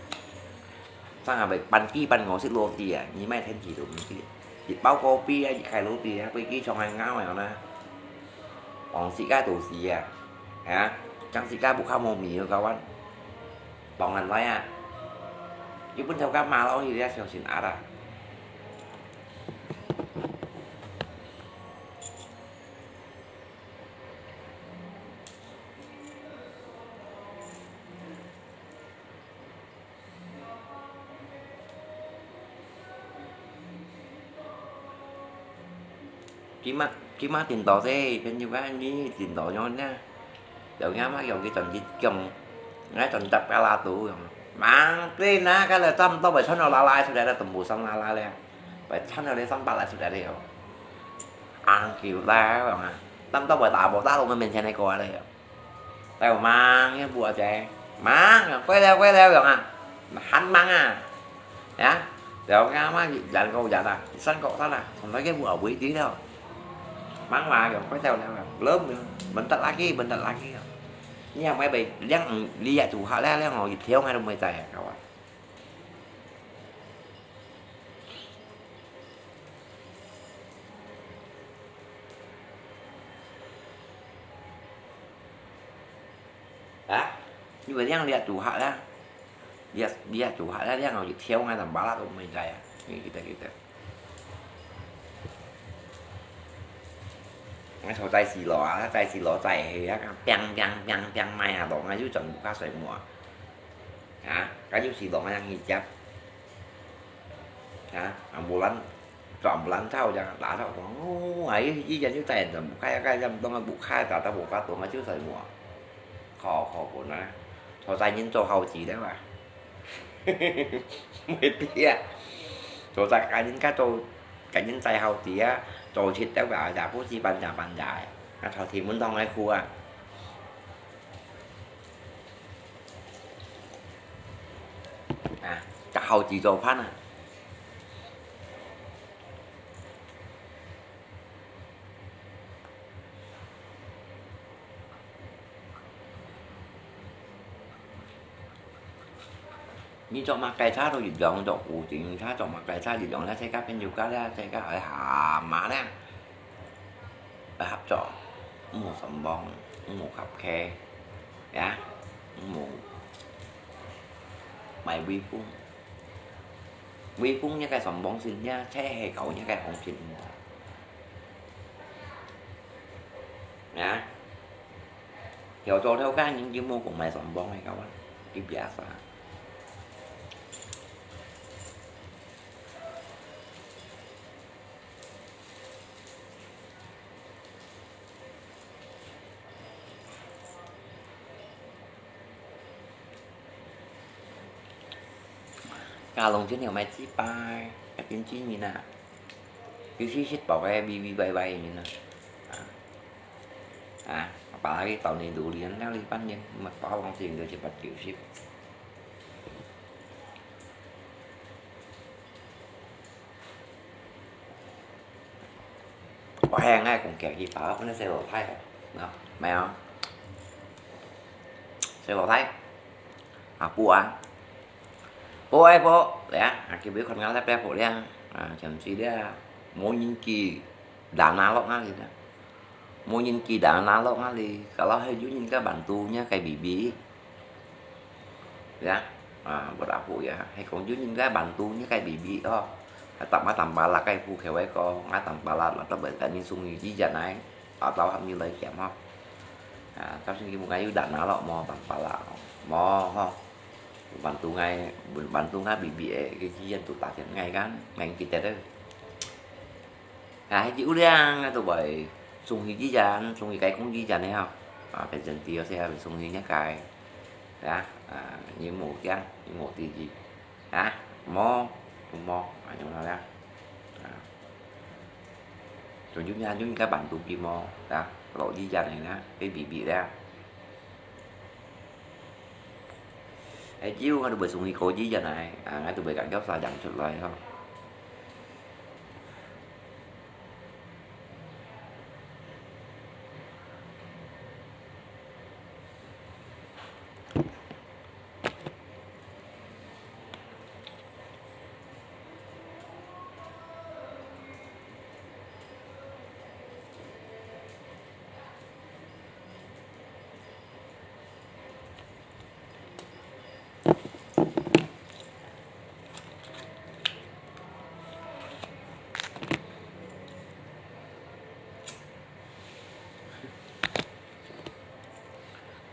Sang ah, bai pan ki pan ngo sit roti ah, ni mai then ki roti. Di bao kopi ah, di khai roti ah, bai ki chong hai ngau ah na. Ong si ka tu si ah. Ha? Chang si ka bu kha mo mi kawan. Tong lan lai ah. Ki pun thau ka ma lo hi dah siau sin ah. Kima, kima tin to se, pen juga ni tin to nyo na. Yau nga ma yau ki chon ki kiong. Ngai chon tap ka la tu yong. Mang te na ka le tam to bai chon la lai su le la tum bu sang la lai le. Bai chon le sam pa lai su le le yong. Ang kiu la yong a. Tam to bai ta bo ta lo men chen ko le yong. Tao mang yong bu a che. Mang, quay leo, quay leo yong a. Han mang a. Ya. Leo nga ma yan ko yan a. San ko san a. Song ta ke bu a bu ti leo. Mang ma yong quay leo leo. Lom yong. Bentar lagi, bentar lagi yong. Ni yang mai bai liang li ya chu ha leo leo ngo yit thiau ngai lo mai zai a kawan. Ha? Ni bai liang liak tu hak lah. Liak, liak tu hak lah, liang ngau thiau ngai tam bala tu mai zai ah. Ni kita, kita. Ngai so zai si lo ah, zai si lo zai he ah, piang, piang, piang, piang mai ah, lo ngai yu chang bu ka soi mua. Ha? Ka yu si lo ngai yang hi jap. Ha? Ambulan. Cho ambulan chau jang, la chau tuang, ô, ai, i yan yu tai yan bu khai, khai yan tuang bu khai, ta ta bu ka tuang a chiu sai mua. Kho, kho bu na. Cho sai yin cho hao ji de wa. Mui ti a. Cho sai ka yin ka cho, ka yin sai hao ji a. Cho chit de wa, ya bu ji ban ya ban ya. A cho ti mun dong ai khu a. A, ka hao ji cho phan a. Ni chok mak kai cha to yit yong chok ku ting cha chok mak kai cha yit yong cha sai ka phen yu ka la sai ka ai ha ma na. Ai hap chok. Mu som bong, mu kap khe. Ya. Mu. Mai wi pung. Wi pung nya kai som bong sin nya, chai he kau nya kai hong sin. Ya. Hiểu cho theo các những cái mô của mày sản phẩm hay không á? Cái biasa. 家弄真了買幾百，一邊幾人啊，有時食飽个微微歪歪个人啊。啊，啊，把佢到你肚裡，那裡半年，麼包往前就一百九十。 我係愛講客氣話，分你細老弟啊，喏，無啊？細老弟，啊，補啊，補啊補，來啊，啊，佢會看𠊎來補了，啊，暫時了，無人機，打那落那裡了，無人機打那落那裡，kalau係有人个bantu，你該微微。 Ya, à, buat aku ya. Hay kong Jun, ngai bantu ni kai bibi ho. Tamba tamba lah kai pu kewai ko, ngai tamba lah lah ta bai kai ni sung ni ji jan ai. Atau ham ni lai kiam ho. À, tao sung ki bu ngai yu dan na lo mo tamba lah. Mo ho. Bantu ngai, bantu ngai bibi eh, cái ji jan tu ta jan ngai kan, ngai kita tu. À, hay ji u liang ngai tu bai sung hi ji jan, sung hi kai kong ji jan ni ho. À, phải dần tí sẽ phải sung hi nhá kai. Ya, à, ñu mò kiang, ñu mò tí gì. Hả? Mò, mò, à, ñu nó ya. À. Chúng chúng nhà chúng các bạn tụi kia mò, ya, lọ gì giờ này nè, cái bị bị đó. Ai chiếu ngay tụi bay sung hi cô gì giờ này, à, ngay tụi bay cảm giác sao dặn sụt lại không?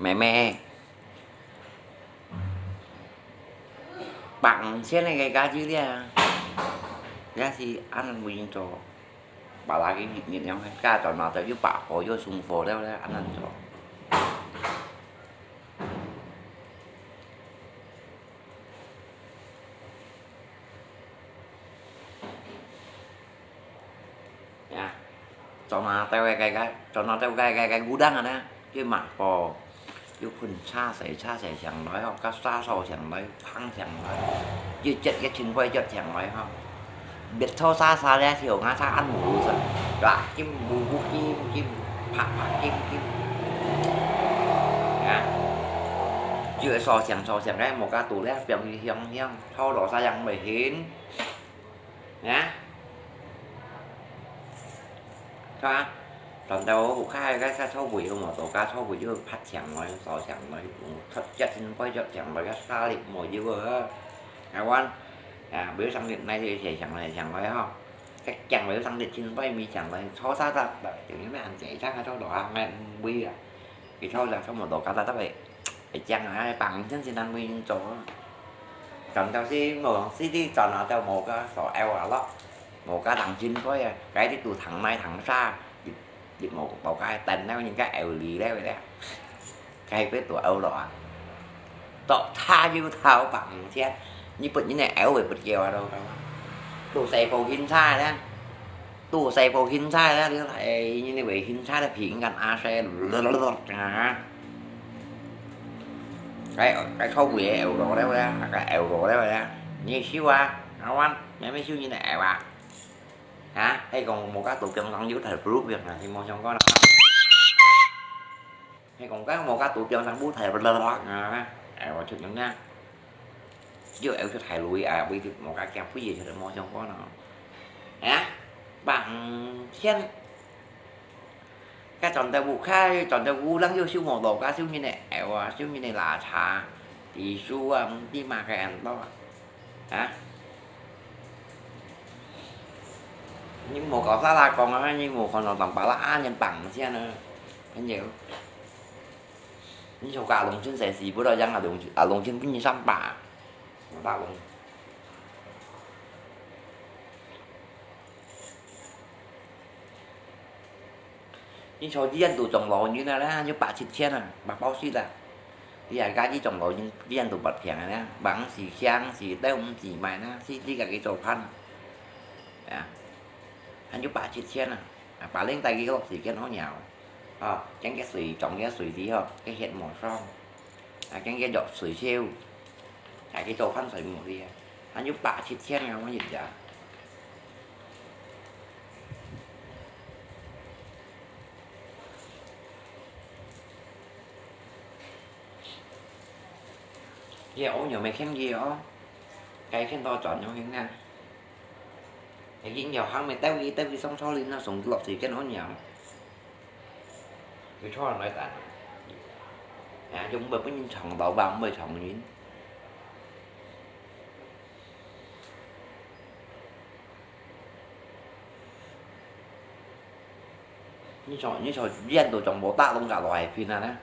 妹妹，百五千个價錢了，也是恁樣無人做。把那个日日用个價錢拿到又百貨又送貨了了，恁樣做。 Ya, cho nó tao cái cái cái, cho nó tao cái cái cái gudang啊呢，佢賣貨，有盆茶水茶水上來吼，甲沙沙上來，湯上來，佢接一千塊接上來吼。別錯沙沙咧，就ngã沙ăn mù rồi, là kim bù bù kim kim, phạt phạt kim kim. Ya,佢係沙上沙上cái một cái tủ咧, biang đi hiang hiang, thâu đó xa yang mới hin. Nè. Cho á. Tòn tàu hụt khai cái xa sâu bụi, mà tổ cá sâu bụi chứ phát chẳng nói, sò chẳng nói, cũng thật chất xin quay cho chẳng nói, cái xa lịch mùa dữ vơ. Ngài quan. À, biểu sang lịch này thì sẽ chẳng nói, chẳng nói ho. Chắc chắn biểu sang lịch xin quay mi chẳng nói, số xa xa, đợi, chừng như mấy anh chạy sang cái số đó, ngay bụi à. Cái số là số một tổ cá ta tấp vậy. Phải chăng ai bằng chân xin ăn bụi cho. Còn tao xí ngồi bằng xí tí cho nó tao một cái sổ eo à lắm. Một cái thằng chín có à, cái tí tụ thằng này thằng xa. Dịp, dịp một tổ cái tên nó những cái eo lì đấy vậy đấy. Cái biết tụ eo lọ à. Tổ tha dư thao bằng chết. Như bật như này eo về bật kèo à đâu đâu. Tụ xe phô hin xa đấy. Tụ xe phô hin xa đấy. Như này về hin xa đấy, phiền gần a xe. Cái, cái khâu quỷ eo lọ đấy vậy đấy. Cái eo lọ đấy vậy đấy. Như xíu à. Nó ăn. Mẹ mấy xíu như này eo à. Hả? Hay còn một cái tụ chân con dưới thời group việc này thì mua xong có đó. Hay còn cái một cái tụ chân sang bút thầy bla bla bla. À, à, vào chụp những nha. Chứ em cứ thầy lùi à, bây giờ một cái kia quý gì thì mua xong có nó. Hả? Bằng thiên. Cái tròn tay vụ khai, tròn tay vụ lăng vô siêu mổ đồ, cái siêu như này, ẻo à, siêu như này là thả. Thì su à, đi mà cái ăn đó. Hả? Nhưng mà có xa là còn á, nhưng mà còn nó tầm bả là nhân bằng mà xem nữa. Anh nhiều. Ni cho cả lông chân sẽ xì bữa đó, yang là lông, à, lông chân cũng như sắm bả. Mà ta lông. Ni cho đi ăn tụ trồng lò như này là như bả chít chén à, bả bao xít à. 你啊，家己種落，你，你人都發病个呢，房是香是都毋知買呢，是自家去做飯。啊，還有八七千啊，啊，把零帶去落水間好尿，啊，將个水，裝个水裡吼，个血無爽，啊，將个藥水燒，啊，去做飯水無力啊，還有八七千啊，我一家。 也哦，有没看见哦？该看到转有看啊。已经有行没到位，到位上车哩，那送落水跟好鸟。有车人来等。啊，就毋会分人撞到吧，毋会撞人。 你像，你像，你人都像無打攏个來拼啊呢，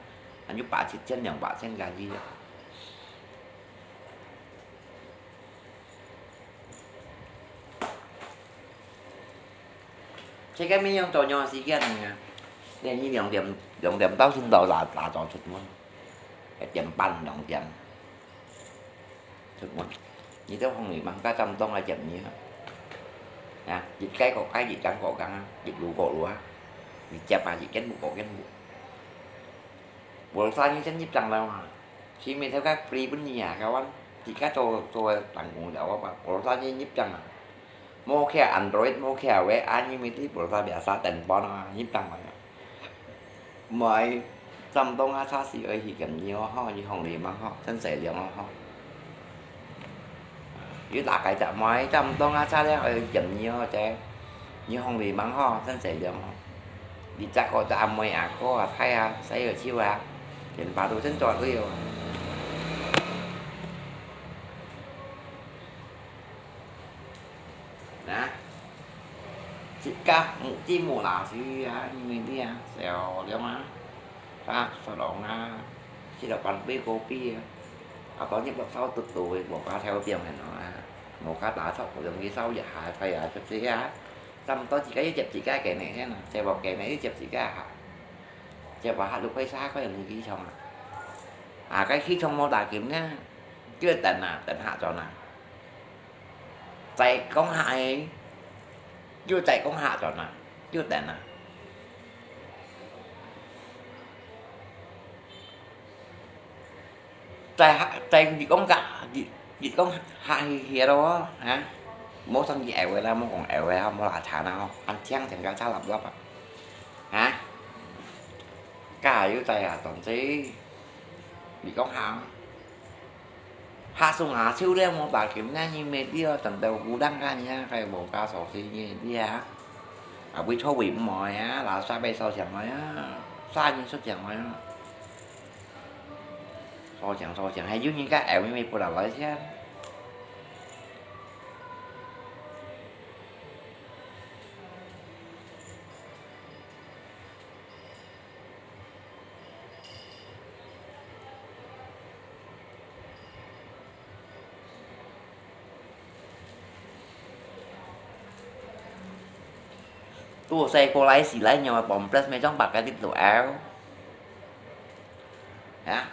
還有八七千、兩百千个去啊。這个民用作業時間呢，連你兩點，兩點到先到拿，拿走出門，一點半、兩點。 出門，你兜紅泥鯭个針筒啊，接你啊。啊，一個過個，一間過間啊，一路過路啊，一接啊，一間屋過間屋。無啥人先入場了嘛，前面頭个free分你啊，kawan，自家做，做个辦公了，我講，無啥人入場啊。 無care Android，無care W A，你mesti pulsa biasa telepon啊，你當然。Mai，針筒啊，差事愛去撳你哦，吼，你紅泥鯭吼，真細量哦，吼。你打開隻mai，針筒啊，差量愛撳你哦，這，你紅泥鯭吼，真細量哦。你隻個隻阿妹啊、哥啊、太啊、細个手啊，連把都真抓對哦。 啊，自家，嗯，自家拿去啊，因為你啊，少量啊，啊，少量啊，食了半杯咖啡啊，啊，當日落手嘟嘟个，無加調點个喏啊，無加打錯，無用去燒一下，快啊，就這啊，差不多自家一接自家个呢，係喏，接無个呢，一接自家下，接無下，就快殺，快用去唱啊。啊，該去唱無打緊呢，就等啊，等下轉啊。 再講下去，又再講下轉啊，又等啊。再下，再你講下，你，你講下去歇咯，哈？莫上去挨位啦，莫講挨位啊，莫拉扯啦，吼，安靜，成个吵立立啊，哈？加油再下，同志，你講下。 下送下手了，無打緊，那你乜了，等到有人个呢，該無加手勢呢，你啊。啊，會錯位毋愛啊，垃圾愛收上來啊，啥人收上來啊？收上收上，還有人家愛咪咪不拿來先。 都細過來時來，你愛bomb blast咩？裝白个滴到out。啊？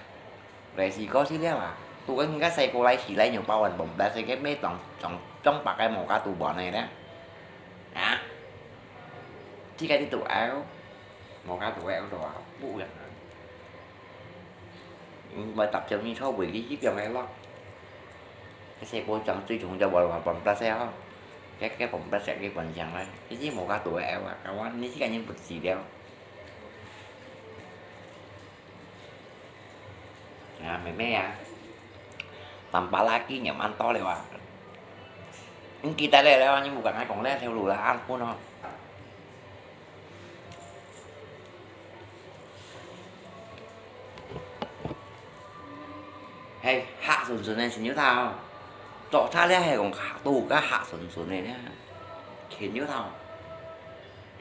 來時過時了啊？都跟人家細過來時來，你包完bomb blast个咩？裝，裝，裝白个無加都無呢咧。啊？這个滴到out。 無加都會有啊，不一樣啊。嗯，我搭著你坐飛機去邊个咯。該細波上最重要，我話bomb blast吼，該，該bomb blast个關鍵啦，這是無加都會有啊，kawan，你這个人不知了。 啊，妹妹啊，tambah lagi你恁多了啊。你記得了了，你無同𠊎講了條路啦，恁分哦。係，黑順順个，先有頭。做差了係講都个黑順順个呢，先有頭。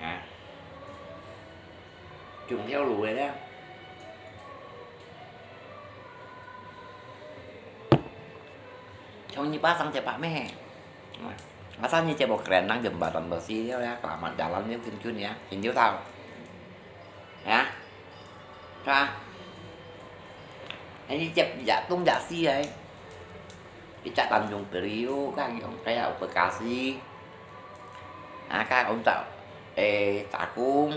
啊。 中條路个了。從你爸上隻爸咩？啊，上你隻無可能就毋把當多事了呀，kelamaan jalan了，近近呀，近就到。啊？是吧？係你接一隻東一隻西个，一隻當中比例，該用該有不加西，啊，該用到，誒，炸工，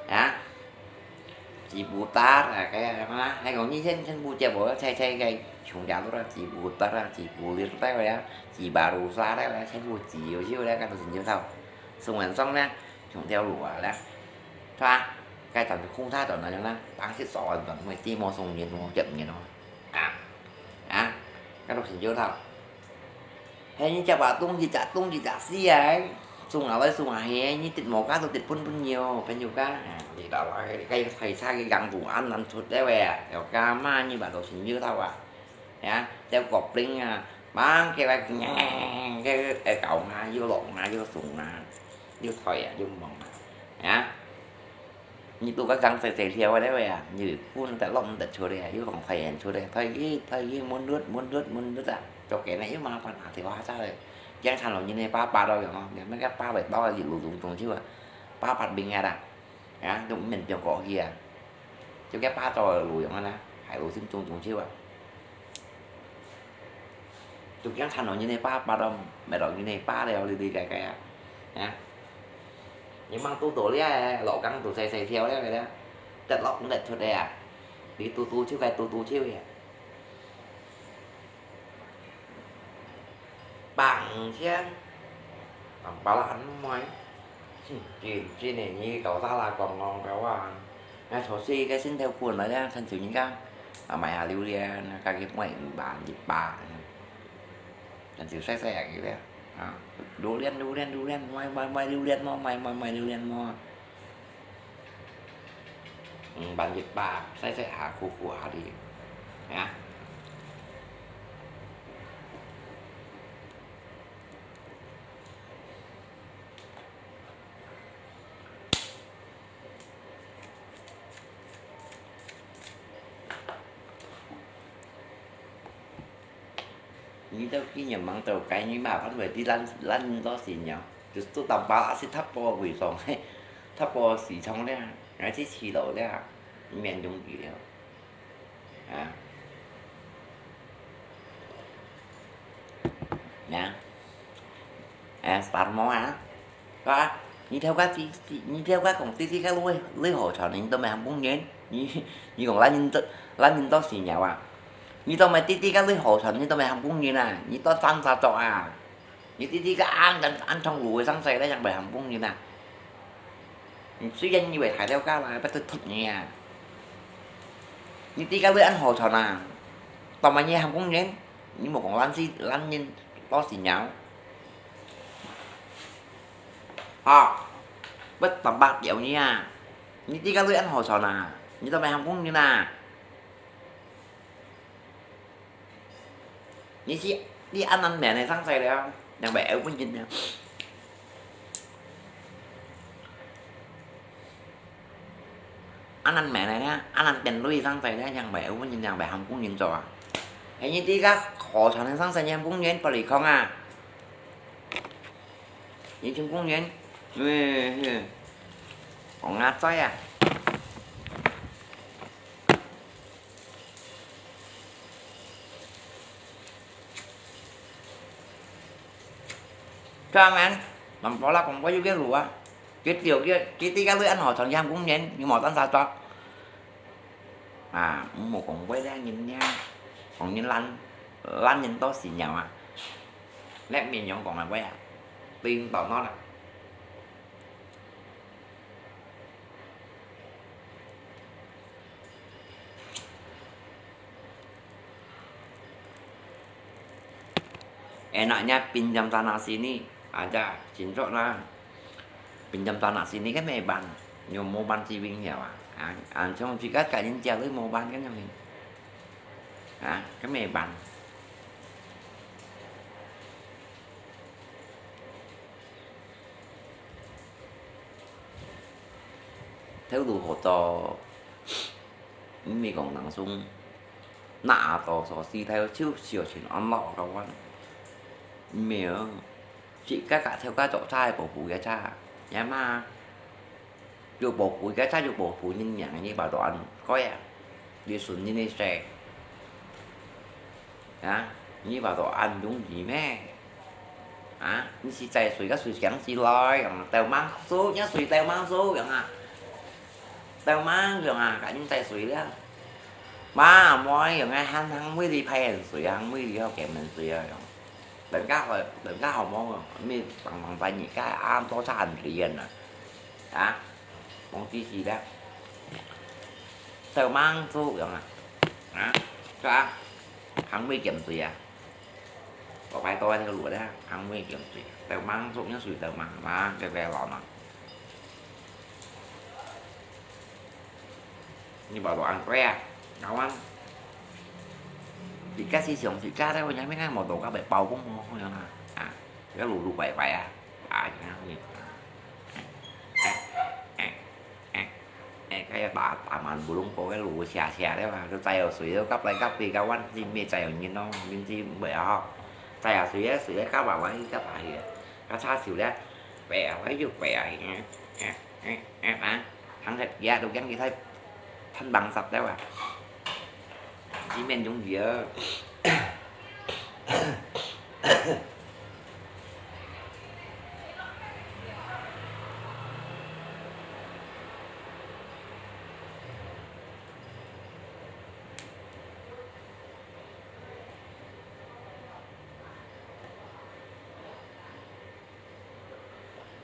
啊，雞脯搭啊，該樣啊，還有你先先不接無，切切个，像這个啦，雞脯搭啊，雞脯粒搭个啊，雞巴魯沙个啊，全部擠有少个，該都係牛頭。送完送呢，像條路啊啦，是吧？該咱空差轉來啦，當時早安轉，因為地毛送人哦，接人哦。 啊，啊，該都係有頭。係你隻話東一隻東一隻西啊，送下來送下去，你跌無價都跌分分有，朋友家。啊，你到啦，該該太差个樣子，恁難出來喂啊，有加嘛，你話都係有頭啊。啊，這個兵啊，忙起來，該該搞啊，又落啊，又送啊，又退啊，又忙啊，啊。 你都个講細細條个咧喂啊，你分得落毋得出咧，又講太遠出咧，太遠太遠，滿月滿月滿月啊，做个呢又麻煩啊，條下差咧，驚慘咯，你呢爸爸到樣咯，你那個爸爸到一路中中就啊，爸爸兵啊啦，啊，都毋免中國去啊，就該爸到路樣啊啦，海路中中中就啊。 都驚慘咯，你呢爸爸都，乜咯，你呢爸了，你你該該啊，啊，你吂堵到了，老公都細細條了个了，得落毋得出个啊，你堵堵手个堵堵手个，放先，放把爛妹。 真真个，你搞啥啦，講講搞啊！𠊎坐車个心頭本來咧，親像人家啊，買下榴槤，啊，家己買五萬、一百，親像細細个咧，啊，榴槤，榴槤，榴槤，買買買榴槤無，買買買榴槤無。五萬、一百，細細下苦苦下哩，啊。 你兜今日忙到該，你麻煩會知咱咱多時了，就做當巴拉斯塔波為上，塔波市場了，還是七樓了，免容易了。 啊。啊。啊，start無啊？啊，你頭家知，知，你頭家講弟弟个鐳，鐳好長，你都毋喊工人。你，你講咱人都，咱人都死了啊？你都毋係弟弟个鐳好長，你都毋喊工人啊？你都爭啥作啊？ 你弟弟个恁恁恁長路个生死咧，正毋喊工人啊？你雖然以為大條家啦，不得脱你啊！你弟个鐳恁好長啊？當晚你喊工人，你莫講懶尸懶人老死鳥。啊，不當白掉你啊！你弟个鐳恁好長啊？你都毋喊工人啊？ 你是，你恁難命个生死了，正會有本人了。恁難命个呢，恁難變鐳生死了，正會有本人，正會喊工人做啊。係你這個好長个生死，喊工人不離空啊。 你請工人，嗯，嗯，講啊，在啊。Jangan, mampu lah, kung kayo ginawa. Kita, kita, kita kalau ano, sang yang kung yan, yung mga tansa to. 啊，毋好講話咧，人咧，講人懶，懶人到死了啊！你面容講个話啊，顛倒喏啦。Enaknya pinjam tanah sini aja, cincok lah. Pinjam tanah sini kan 沒辦，又無辦這邊了啊。啊，啊，像自家個人家都無辦，該樣呢。啊，該沒辦。頭路好做，毋係講人送，拿到所時頭就小心安樂个話，毋係哦。 自家个頭家做差，保護个差，也嘛，有保護个差，有保護人命，你把都安該啊。你順人个勢。啊，你話到恁容易咩？啊，你係制水个水強起來，樣啊，鬥猛做，你水鬥猛做，樣啊，鬥猛樣啊，趕緊制水了。嘛，莫樣啊，行行尾里排人水啊，行尾里好減人水啊，樣。人家好，人家好忙啊，咩忙忙在你家啊，多差很遠啊，啊。 講知識咧，鬥猛做樣啊，啊，係啊，行尾減水啊，我擺到該個路咧，行尾減水，鬥猛做，你水鬥猛，猛，對不對，老呢？你把路安乖啊，老王，自家思想自家咧，我也沒看無路，該被包公樣啊，啊，這個路路拐拐啊。 啊，哎，該个大，大滿布攏過个路斜斜个嘛，就載有水，就夾來夾去，甲阮是毋係載有人咯，恁是袂好。載有水个，水个夾下來，夾下去，甲車手咧，飛啊，飛就飛啊，哎，哎，哎，哎，啊，行忒幾下都驚佢太，太猛煞了啊。 一面容易啊。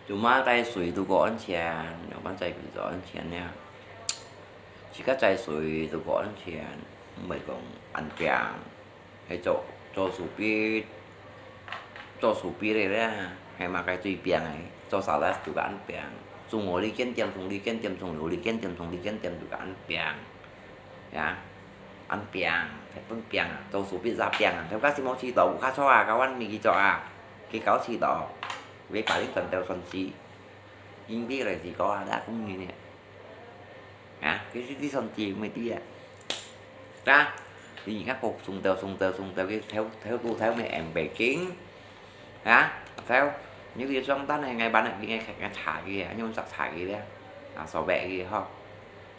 做麼个帶水都過安全，樣般載水都安全呢？自家帶水都過安全，毋會講恁驚。係做，做手筆，做手筆个啦，係嘛，該最驚个，做sales都恁驚。從五里間店，從里間店，從六里間店，從里間店都恁驚。 呀，恁病，係分病啊，做手筆也病啊，頭家是無試到，有較錯啊，甲阮咪去做啊，去搞試到，會甲你賺到算是，因為來是講啊，打工人呢，啊，其實你算是毋會知啊，啊，你而家講送到送到送到去，頭頭都頭尾紅白金。 啊，頭，你去上班个，𠊎班个，𠊎，𠊎查佢个，你用查查佢个，啊，掃描佢吼。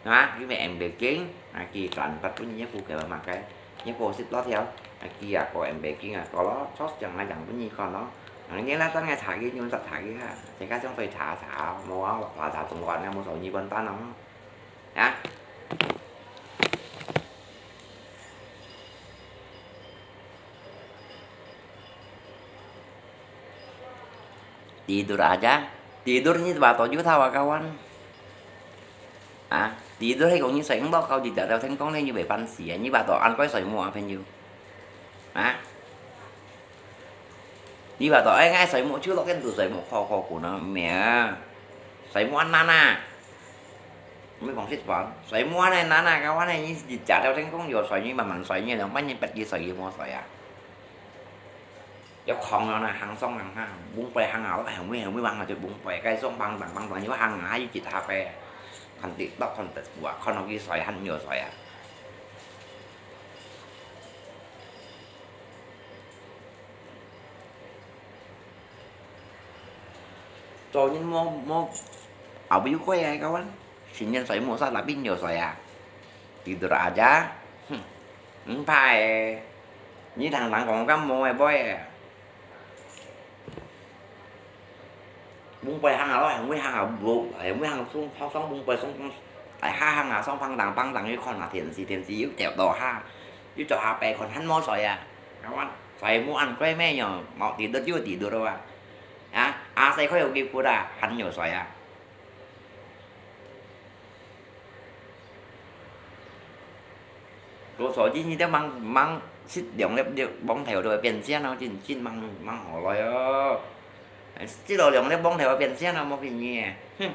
啊，佢咪紅白金，啊，佢賺八分一股个嘛个，一股十多條，啊，佢啊，个紅白金啊，个咯，出獎啊，獎分你看咯。啊，你那單个查佢，你用查查佢哈，自家上去查查，無啊，查查中國人，無掃你本單咯。 啊？Tidur aja, tidur你話到有頭啊，kawan。啊，tidur係講你睡毋到覺，日日都聽講咧，你會煩死啊！你話到恁該睡目啊，朋友？啊？ 你話到，哎，𠊎睡目，就落間都睡目，好好睏啊，毋係啊。睡目恁難啊。毋係講實話，睡目恁難啊，甲阮呢，你日日都聽講有睡，你慢慢睡，你兩半日別日睡，你無睡啊。有空了呢，行上行下，往背行啊，我行尾行尾行啊，就往背，該上碰撞碰撞，又行啊，又一下背，看TikTok，看直播啊，看落去睡，還有睡啊。 做人莫，莫，後背有鬼啊，kawan。成日睡目煞，tapi有睡啊。Tidur aja，哼，毋怕个。你聽人講，敢無个尾个。往背行啊，落行尾行啊，無，行尾行上，上往背上，大下行啊，上碰撞碰撞去看啊，電視電視又掉落下，又做下背看，還無睡啊。Kawan，睡目恁鬼咩樣，無tidur就tidur了啊。 啊，阿細可以有幾骨啊，還有水啊。多少日日都吂，吂食兩粒，兩粒黃豆都會變仙哦，真，真吂，吂好來哦。食了兩粒黃豆會變仙哦，無騙你啊。哼，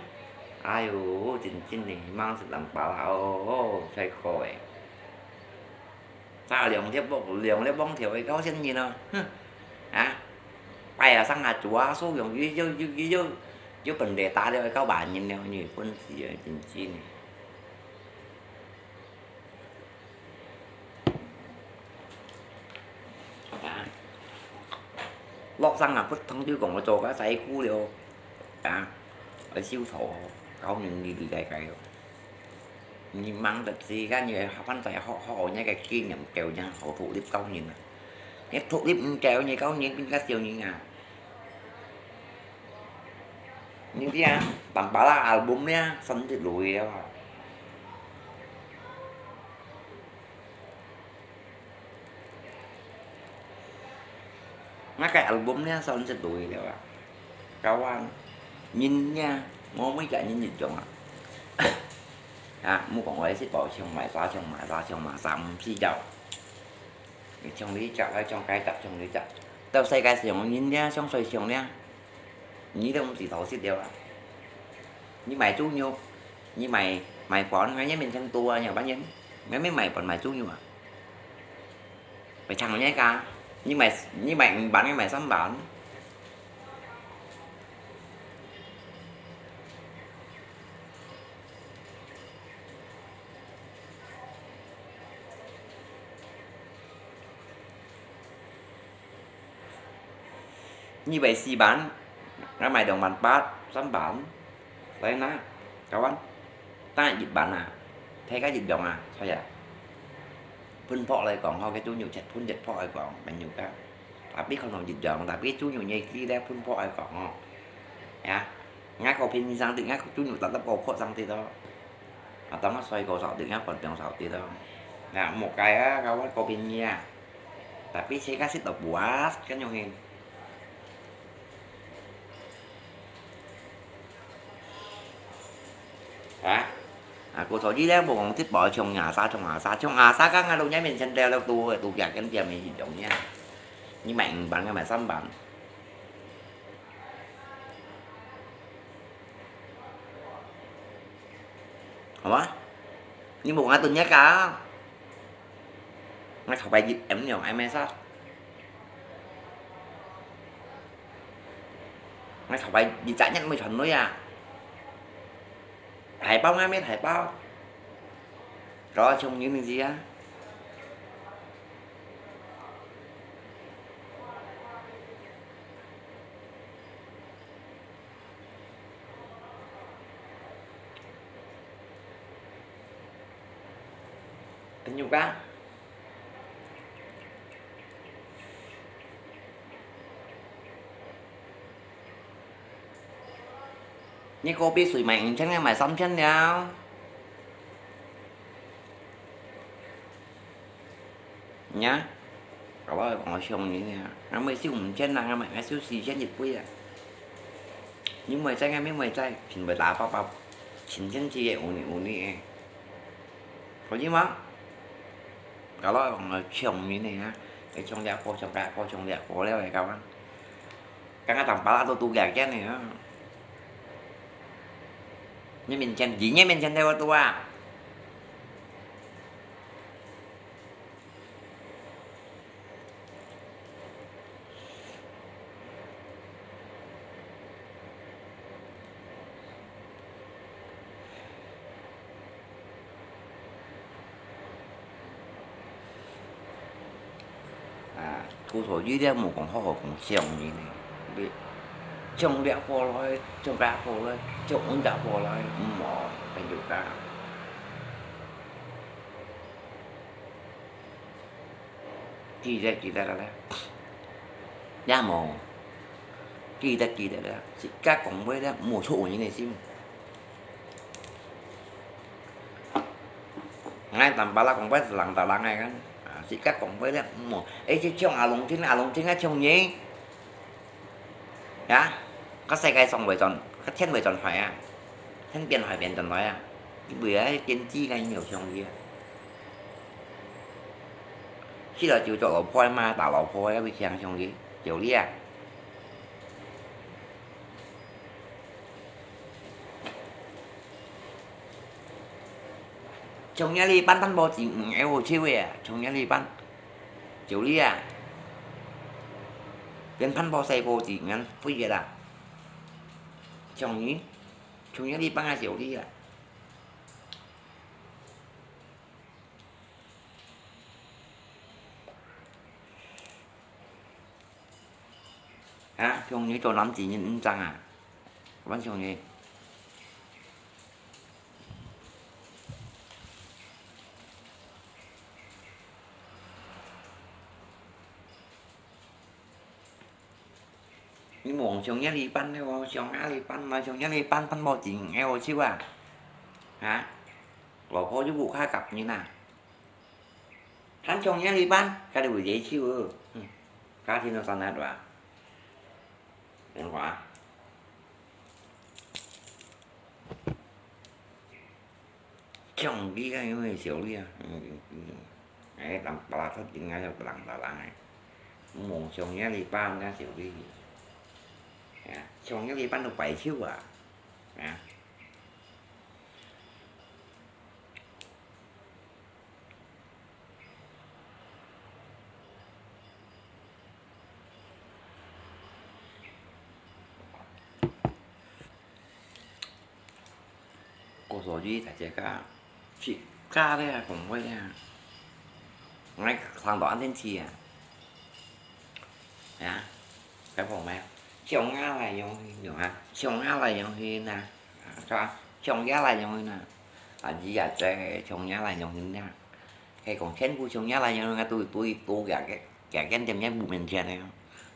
哎喲，真，真的，吂食兩包啊，哦，哦，太苦欸。 打兩粒，兩粒網條會到仙人哦，哼！啊，拜啊，上下做啊，所以用，又，又，又，又，又分你打了，到萬人了，你本事啊，真正。啊，落上下不通就講我做个師傅了，啊，愛修圖，搞明明白白哦。你忙得死，該你還在學，學你个技能，教人好獨立教人啊。你獨立毋教，你教人變个小人啊。你知啊，Tampalak album呢，三十六歲了啊。 𠊎个album呢，三十六歲了啊。Kawan，人呢，無每個人一樣啊。啊，莫講話，食飽想買衫，想買衫，想買衫，毋使要。想這隻，愛想該隻，想這隻。到世界上，人呢，想誰想呢？ 你都毋使偷食了啊。你買豬肉，你買，買飯，𠊎也免錢多啊，你有辦法，𠊎也買飯買豬肉啊。買長肉个，你買，你買五萬，你買三萬。 你買四萬，𠊎買兩萬八，三萬，來拿，kawan，單一萬啊，大家一樣啊，所以啊，分薄來講吼，該豬肉切分一薄來講，朋友个，tapi可能一樣，tapi豬肉个價咧分薄來講吼，呀，𠊎个便宜上啲，𠊎豬肉tetap个薄上啲咯。 啊，當我衰過少啲，啊，放長少啲咯。啊，莫計啊，kawan，个便宜啊。Tapi saya kasih tau puas，kan用hin。啊？啊，過頭日咧，無講直播，衝啊啥，衝啊啥，衝啊啥，剛剛錄影面前掉了，都，都幾間店没用呀。你買五萬，我買三萬。 好嗎？你無愛等一下啊？𠊎頭擺一M用M S啊。𠊎頭擺一隻月無賺鐳啊。大包𠊎無大包。搞到窮人你知啊？ 朋友啊，你个別水買五千，要買三千了。 呀，搞到𠊎想你呢，𠊎買收五千啦，𠊎買，𠊎收四千一杯啊。你買在，𠊎乜買在，全部打包包，千千隻个，有你有你个。可以嗎？搞到𠊎想你呢，愛想這个，想該个，想這个了，搞啊。 剛剛當巴拉都都兩件呢啊。你面前，你面前對我多啊。啊，故所以咧，莫講好好講想你呢。你，像這貨來，像該貨來，像阮這貨來，毋好，朋友啊。 記得，記得了咧。也無，記得，記得了。自家講話咧，莫觸人个心。𠊎當巴拉講話係人打人个kan。啊，自家講話咧，莫，誒，就像阿龍聽，阿龍聽啊，像你。 呀，該世界上會轉，該天會轉壞啊，天變壞變轉來啊，你為了天知該有上去啊。死了就做老婆嘛，打老婆个，會聽上去，道理啊。像這裡半攤無錢，嗯，會好笑个啊，像這裡半。 道理啊，連飯包洗過子，恁費个啦。像你，像你這幫个道理啊。啊，像你做男子人毋爭啊，阮像你。你莫想這裡辦了哦，想那裡辦嘛，想這裡辦，辦無錢，哎，好笑啊！啊？老婆又無較合人啊？還想這裡辦，該你會接受哦。嗯，家庭都散了對吧？ 你看啊，像你啊，因為小李啊，嗯，嗯，哎，人巴拉出錢啊，就人巴拉哎，莫像遐哩把人家小李，啊，像遐哩把都白手啊，啊。 故所以大家去加咧，講話咧，𠊎聽到恁生趣啊！啊，該講咩？像啊來用去用啊，像啊來用去啊，啊，是吧？像啊來用去啊，啊，你也在像啊來用去啊。 係講全部像若倈仔樣，都都都行行行踮若母面前个，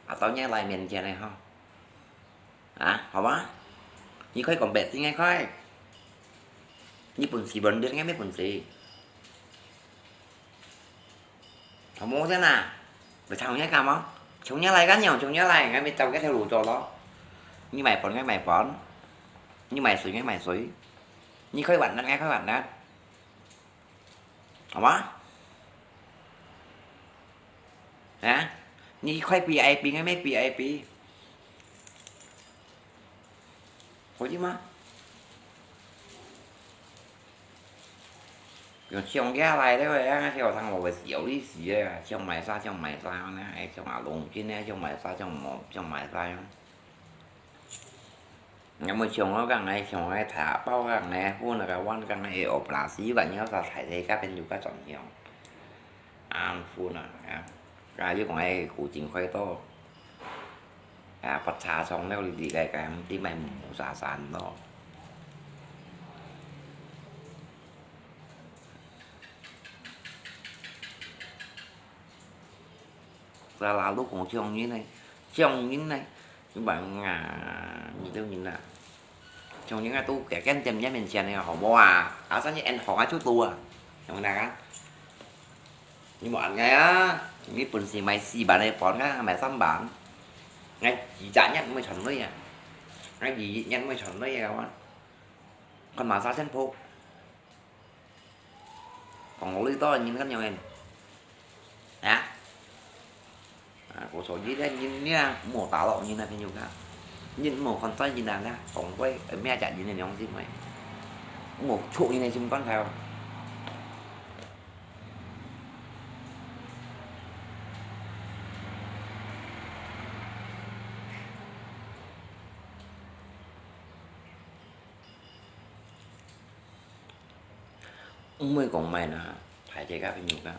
啊到若倈面前个吼。啊，好無？你可以講別个，你可以。你本事無，你無本事。好無先啊？會唱若敢無？像若倈个樣，像若倈，𠊎咪照該條路做咯。你賣飯，𠊎賣飯；你賣水，𠊎賣水；你開飯店，𠊎開飯店。 好無？啊？你開VIP，𠊎乜VIP。好意無？用像若倈个話啊，小生活會笑你死个啊！像麼儕，像麼儕呢？哎，像阿龍今呢，像麼儕，像麼，像麼儕啊？ 𠊎無像哦，講𠊎像𠊎大包講𠊎分那個碗講𠊎學不拉屎，又講你要啥菜菜，該邊又該轉向，恁分啊，啊，啊又講𠊎古今快到，啊，發茶廠了，你理解該，你買無啥山咯。 Selalu講像人呢，像人呢，你問啊，你兜人啊，像人啊，都行行踮若面前个，好無啊？啊，生意恁好啊，就多啊，像人啊，你莫恁个啊，你本事賣四萬个飯啊，賣三萬，𠊎幾隻月毋會賺鐳啊，𠊎二月月毋會賺鐳啊，我看麼儕先破。 講道理，到底人仰般个？啊？啊，故所以咧，人啊，莫打擾人啊，朋友啊。人莫看在人啊，講話，愛摸著人个良心个。莫觸人个心肝頭。 毋會講麼个啦，大家个朋友啊。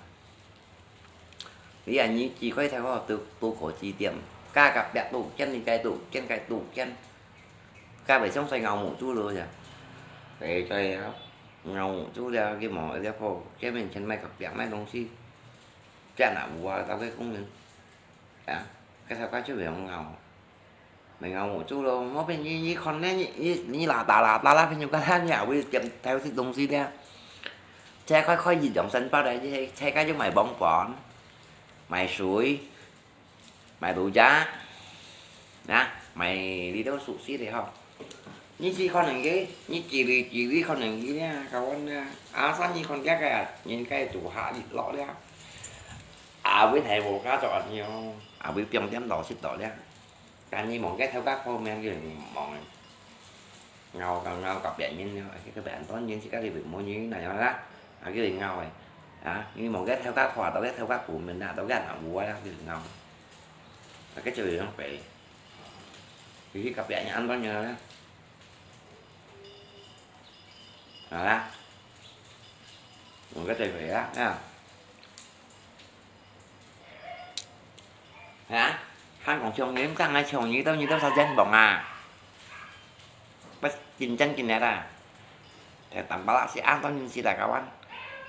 你啊，你只可以聽講都，都可指點，隔隔壁都有間，你該都有間，該都有間，該袂像細咬母豬咯呀。哎，對啊，咬母豬了，佢無一個，見面前賣隔壁賣東西，這哪有啊，到該工人，啊，該頭家就袂用咬。 Mình ngầu một chút luôn, không biết như, như con đấy, như, như, như là ta là, ta là phải nhiều cái, như là bây giờ theo thì đồng gì đấy. Xe khỏi khỏi gì dòng sân bao đấy, xe, xe cái chúng mày bóng bón, mày suối, mày đủ giá, nè, mày đi đâu sụt xí thì không. Như chỉ con này cái, như chỉ đi, chỉ đi con này cái nha, cậu anh nha. À, sao như con cái cái à, nhìn cái tủ hạ đi lọ đấy à. À, với thầy bộ cá trò nhiều, à, với piong tiêm đỏ xịt đỏ đấy à. Cái như mong cái theo các con men cái mong. Ngầu, ngầu, ngầu, cặp biển nhìn, cái, cái bạn toán nhìn chỉ các đi bị mua như thế này đó. À, cái gì ngầu này. À, như mong cái theo các khoa, tao cái theo các cụ mình đã, tao cái nào mua đó, cái gì ngầu. Là cái chơi nó phải. Thì cái cặp biển ăn bao nhiêu đó. Đó đó. Mong cái chơi phải đó, nha. Hả? Hán còn chồng như căng ai chồng như tao, như tao sao dân bỏng à? Bắt chín chân chín nét à? Thế tắm bá lạ sẽ an toàn như xí là cao ăn.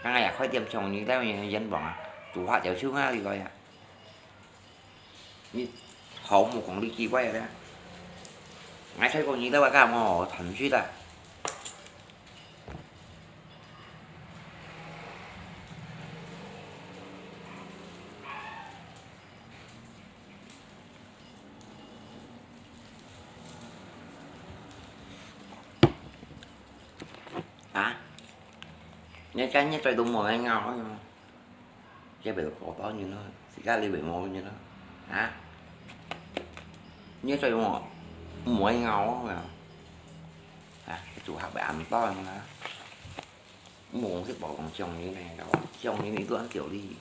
Căng ai khỏi tiêm chồng như tao như dân bỏng à? Chủ họ chịu xương á, thì gọi à. Như hậu một con đi kỳ quay rồi đấy. 𠊎吹過你兜个，敢無？坦率啦。啊？你今日嘴都無人咬，這邊過多人了，自家裡邊無人了，啊？你嘴無，無人咬啊？啊？做客會恁多人啊？無講食飽講上癮呢，上癮你都恁久哩。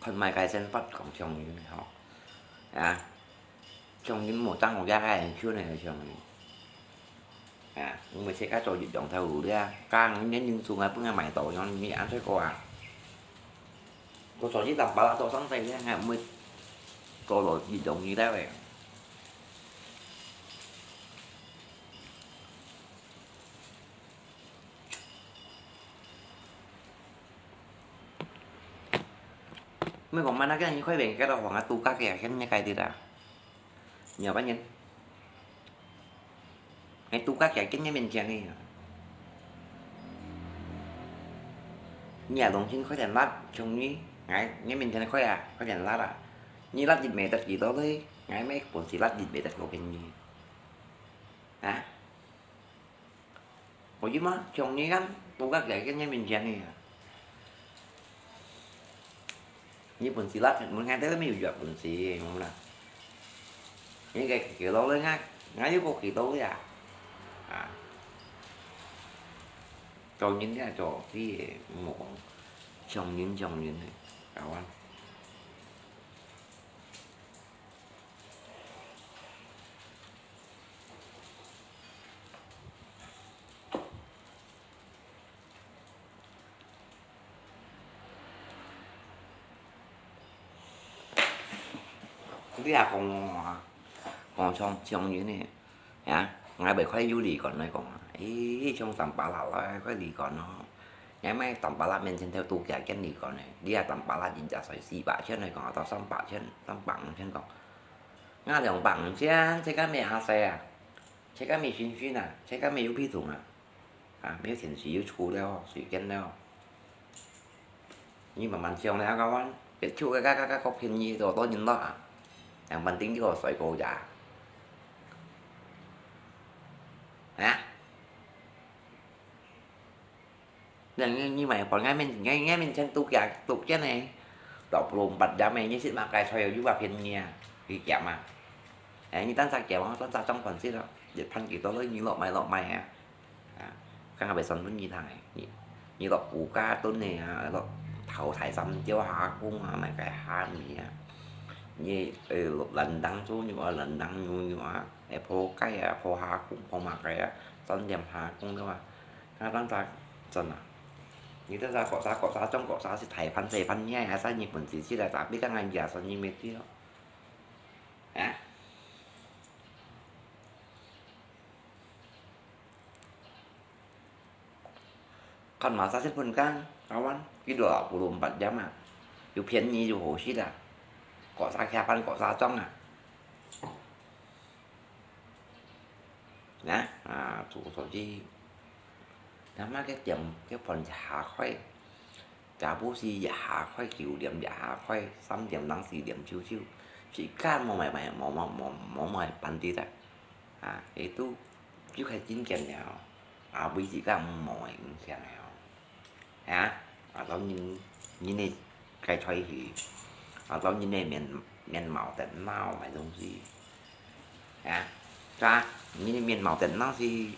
看賣个生活講上癮吼，啊，上癮無當有這个人手呢，上癮，啊，因為自家做一樣頭路了，講你人做啊，本來買到樣，你安出過啊？我做一當巴拉做上帝了，還毋會做到一樣你了喂。 Mày bảo mà nó cái này khỏi về cái đó khoảng tu các kẻ cái này cái gì đó. Nhiều cá nhân. Cái tu các kẻ cái này mình chèn đi. Nhà đồng chí khỏi tiền lát, chung đi. Ngài, nhà mình chèn khỏi à, khỏi tiền lát à. Như lát dịch mẹ tật gì đó đấy. Ngài mấy cuốn xì lát dịch mẹ tật của cái gì. Hả? Ủa chứ mà, chồng như gắn, tu các kẻ cái nhà mình chèn đi. Như bún xì lát, muốn nghe tới mấy dụ bún xì, không là. Những cái kiểu đó lên ngay, ngay lúc có kỳ tố đấy à. À. Cho những cái cho thì một con chồng những chồng những này, cao ăn. Đi học còn còn trong trong như này hả? Ngay bảy khoai du lịch còn nói còn ý trong tầm ba là khoai đi còn nó. Ngay mấy tầm ba là mình trên theo tu kia cái đi còn này. Đi à tầm ba là chính trả sỏi xì bả chứ này còn tao xăm bả chứ, xăm bả chứ còn. Ngã lòng bả chứ, chứ cái mẹ hà xe à. 自家無身份啊，自家無有系統啊，啊，無電視有厝了，隨便了。你慢慢想了，搞完，別處个个个个各便宜多多人咯啊，兩萬頂就個水果價。啊？ Yang ni, ni mai pon ngai min, ngai, ngai min chen tu kia, tu kia ne. Dua puluh empat jam ne, ni sit makai soyo juga pin ni ah. Di kia ma. Eh, ni tan sa kia ma, tan sa trong pon sit lo. Jet pan ki to lo, ni lo mai, lo mai ah. Ah, kang abe son pun ni thang eh. Ni, ni lo ku ka tun ne ah, lo thau thai sam jiu ha kung ah, mai kai ha ni ah. Ni, eh, lo lan dang su ni ah, lan dang ni ni ah. Eh, po kai ah, po ha kung, po ma kai ah. Son diam ha kung tu ah. 啊，當時真啊，你這隻國家，國家中國家係大盤細盤，你還係日本自己來打，你講人家說你沒對咯，啊？看嘛，啥日本講，台灣，佢都老古龍八點啊，又便宜又好食啊，國家下班國家中啊。 Nah, à, chủ所以，他媽个店，个盤一下開，假不是一下開，九點一下開，三點零四點就就，自家無買，買，無，無，無，無買辦的啦。啊，佢都，就開真間了，啊，為自家無買，毋想了。 啊，啊，老人，人个該菜去，啊，老人个面，面貌等鬧買東西。啊，啥？人个面貌等鬧是，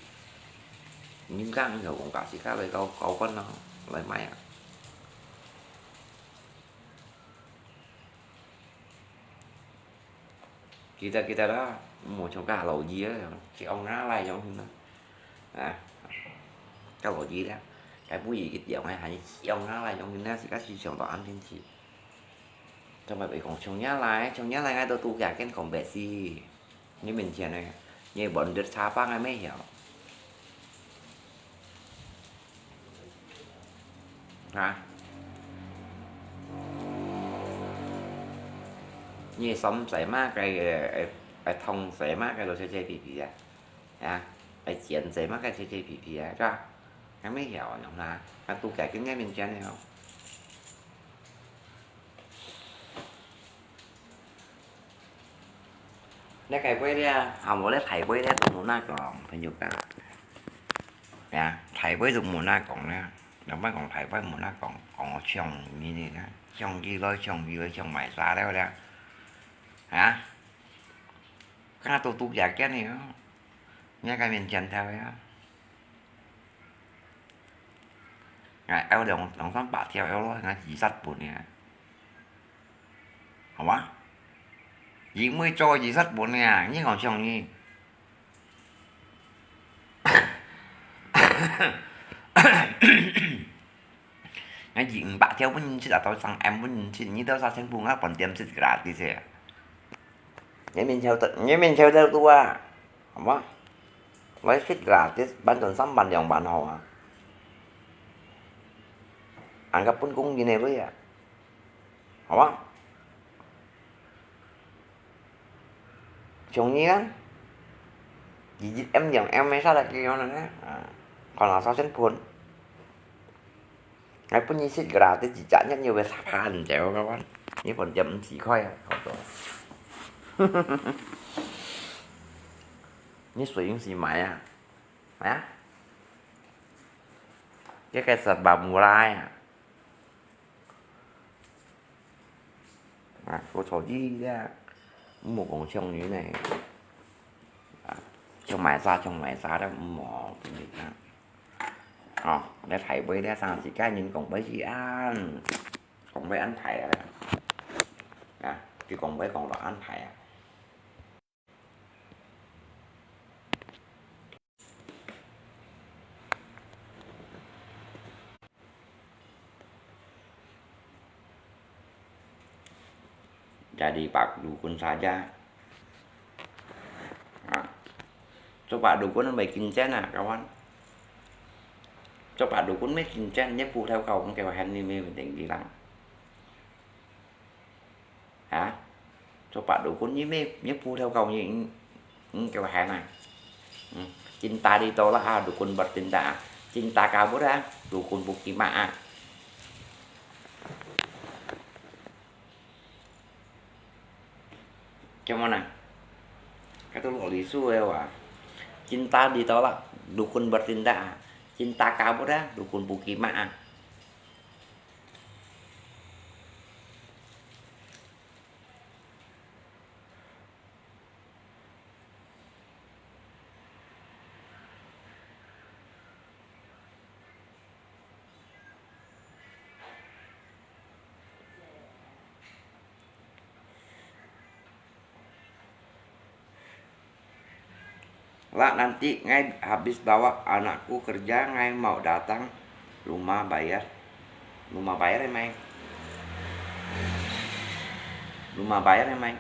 人家有講價是價來高，高官咯，來買啊。 Kita-kita đó, một trong các lẩu gì á, cái ông ngã lai giống như nó. À, các lẩu gì đó. Cái bún gì cái kiểu này, hay cái ông ngã lai giống như nó, thì các chị chồng tỏ ăn trên chị. Trong bài bảy cổng chồng nhá lai, chồng nhá lai ngay đầu tu cả cái cổng bé gì. Như mình chia này, như bọn đứt xa băng ai mấy hiểu. Hả? 你个衫洗麼个，呃，呃，桶洗麼个都洗洗皮皮啊，啊，呃，剪洗麼个洗洗皮皮啊，是吧？還沒曉呢，那，那都改跟人家面前的哦。 你个話咧，啊，無咧大話咧，都無哪講，朋友講。啊，大話都無哪講咧，人家講大話無哪講，講像你呢，像佢來，像佢來，像買啥了咧。啊，看都都假假呢，你个面前頭呀。 哎，愛兩，兩三百條，愛落，𠊎二十本呢，好嗎？因為做二十本呢，你講像你，𠊎二五百條分你食啊，到上M分你食，你到三千本，𠊎半點食gratis啊。你面前頭，你面前頭都啊，好嗎？ 來食gratis，反正三萬兩萬好啊。恁个分工人个鐳啊，好嗎？像你啊，二一M兩M个啥个樣呢？啊，看下三千本。 𠊎分你食gratis一隻月，你會怕很久个哇？你分點五十塊啊，好多。你隨時買啊，買啊。這個是murah啊。 啊，我坐這咧，莫講像你呢。啊，像買啥，像買啥咧，莫，真係啊。哦，你大話咧，生自家人講話是恁，講話恁大啊。啊，佢講話講到恁大啊。 Jadi pak dukun saja. Ha. Cok pak dukun mê kincen ah, kawan. Cok pak dukun mê kincen, nyepu theo khẩu, không kêu hèn ni mê mình tỉnh đi lăng. Hả? Cok pak dukun ni mê, nyepu theo khẩu ni, mm, mm, kêu hèn ah. Mm. Cinta ditolak ah, dukun bertindak ah. Cinta kabur ah, dukun bukima ah. Cuma na, kata lu li su eh wa. Cinta ditolak, dukun bertindak ah. Cinta kabur ah, dukun bukima ah. Lah nanti ngai habis bawa anakku kerja, ngai mau datang rumah bayar. Rumah bayar ya, Mai? Rumah bayar ya, Mai?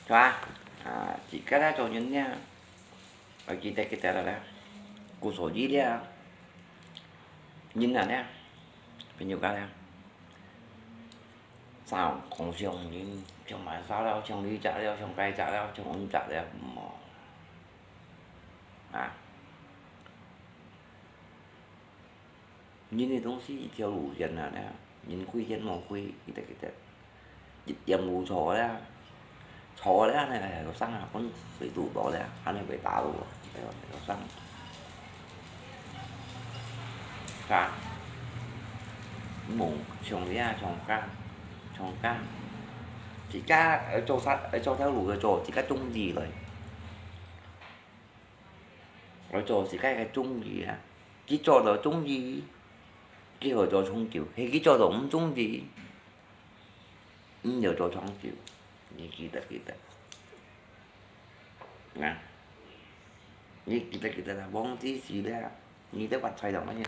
Chua, à, chỉ cách đó cho Nhân nha. Ở kia, kia, kia là đó. Cô số gì đấy à? Nhân là đấy à? Bên nhiều cái đấy à? Sao không siêu Nhân? Siêu mãi sao đâu, siêu lý trả đâu, siêu cay trả đâu, siêu ổn trả đâu. Mà. À. 人个東西一條路線啊，人貴人無貴，記得記得。一點路坐咧，坐咧，恁呢，哎，有生啊，分水堵到咧，恁呢會打路啊，哎喲，有生。啥？無，像你啊，像家，像家。自家愛做啥，愛做條路愛做，自家中意來。 愛做自家个中意啊，佢做到中意，佢會做長久；係佢做到毋中意，毋會做長久。你記得記得。啊，你記得記得啦，忘記時咧，你得發財了嘛呢？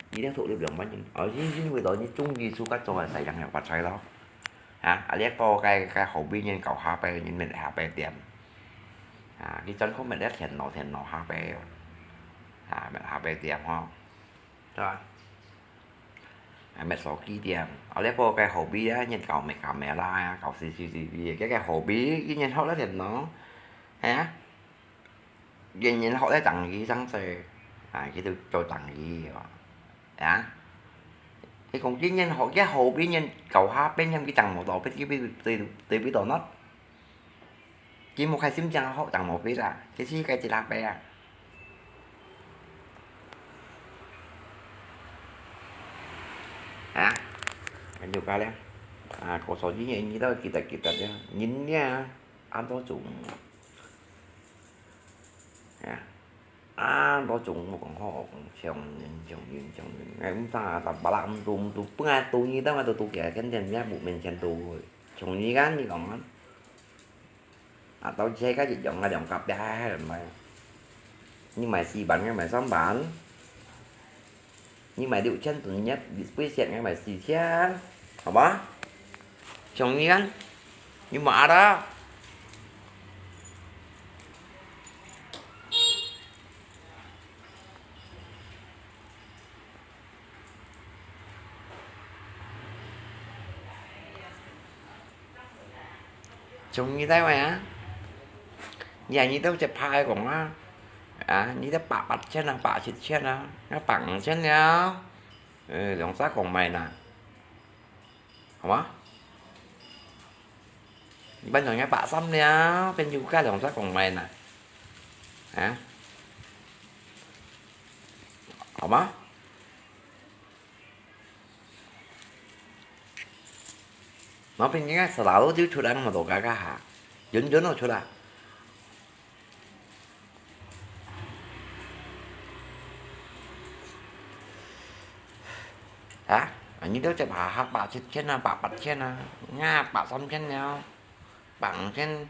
你得獨立了嘛呢？哦，因，因為到你中意自家做个事情，發財咯。啊，啊，這个个个好比人搞下背，人乜下背店。啊，佢專顧乜這電腦，電腦下背，啊，乜下背店吼，係吧？啊，乜手機店，啊，這个个好比啊，人搞乜搞乜啦啊，搞C C T V，个个好比，佢人學了電腦，係啊。 人人學个生意上濟，啊，佢就做生意哦。啊，佢講佢人學，佢好比人搞下背，佢正無到，佢佢佢佢佢到哪？佢無開心正學，正無必啦，佢係个一下背啊。啊，跟住講咧，啊，過手機人，你都記得記得咧，人咧，恁多種。 啊，啊，老總，我講好，講像人，像人，像人。哎，毋知啊，但巴拉毋都，毋都，本來都你當然都都佢，跟前人家無面前都，像你講，你講啊，啊，到這个一樣啊，兩个別還還買，你買四萬，我買三萬。 你買六千，等於你不嫌，你買四千，好嗎？像你看，你買的。像你在位啊？你啊，你都在拍講啊？啊，你都百八千啊，百七千啊，要百五千了。 呃，兩隻講賣啦，好嗎？一般人家百三了，變有價兩隻講賣啦，啊？好嗎？然後變人家selalu就出來那麼多个个哈，遠遠都出來。 啊，你都接下下百七千啊，百八千啊，啊，百三千了，百五千，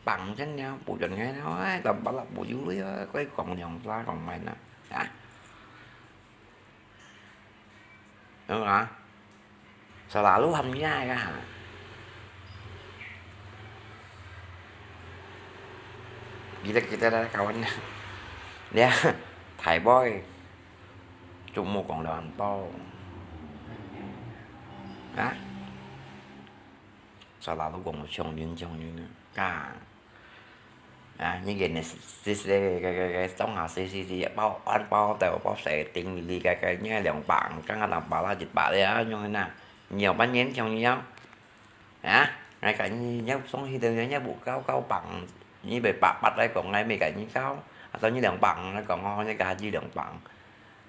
百五千了，不准个了，哎，但巴拉不有了，該講兩三講賣呢，啊？ 有啊，selalu含你个哈。Kita-kita lah kawan. Dia, Thai boy, cuma講兩包。啊？ Selalu講像人像人啊，啊，你个呢，是是个个个个，總下是是是，包安包到包細丁哩个个，你兩百，剛剛兩百啦，一百了，樣啊，你有半年像你樣，啊，𠊎个你要送去的，人家不高高榜，你被八八來講，𠊎没个你高，啊，到你兩百来講哦，你个还是兩百，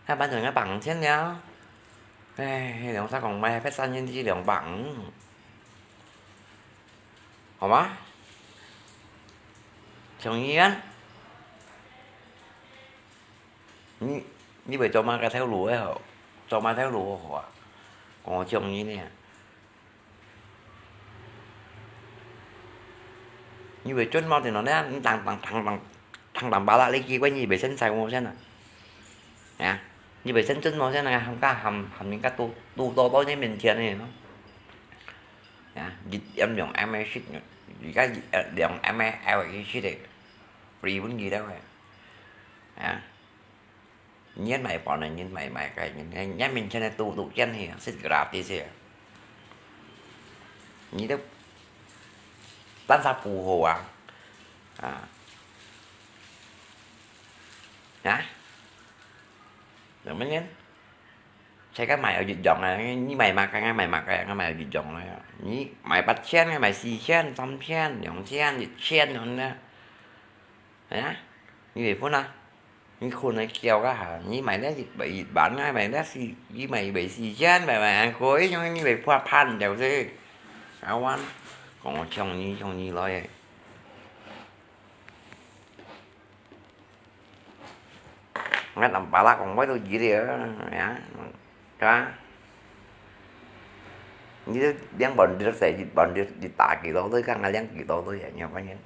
那反正个百五千了，哎，两三讲买，别三千只两百五。 好吗？像你啊，你，你會做麼个頭路个好？做麼个頭路好啊？講像你呢？你會做麼个呢？你當，當，當，當，當，當巴拉你機會，你會先在我先啊？啊？你會先做麼个先啊？還加，還，還人家都，都，都，都在面前呢，喏。 啊，一點兩M A息，而家一，呃，兩M A L息个，free分佢了个。啊，你買包呢，你買，買个，你，你面前个都，都见去，是gratis个。你都，但是不好啊，啊，啊，怎么呢？ 自家買有一樣啊，你買麼个，𠊎買麼个，𠊎買有一樣啊。你買八千，𠊎買四千、三千、兩千、一千恁呢。哎呀，你會分啊？你可能叫个哈，你買了一百，一萬，𠊎買了四，你買一百四千，買，買，還可以，因為你會破盤了噻。啊，完，講我像你，像你來个。 Ngat ampala kong pai tu jiri ya. Ka. Ni liang bondir sai, bondir di taki to tu, ka ngaliang ki to tu ya, nyo pa nyen.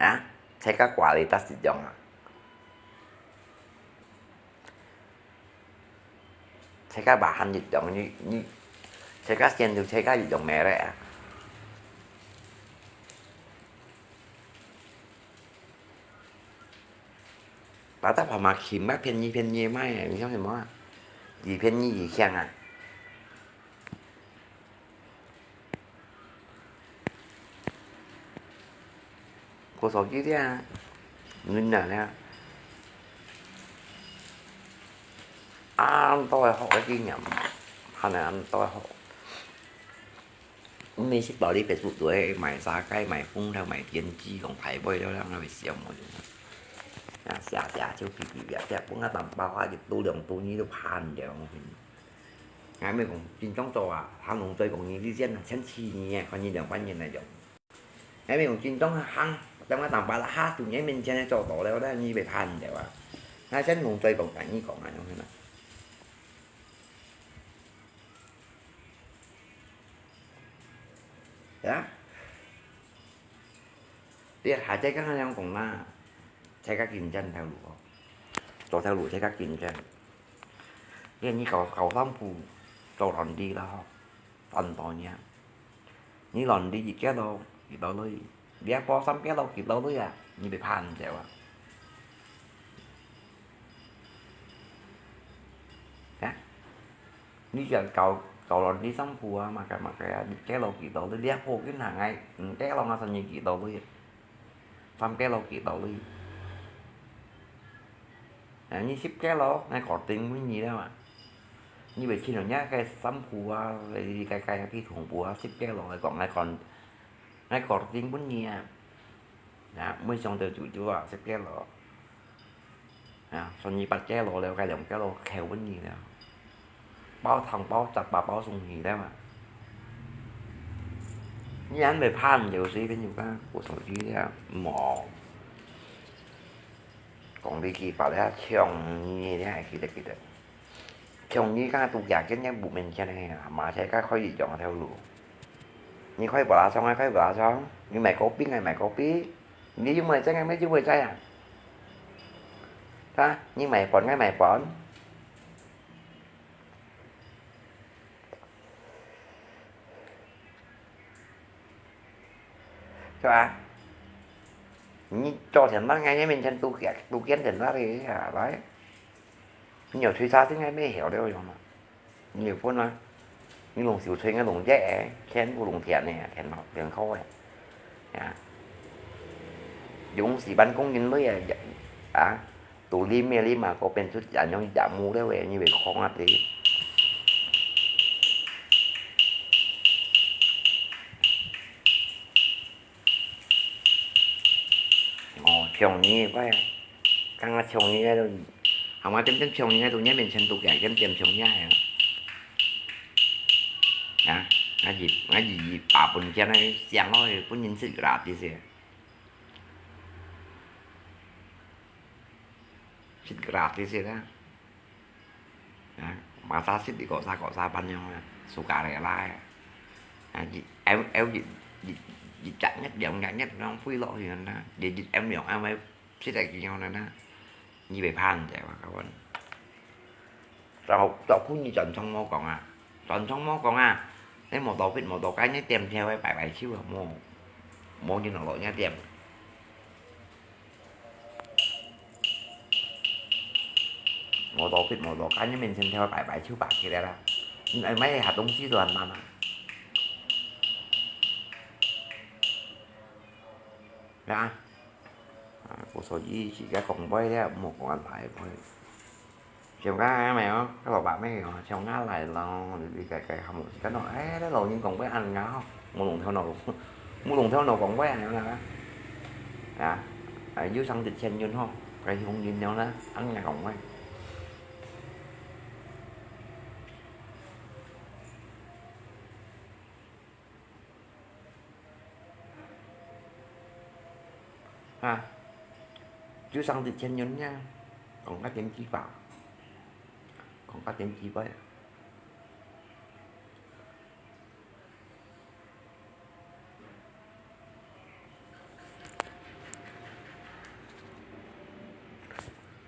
Ha? Sai ka kualitas di jong a. Sai ka bahan di jong ni, ni, 自家選擇自家一樣咩咧啊？大家跑馬去買便宜便宜賣，你想什麼啊？越便宜越香啊！ 過手機店，你哪呢？恁多个好个紀念，還有恁多个好。你食飽你Facebook都會買沙雞、買紅豆、買電子，講大杯了，人會笑無用。啊，寫寫就嗶嗶嗶嗶，分啊當包啊，一度兩度你都怕毋了。 𠊎乜講真正做啊，行動做講你以前啊，千七年啊，看你兩百年來用。𠊎乜講真正行，等𠊎當巴拉哈，在你面前來做到了，你會怕毋了啊。𠊎先動做講，同你講啊，樣啦。呀？ 你下再講恁樣講啦，自家競爭頭路哦，做頭路自家競爭。你你搞搞三步，做亂地啦吼，反倒你啊！你亂地一個咯，幾多鐳？你一波三個咯，幾多鐳啊？你會怕毋著啊？啊？ 你想搞搞亂你三步啊，麼个麼个啊，你計落幾多鐳，你一步緊行啊，五計落啊，算你幾多鐳，三計落幾多鐳。啊，你十計落，𠊎搞定分你了嘛。你會去人家个三步啊，你个个去同步啊，十計落來講，𠊎講，𠊎搞定分你啊。啊，每上到九九啊，十計落。 啊，算你八計落了，該兩計落扣分你了。包糖包雜吧，包送你了嘛。你還沒怕，你就隨便就講，我手機了，無。講這句話了，窮你了，還記得記得。窮你講都假，今天不明天的，馬上該可以用條路。你可以不拉上，還可以不拉上，你買果冰，還買果冰。 你又毋會知，𠊎乜又會知啊？啊，你買飯，𠊎買飯。係吧？你做田吶，𠊎面前都見，都見田吶个啊，來。你有吹沙丁，𠊎乜曉了用嘛。 你有分啊？你攏收吹，𠊎攏熱个，全部攏甜个，甜好，甜口个。啊，用時班工人類个，啊，都啉个啉啊，个變出恁樣一隻木了个，你會看啊，對。哦，像你个，剛剛像你个，還嘛點點像你个，都你面前都个，點點像你个。啊，啊，一，啊，一，一百分錢个，想落去，分人食gratis个。食gratis个啦。 啊，masa sit di kota-kota Panyang啊，sukarela啊。啊，一，em，em，一，一，一隻月、兩隻月，浪費落去啦。一，一，em，兩，em，sit在其中啦。你會怕人家嘛，kawan。然後，照顧你全程無講啊，全程無講啊，你無到fit，無到該，你點跳个擺擺手啊，無，無人落落你點。 無到fit，無到該，你面前跳擺擺手擺起來啦。你愛買下東西都還慢啊。呀，啊，故所以自家講話咧，莫講恁大話。像該咩哦，該老伯咩哦，像該來咯，你你該該項目，該喏，哎，該老人講話恁樣吼，無弄頭腦，無弄頭腦講話恁樣啊。啊，啊，有上得千元吼，該雄人了啦，恁樣講話。 啊，就上得千元呀，講較點幾把，講較點幾把。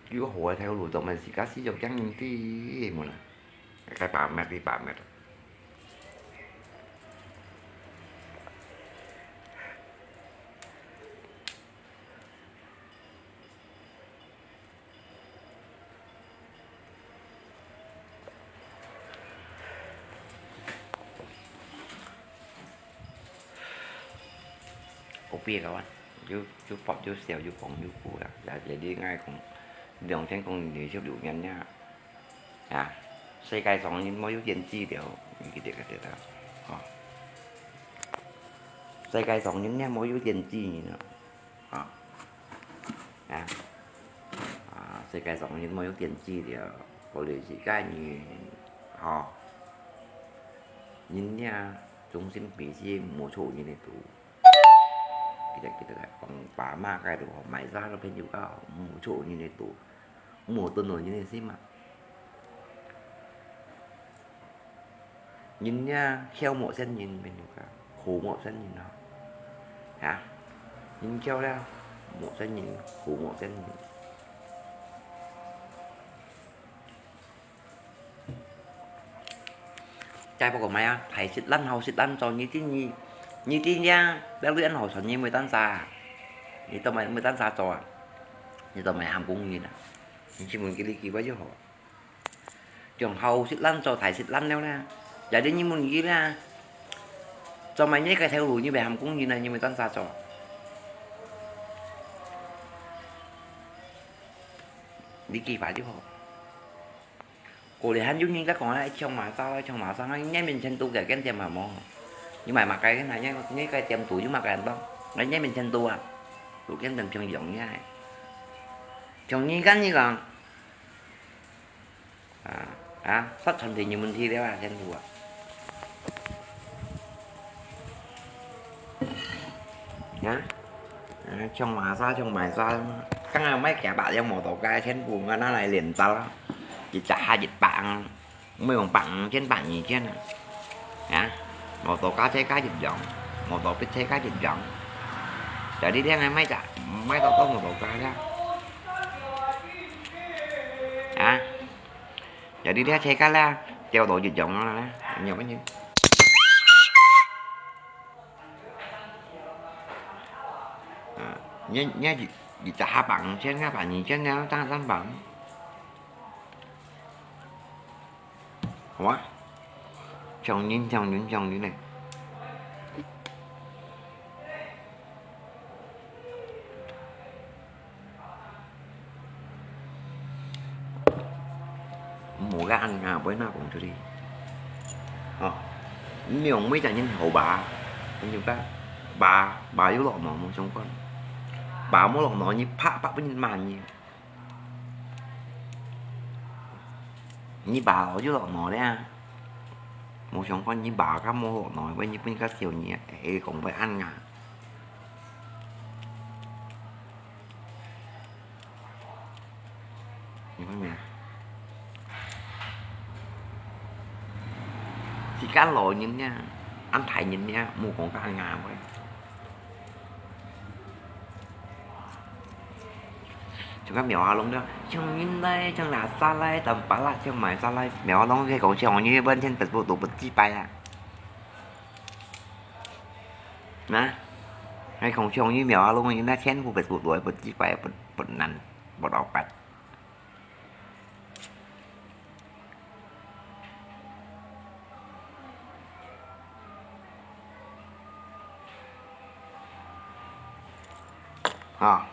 有好个頭路，做麼事，自家死著驚人知，無啦？該百метr，一百метr。別个啊，又，又薄又小又光又苦啊，也，也你愛講，兩千公里就六年呀。啊，世界上人無有電子了，你記得个得啊，吼。世界上人也無有電子人啊，吼。啊，啊，世界上人無有電子了，過了時間人，吼，人呀，忠心脾氣，無錯人个多。 記得，記得个，講爸媽个都好，買衫都朋友个好，毋好做人个多，毋好動人个心嘛。人呀，巧莫生人，朋友个，苦莫生人啊。啊，人巧了，莫生人，苦莫生人。 再不過買啊，大食懶，好食懶做，你知你，你知呀，不要亂好賺，你每單啥啊？你都買，每單啥做啊？你都買喊工人啊？你去問佢，你幾位就好。像好食懶做，大食懶了啦。也你，你問佢啦，做麼个个頭路，你買喊工人啊？你每單啥做？你幾排就好。 過來還有人家講啊，愛搶麼儕啦，搶麼儕啊，你面前都个間店嘛無？你買麼个个，你，你个店都有麼个人當？你面前都啊，都間店平常个。像你講你講，啊，啊，發傳遞有問題了啊，全部啊。 啊，啊，像麼儕，像麼儕，剛剛買幾百輛摩托車，全部拿來練習啊，一隻下一百啊，毋用百五千、百二千啊。啊，摩托車車價一樣，摩托車車價一樣。在這裡還買隻，買到多摩托車了。啊，在這裡車價了，掉到一樣了啦，有沒有？ 啊，你，你一，一隻下百五千，下百二千了，當三百。好啊，像人，像人，像人呢。 無个恁樣，毋會拿講出去。吼，你用每隻人好吧？你有个吧，吧有落腦無相關。吧無落腦，你拍，拍分人罵你。你吧有落腦了，無相關，你吧較無落腦，會你分較少你，會講會恁樣。 你看沒？自家老人呢，恁大人呢，莫講較硬喂。就講苗阿龍了，像人來，像垃圾來，當巴拉，像麼儕來，苗阿龍佢講像你半天Facebook都毋知擺啊。 那，還講像疫苗啊，攏人家全部被堵，都不奇怪，不，不難，不老板。啊。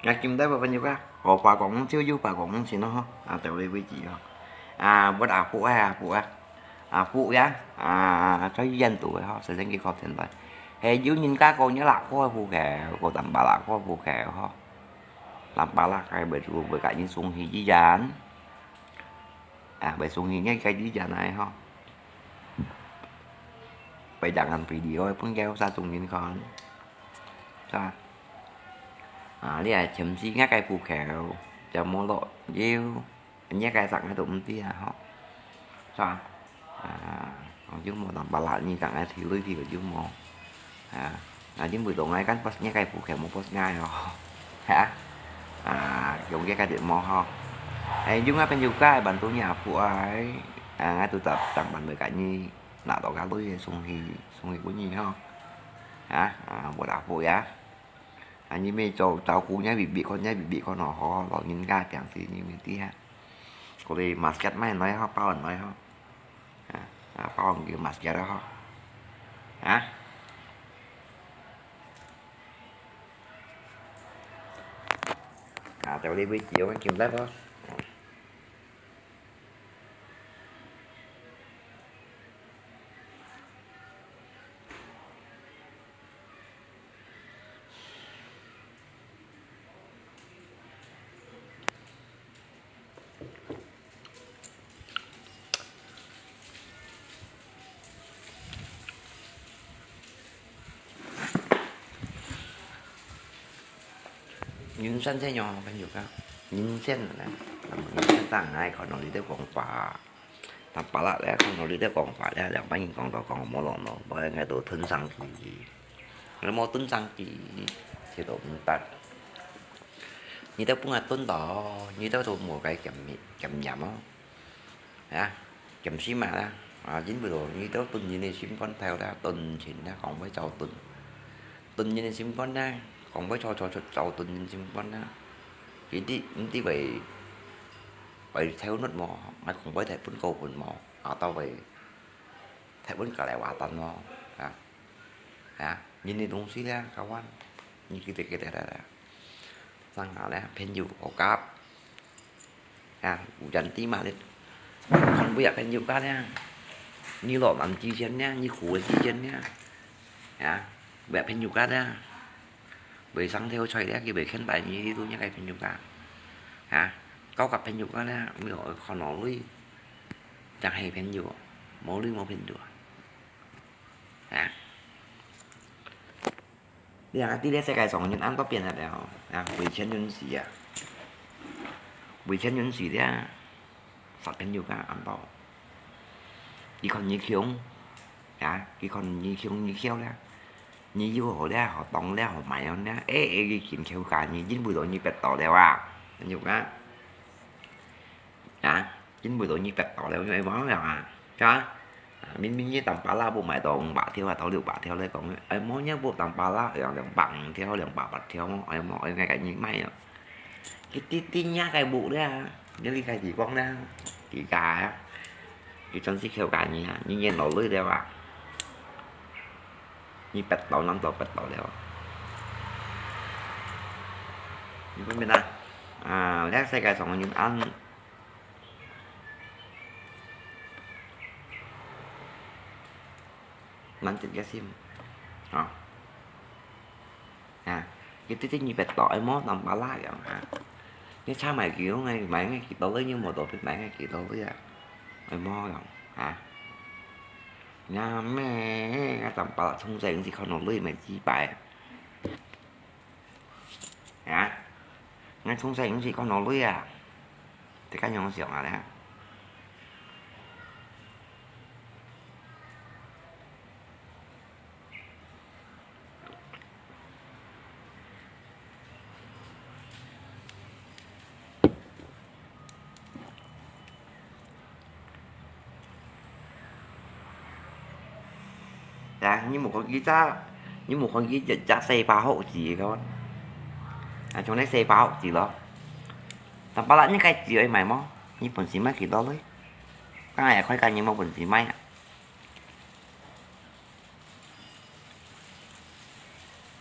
啊，今朝个朋友啊，哦，八公五就有八公五千咯，吼，啊，到這為止咯。啊，我阿婆啊，阿婆啊，阿婆呀，啊，在印度个吼，先生佢靠前來。嘿，有人家講你六塊戶口，講三百六塊戶口吼，三百六个為主，為个人送去醫院，啊，為送去个醫院來吼，為兩岸video分佢殺中人看，是吧？ 啊，你係簽字，𠊎个戶口，就無落有，你个啥𠊎都毋知啊，吼。是吧？啊，有無人巴拉你，講𠊎提鐳提个有無？啊，啊，因為到𠊎間post，你个戶口無post𠊎哦。哈？啊，用這个就無吼。哎，有𠊎朋友个，bantu你阿婆哎，啊，𠊎都當，當bantu个你，拿到个鐳送去，送去分你吼。啊，啊，我阿婆呀。 啊，你乜照，照顧若baby看，若baby看哦，好，老人家平時你乜知啊。過來masker買來吼，包來吼。啊，啊，包个mascara吼。啊？啊，到你位置，我叫你來啵。 人生係仰般个？人生呢？人生當然愛看到你兜講法，但巴拉咧，看到你兜講法咧，兩班人講到講無路咯，無應該都吞上去。你無吞上去，這都毋得。你兜本來吞到，你兜都無該檢驗，檢驗哦。 啊，檢視嘛啦，啊，因為咯，你兜吞人个心肝頭啦，吞情啦，講會走吞。吞人个心肝啦，講會走走走走吞人心肝啦。佢知，毋知會，會走脱無，啊，講會踢分高分無，啊，到會踢分隔離話單無，啊，啊，人个東西啦，kawan，你記得記得啦，啦。上下啦，朋友好夾。 啊，有錢知嘛，你看不了朋友家了，你老難之前了，你苦的之前了，啊，不要朋友家了，袂上頭菜了，佢袂肯帶你，你都應該朋友家，啊，交个朋友家了，沒有看到鐳，正係朋友，無鐳無朋友，啊。 你看，在這世界上人恁多變化了吼，啊，為錢人死啊，為錢人死了，殺朋友家恁多。佢看你窮，啊，佢看你窮你枵了，你有好了，好當了，好買了，誒，誒，佢緊枵價你，因為到你逼到了啊，朋友家。 啊，因為到你逼到了，你會無樣啊，係吧？啊，明明你當巴拉布賣到五百條啊，到六百條來講，哎，無你布當巴拉，兩，兩百五條、兩百八條，哎，無，哎，該，該你賣啊。佢，佢，佢，你該布了，你，你該地方了，佢價啊，佢總是扣價你啊，你也勞累了啊，你逼到，難道逼到了？你分明啊，啊，這世界上人恁 難得个心，啊。啊，佢直直你別到，哎，無當巴拉樣啊。你車買幾多个，買个幾多个，你無到買个幾多个啊？哎，無樣啊。那咩，那當巴拉從細就看到鐳，買幾擺。 啊，𠊎從細就係看到鐳啊，這个仰想啊咧。 啊，你無看佢隻，你無看佢隻，隻細巴好子个，啊，像該細巴好子咯。但巴拉你該子愛買無？你本事買幾多鐳？剛才開價你無本事買啊？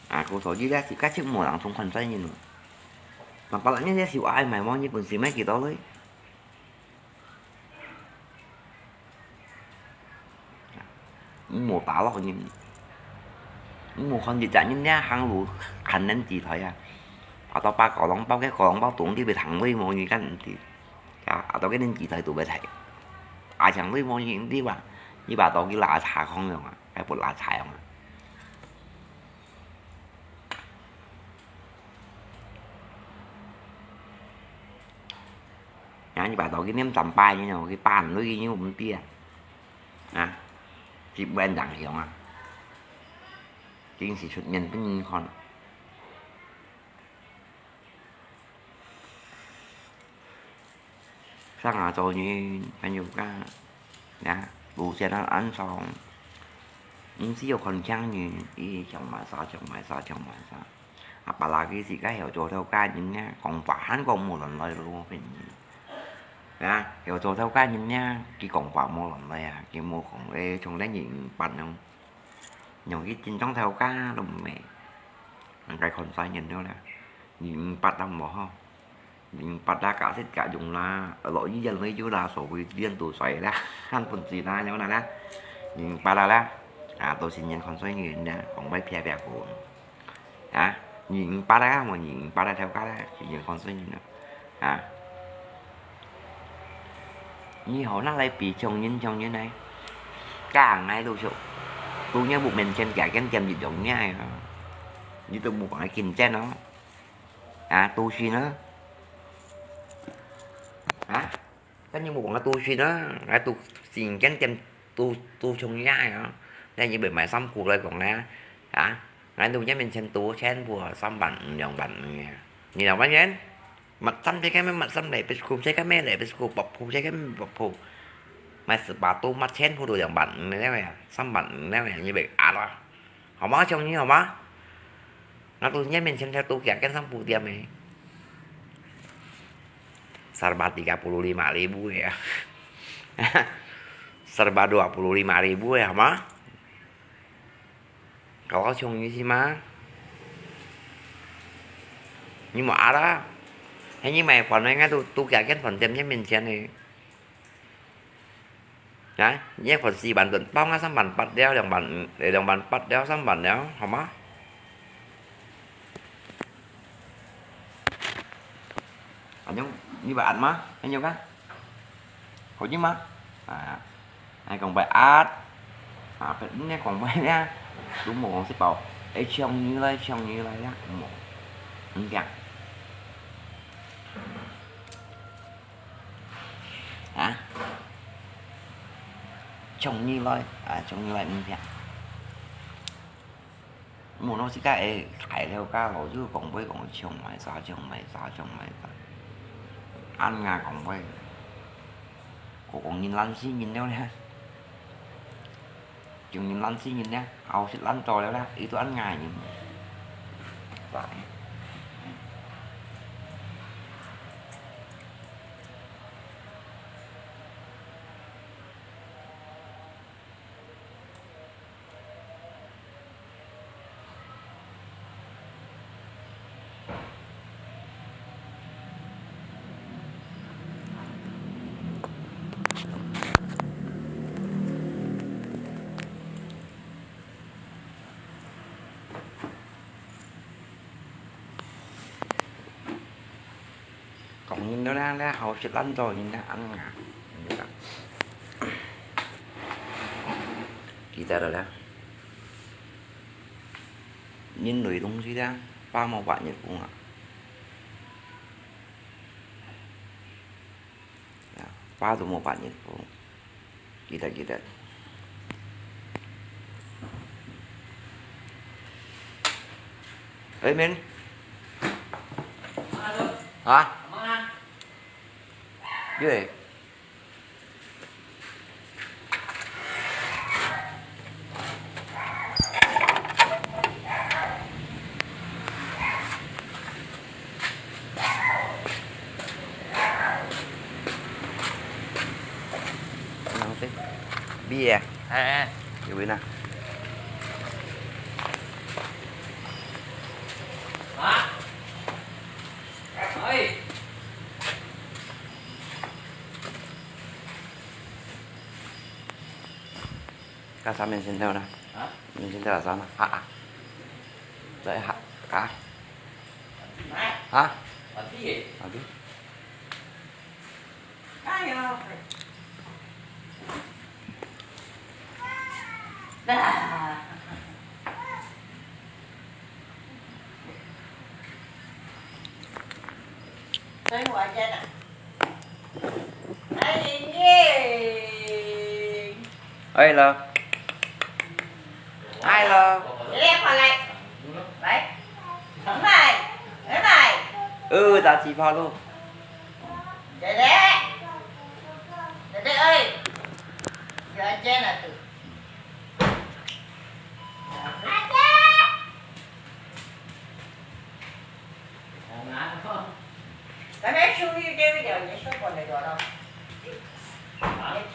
啊，故所以咧，自家就無人同款在人咯。但巴拉你這手愛買無？你本事買幾多鐳？無打落人，無看一隻人咧行路看人姿態啊！跑到八角籠包，該角籠包懂得會行鐳無？你敢毋知？啊，啊，到該人姿態都會睇。啊，行鐳無？你知吧？你把到去拉茶空樣啊！ 該不拉柴哦。啊，你把頭去念三擺，你去辦，你又毋知啊。啊，是毋會影響啊。真是出面分人看。 上下做人，朋友家，呀，無錢啊，安上，毋需要看強人，伊想買啥，想買啥，想買啥。啊，巴拉佢自家曉做頭家人呢，講話還講無論來路，朋友。啊，有做頭家人呢，佢講話無亂來啊，佢無講，誒，從來二五八樣，樣佢真正頭家都毋係，人家看衰人了啦，二五八都無好，二五八啦，假釋假用啦，落醫院都有啦，所謂醫院都衰啦，看本事啦，有啦啦，二五八啦啦，啊，都是人看衰人啦，講話撇撇講。 啊，二五八啦，無二五八啦，頭家啦，是人看衰人啦。啊，你好，拿來比窮人窮人呢？假𠊎都少，都若屋面前加間店一樣个啊，你都無講愛競爭哦。啊，都是呢。啊？ 但你無講个都市呢，𠊎都新建店都都窮人啊，那你會買衫褲來講呢，啊，𠊎都一面前都全部三萬五、兩萬五个，你兩萬元，買衫這個咩買衫來，不是褲這個咩來，不是褲薄褲這個咩薄褲，買十八度買全部都兩萬五了呀，三萬五了呀，你會啊啦。 好嗎？窮人好嗎？𠊎都一面前都加間衫褲店个。Serba tiga puluh lima ribu ya. Serba dua puluh lima ribu ya, 好嗎？搞到窮人去嗎？你無啊啦？哎，你買飯个，𠊎都都加間飯店一面前个。 啊，你一份四萬多，包𠊎三萬八了，兩萬五，兩萬八了，三萬了，好嗎？恁樣，你會恁嗎？恁樣啊？好用嗎？啊，還講會恁，啊，你講會呢，都無講食飽，哎，搶你來，搶你來呀，無，毋驚。 啊？衝你來，啊，衝你來，毋聽。無，老實講，哎，大頭家老早講話講，衝賣啥，衝賣啥，衝賣啥。恁樣講話，個個人懶死人了呢。 窮人懶死人呢，好食懶做了啦，佢都恁樣人。講人了啦，啦，好食懶做人啦，恁樣啊。記得了啦。人類東西啦，百無百日紅啊。 啊，百都無百日紅。記得，記得。哎，明。啊？對。 Bi ya? Eh, eh. Ibu na. Hah? Oi. Ka sa min sin teo na. Hah? Min sin teo sa na. Ha, ah. Sa ha, ah. Hah? Adi. Ai lo. Ai lo. Ơ, ta chỉ phá luôn.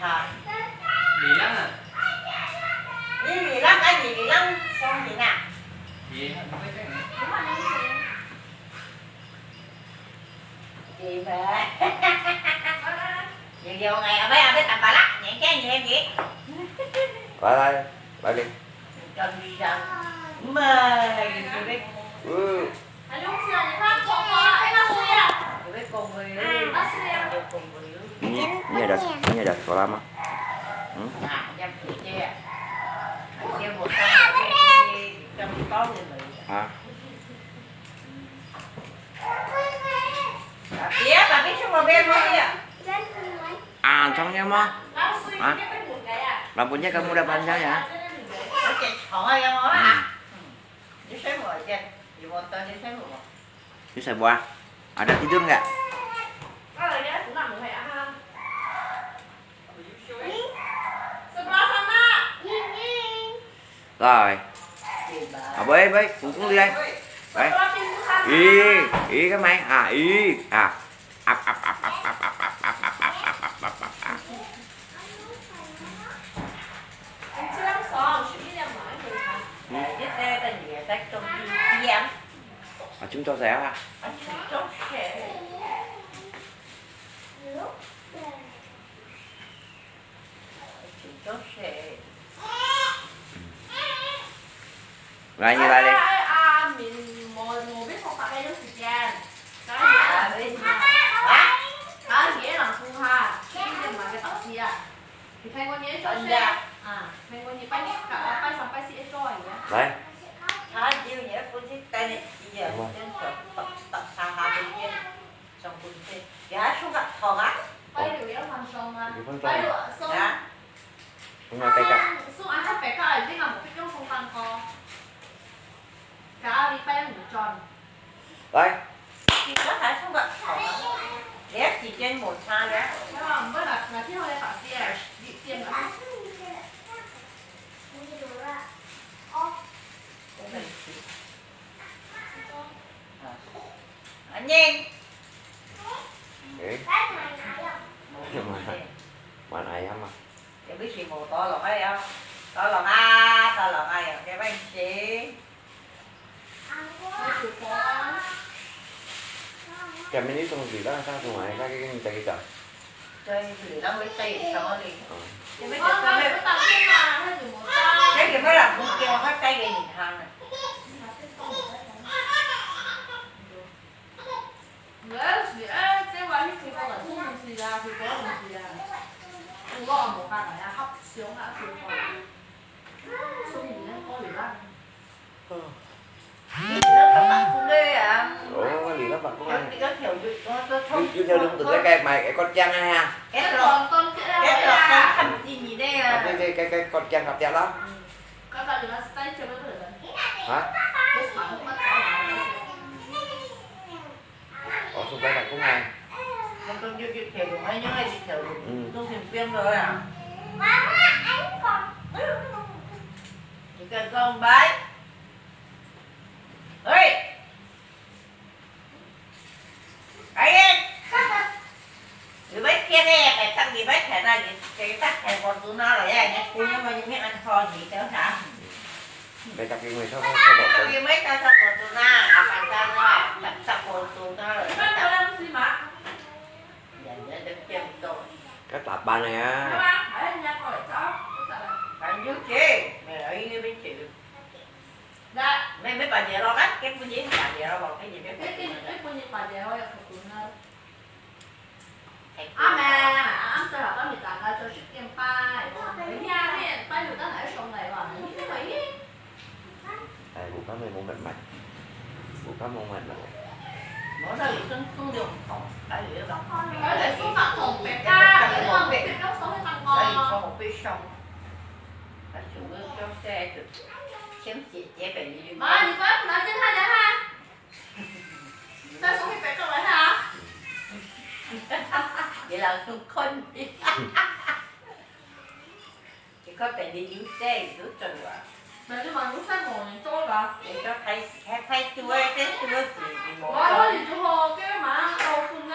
啊。二零啊？你二零啊，二零上去啊？你還不會這樣啊？對吧？你了解，阿妹，阿妹，打巴拉，你看，你看，你。來，來，來，你。唔係，你這個。嗯。 你，你ada, ini ada sekolah mah? Hmm? Ah. Ah, 长的吗？啊？Rambutnya kamu udah panjang ya? Hmm. Ini saya buah. Ada tidur nggak? Rồi. À, bơi, bơi, cũng, cũng đi đây. Bơi. Ih, ih, cái máy. À, ih, à. Ap, ap, ap. À, chúng cho rẻ hả? Lại, đi lại đi. À, mình một, một biết không phải cái giống gì kìa. Cái gì à? Hả? Hả? Nghĩa là phù ha. Cái gì mà cái tóc gì à? Thì phải có nhớ cho xe. À, phải có nhớ bánh, bánh, bánh, bánh, bánh, bánh, bánh, bánh, bánh. Đấy. Hả? Nhiều nhớ phun thích tay này, chỉ giờ. Đúng rồi. Chân tập, tập, tập, tập, tập, tập, tập. Sông Phun Thê. Dạ, xuống gặp Thọ á. Ủa? Vậy phân Thọ. Dạ. Hôm nay tay cặp. Xuống ăn chắc phải có ở đây mà một cái trong sông Phan Thọ. Cả đi bay ngủ tròn. Đấy. Chị có thể xuống gặp Thọ á. Để chị trên một xa đấy. Không, bữa là, là thiếu đây phải tiền, bị tiền mà. Anh Nhi. Ê. Mà này á mà. Em biết chị mù to lòng ấy không? To lòng á, to lòng ấy, cái bánh chị. Cái mình đi trong gì đó, sao không ai, cái, cái, cái, cái, cái. Chơi thì lắm với tay thì sao đi. Ờ. Thì mấy cái, cái, cái, cái, cái, cái, cái, cái, cái, cái, cái, cái, cái, cái, Ê，是，哎，這碗你開過來，做東西啊，開過東西啊。有落無下來啊，合相啊，開過來。所以你恁高流浪。你這個白工个啊？哦，你个白工啊。你个條魚，我都有，有條龍就在該買，哎，割薑啊，哈。該落，該落，該看不起你个啊。啊，對，對，該，該割薑割掉了。嗯。剛才有那style全部都有人。啊？這是馬上要搞完了。 哦，係白白公啊。我講有一條路，還有一條路，嗯。都係變咗啊。媽媽，你講。你敢講白？喂！哎呀！ 你買甜个，白搭你買甜啊，你白搭甜Fortuner來啊，你姑娘嘛，你免恁好，你曉得。白搭你買啥，啥，啥，白搭你買啥，啥Fortuner，啊，白搭啦，搭，搭Fortuner來。你買豆腐絲嗎？人家都見不到。該打扮的呀。對啊，哎，人家過來找，不找了。反正就這，沒有，因為沒錢。 Dạ. Mày mới bà về lo bác, cái bún gì bà về lo, cái gì cái cái cái cái bún gì bà về lo, không đúng đâu. Thầy à, mẹ, à, ăn sao là con bị tàn là cho sức kiên pa, rồi nhà mẹ, ba lũ tao lại sống này mà, như thế mà ý. Ai, bố các mày mông mệt mệt. Bố các mông mệt mệt. Nó là lũ xương xương đường thòng, cái gì đó. Có thể xương mặt thòng bẹt ra, cái thòng bẹt trong sống cái thằng cái gì con. Thòng bẹt sống. Cái chủ mưu trong xe được. Chiếm chỉ chế bệnh lý. Mà, 你不要拿给他的哈。再送给别个来哈。你老公看你。你看病人有事，有做啊。那就嘛，有事无人做啦。你个开始开开多哎，这多是你无。我，我就好，给马上高分啊。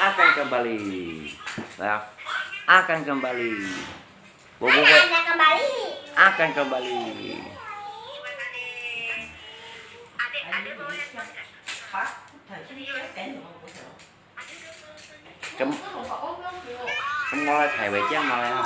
Akan kembali. Nah, akan kembali. Bobo, bobo. Akan kembali. Akan kembali. Kem, kem ngò lai thai wei chiang ngò lai ha.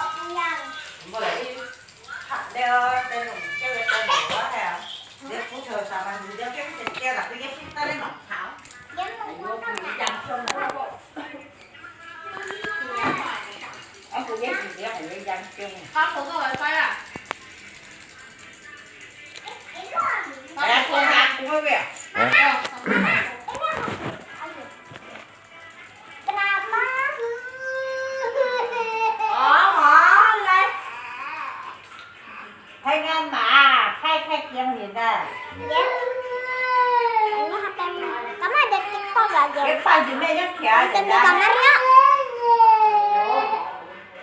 Mantan di kamar ya.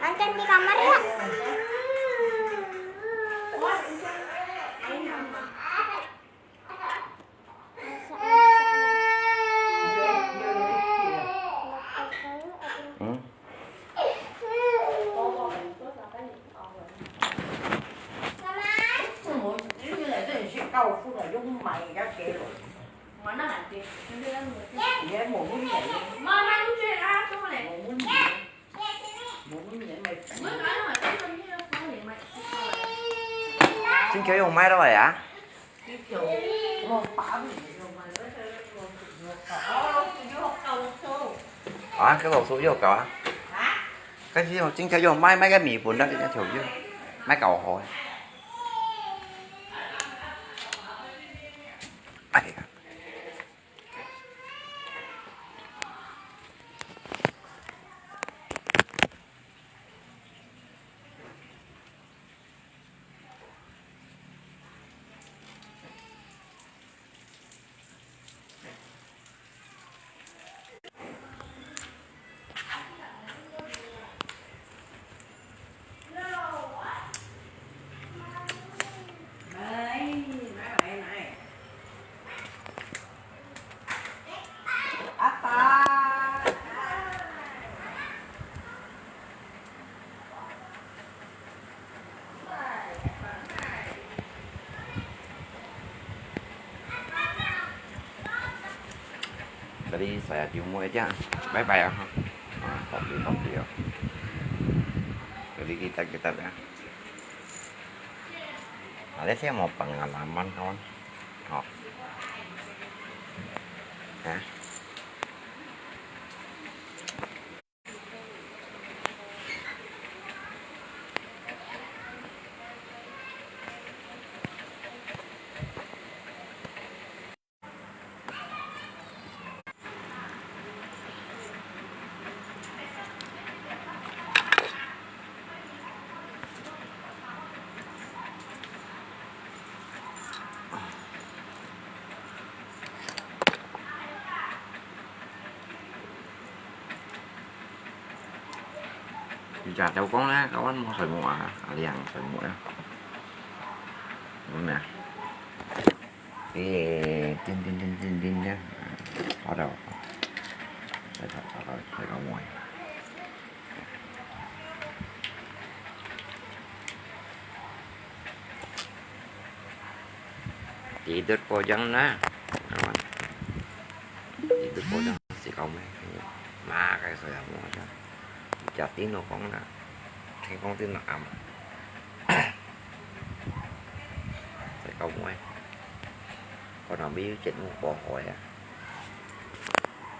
Mantan di kamar ya. Hmm? Chính Kiều用買到未啊？啊，佢老師又搞啊？該係chính Kiều用買，買个米粉啊，一條魚，買搞好啊。哎呀！Jadi saya cuma aja. Bye bye ya. Ah, kopi kopi ya. Jadi kita kita ya. Ada sih mau pengalaman kawan. Oh. Ya. Ija tau kong na, kawan mo soi mo ah, aliang soi mo ya. Mo na. Ê, tin tin tin tin tin ya. Có đâu. Soi thọ, soi thọ, soi thọ mo. Tidur pojang na. Kawan. Tidur pojang si kau mai. Ma kai soi mo ya. Ija tin no kong na. Tin kong tin no am. Soi kau mai. Kau nang bi chet mo po hoi ya.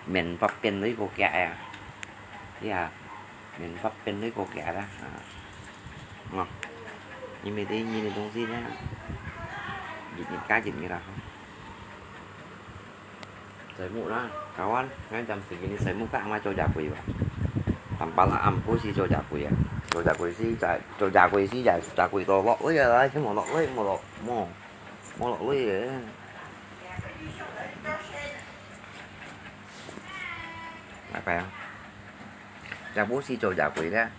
Miền Bắc bên đấy cô kia à? Thế à? Miền Bắc bên đấy cô kia đó. À. Ngon. Nhưng mà thế nhìn cái東西đấy. Dịch nhiệt cá dịch như là không? Soi mo na, kawan, ngai jam segini soi mo ka ama cho jakui ba. Tanpa lah am ko si cho jakui ya. Cho jakui si, cho jakui si, jakui to lok loi ya, si mo lok loi, mo lok, mo, mo lok loi ya. Apa ya? Jakui si cho jakui ya.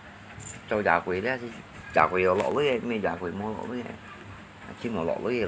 Cho jakui ya si jakui to lok loi ya, mi jakui mo lok loi ya. Chi mo lok loi ya.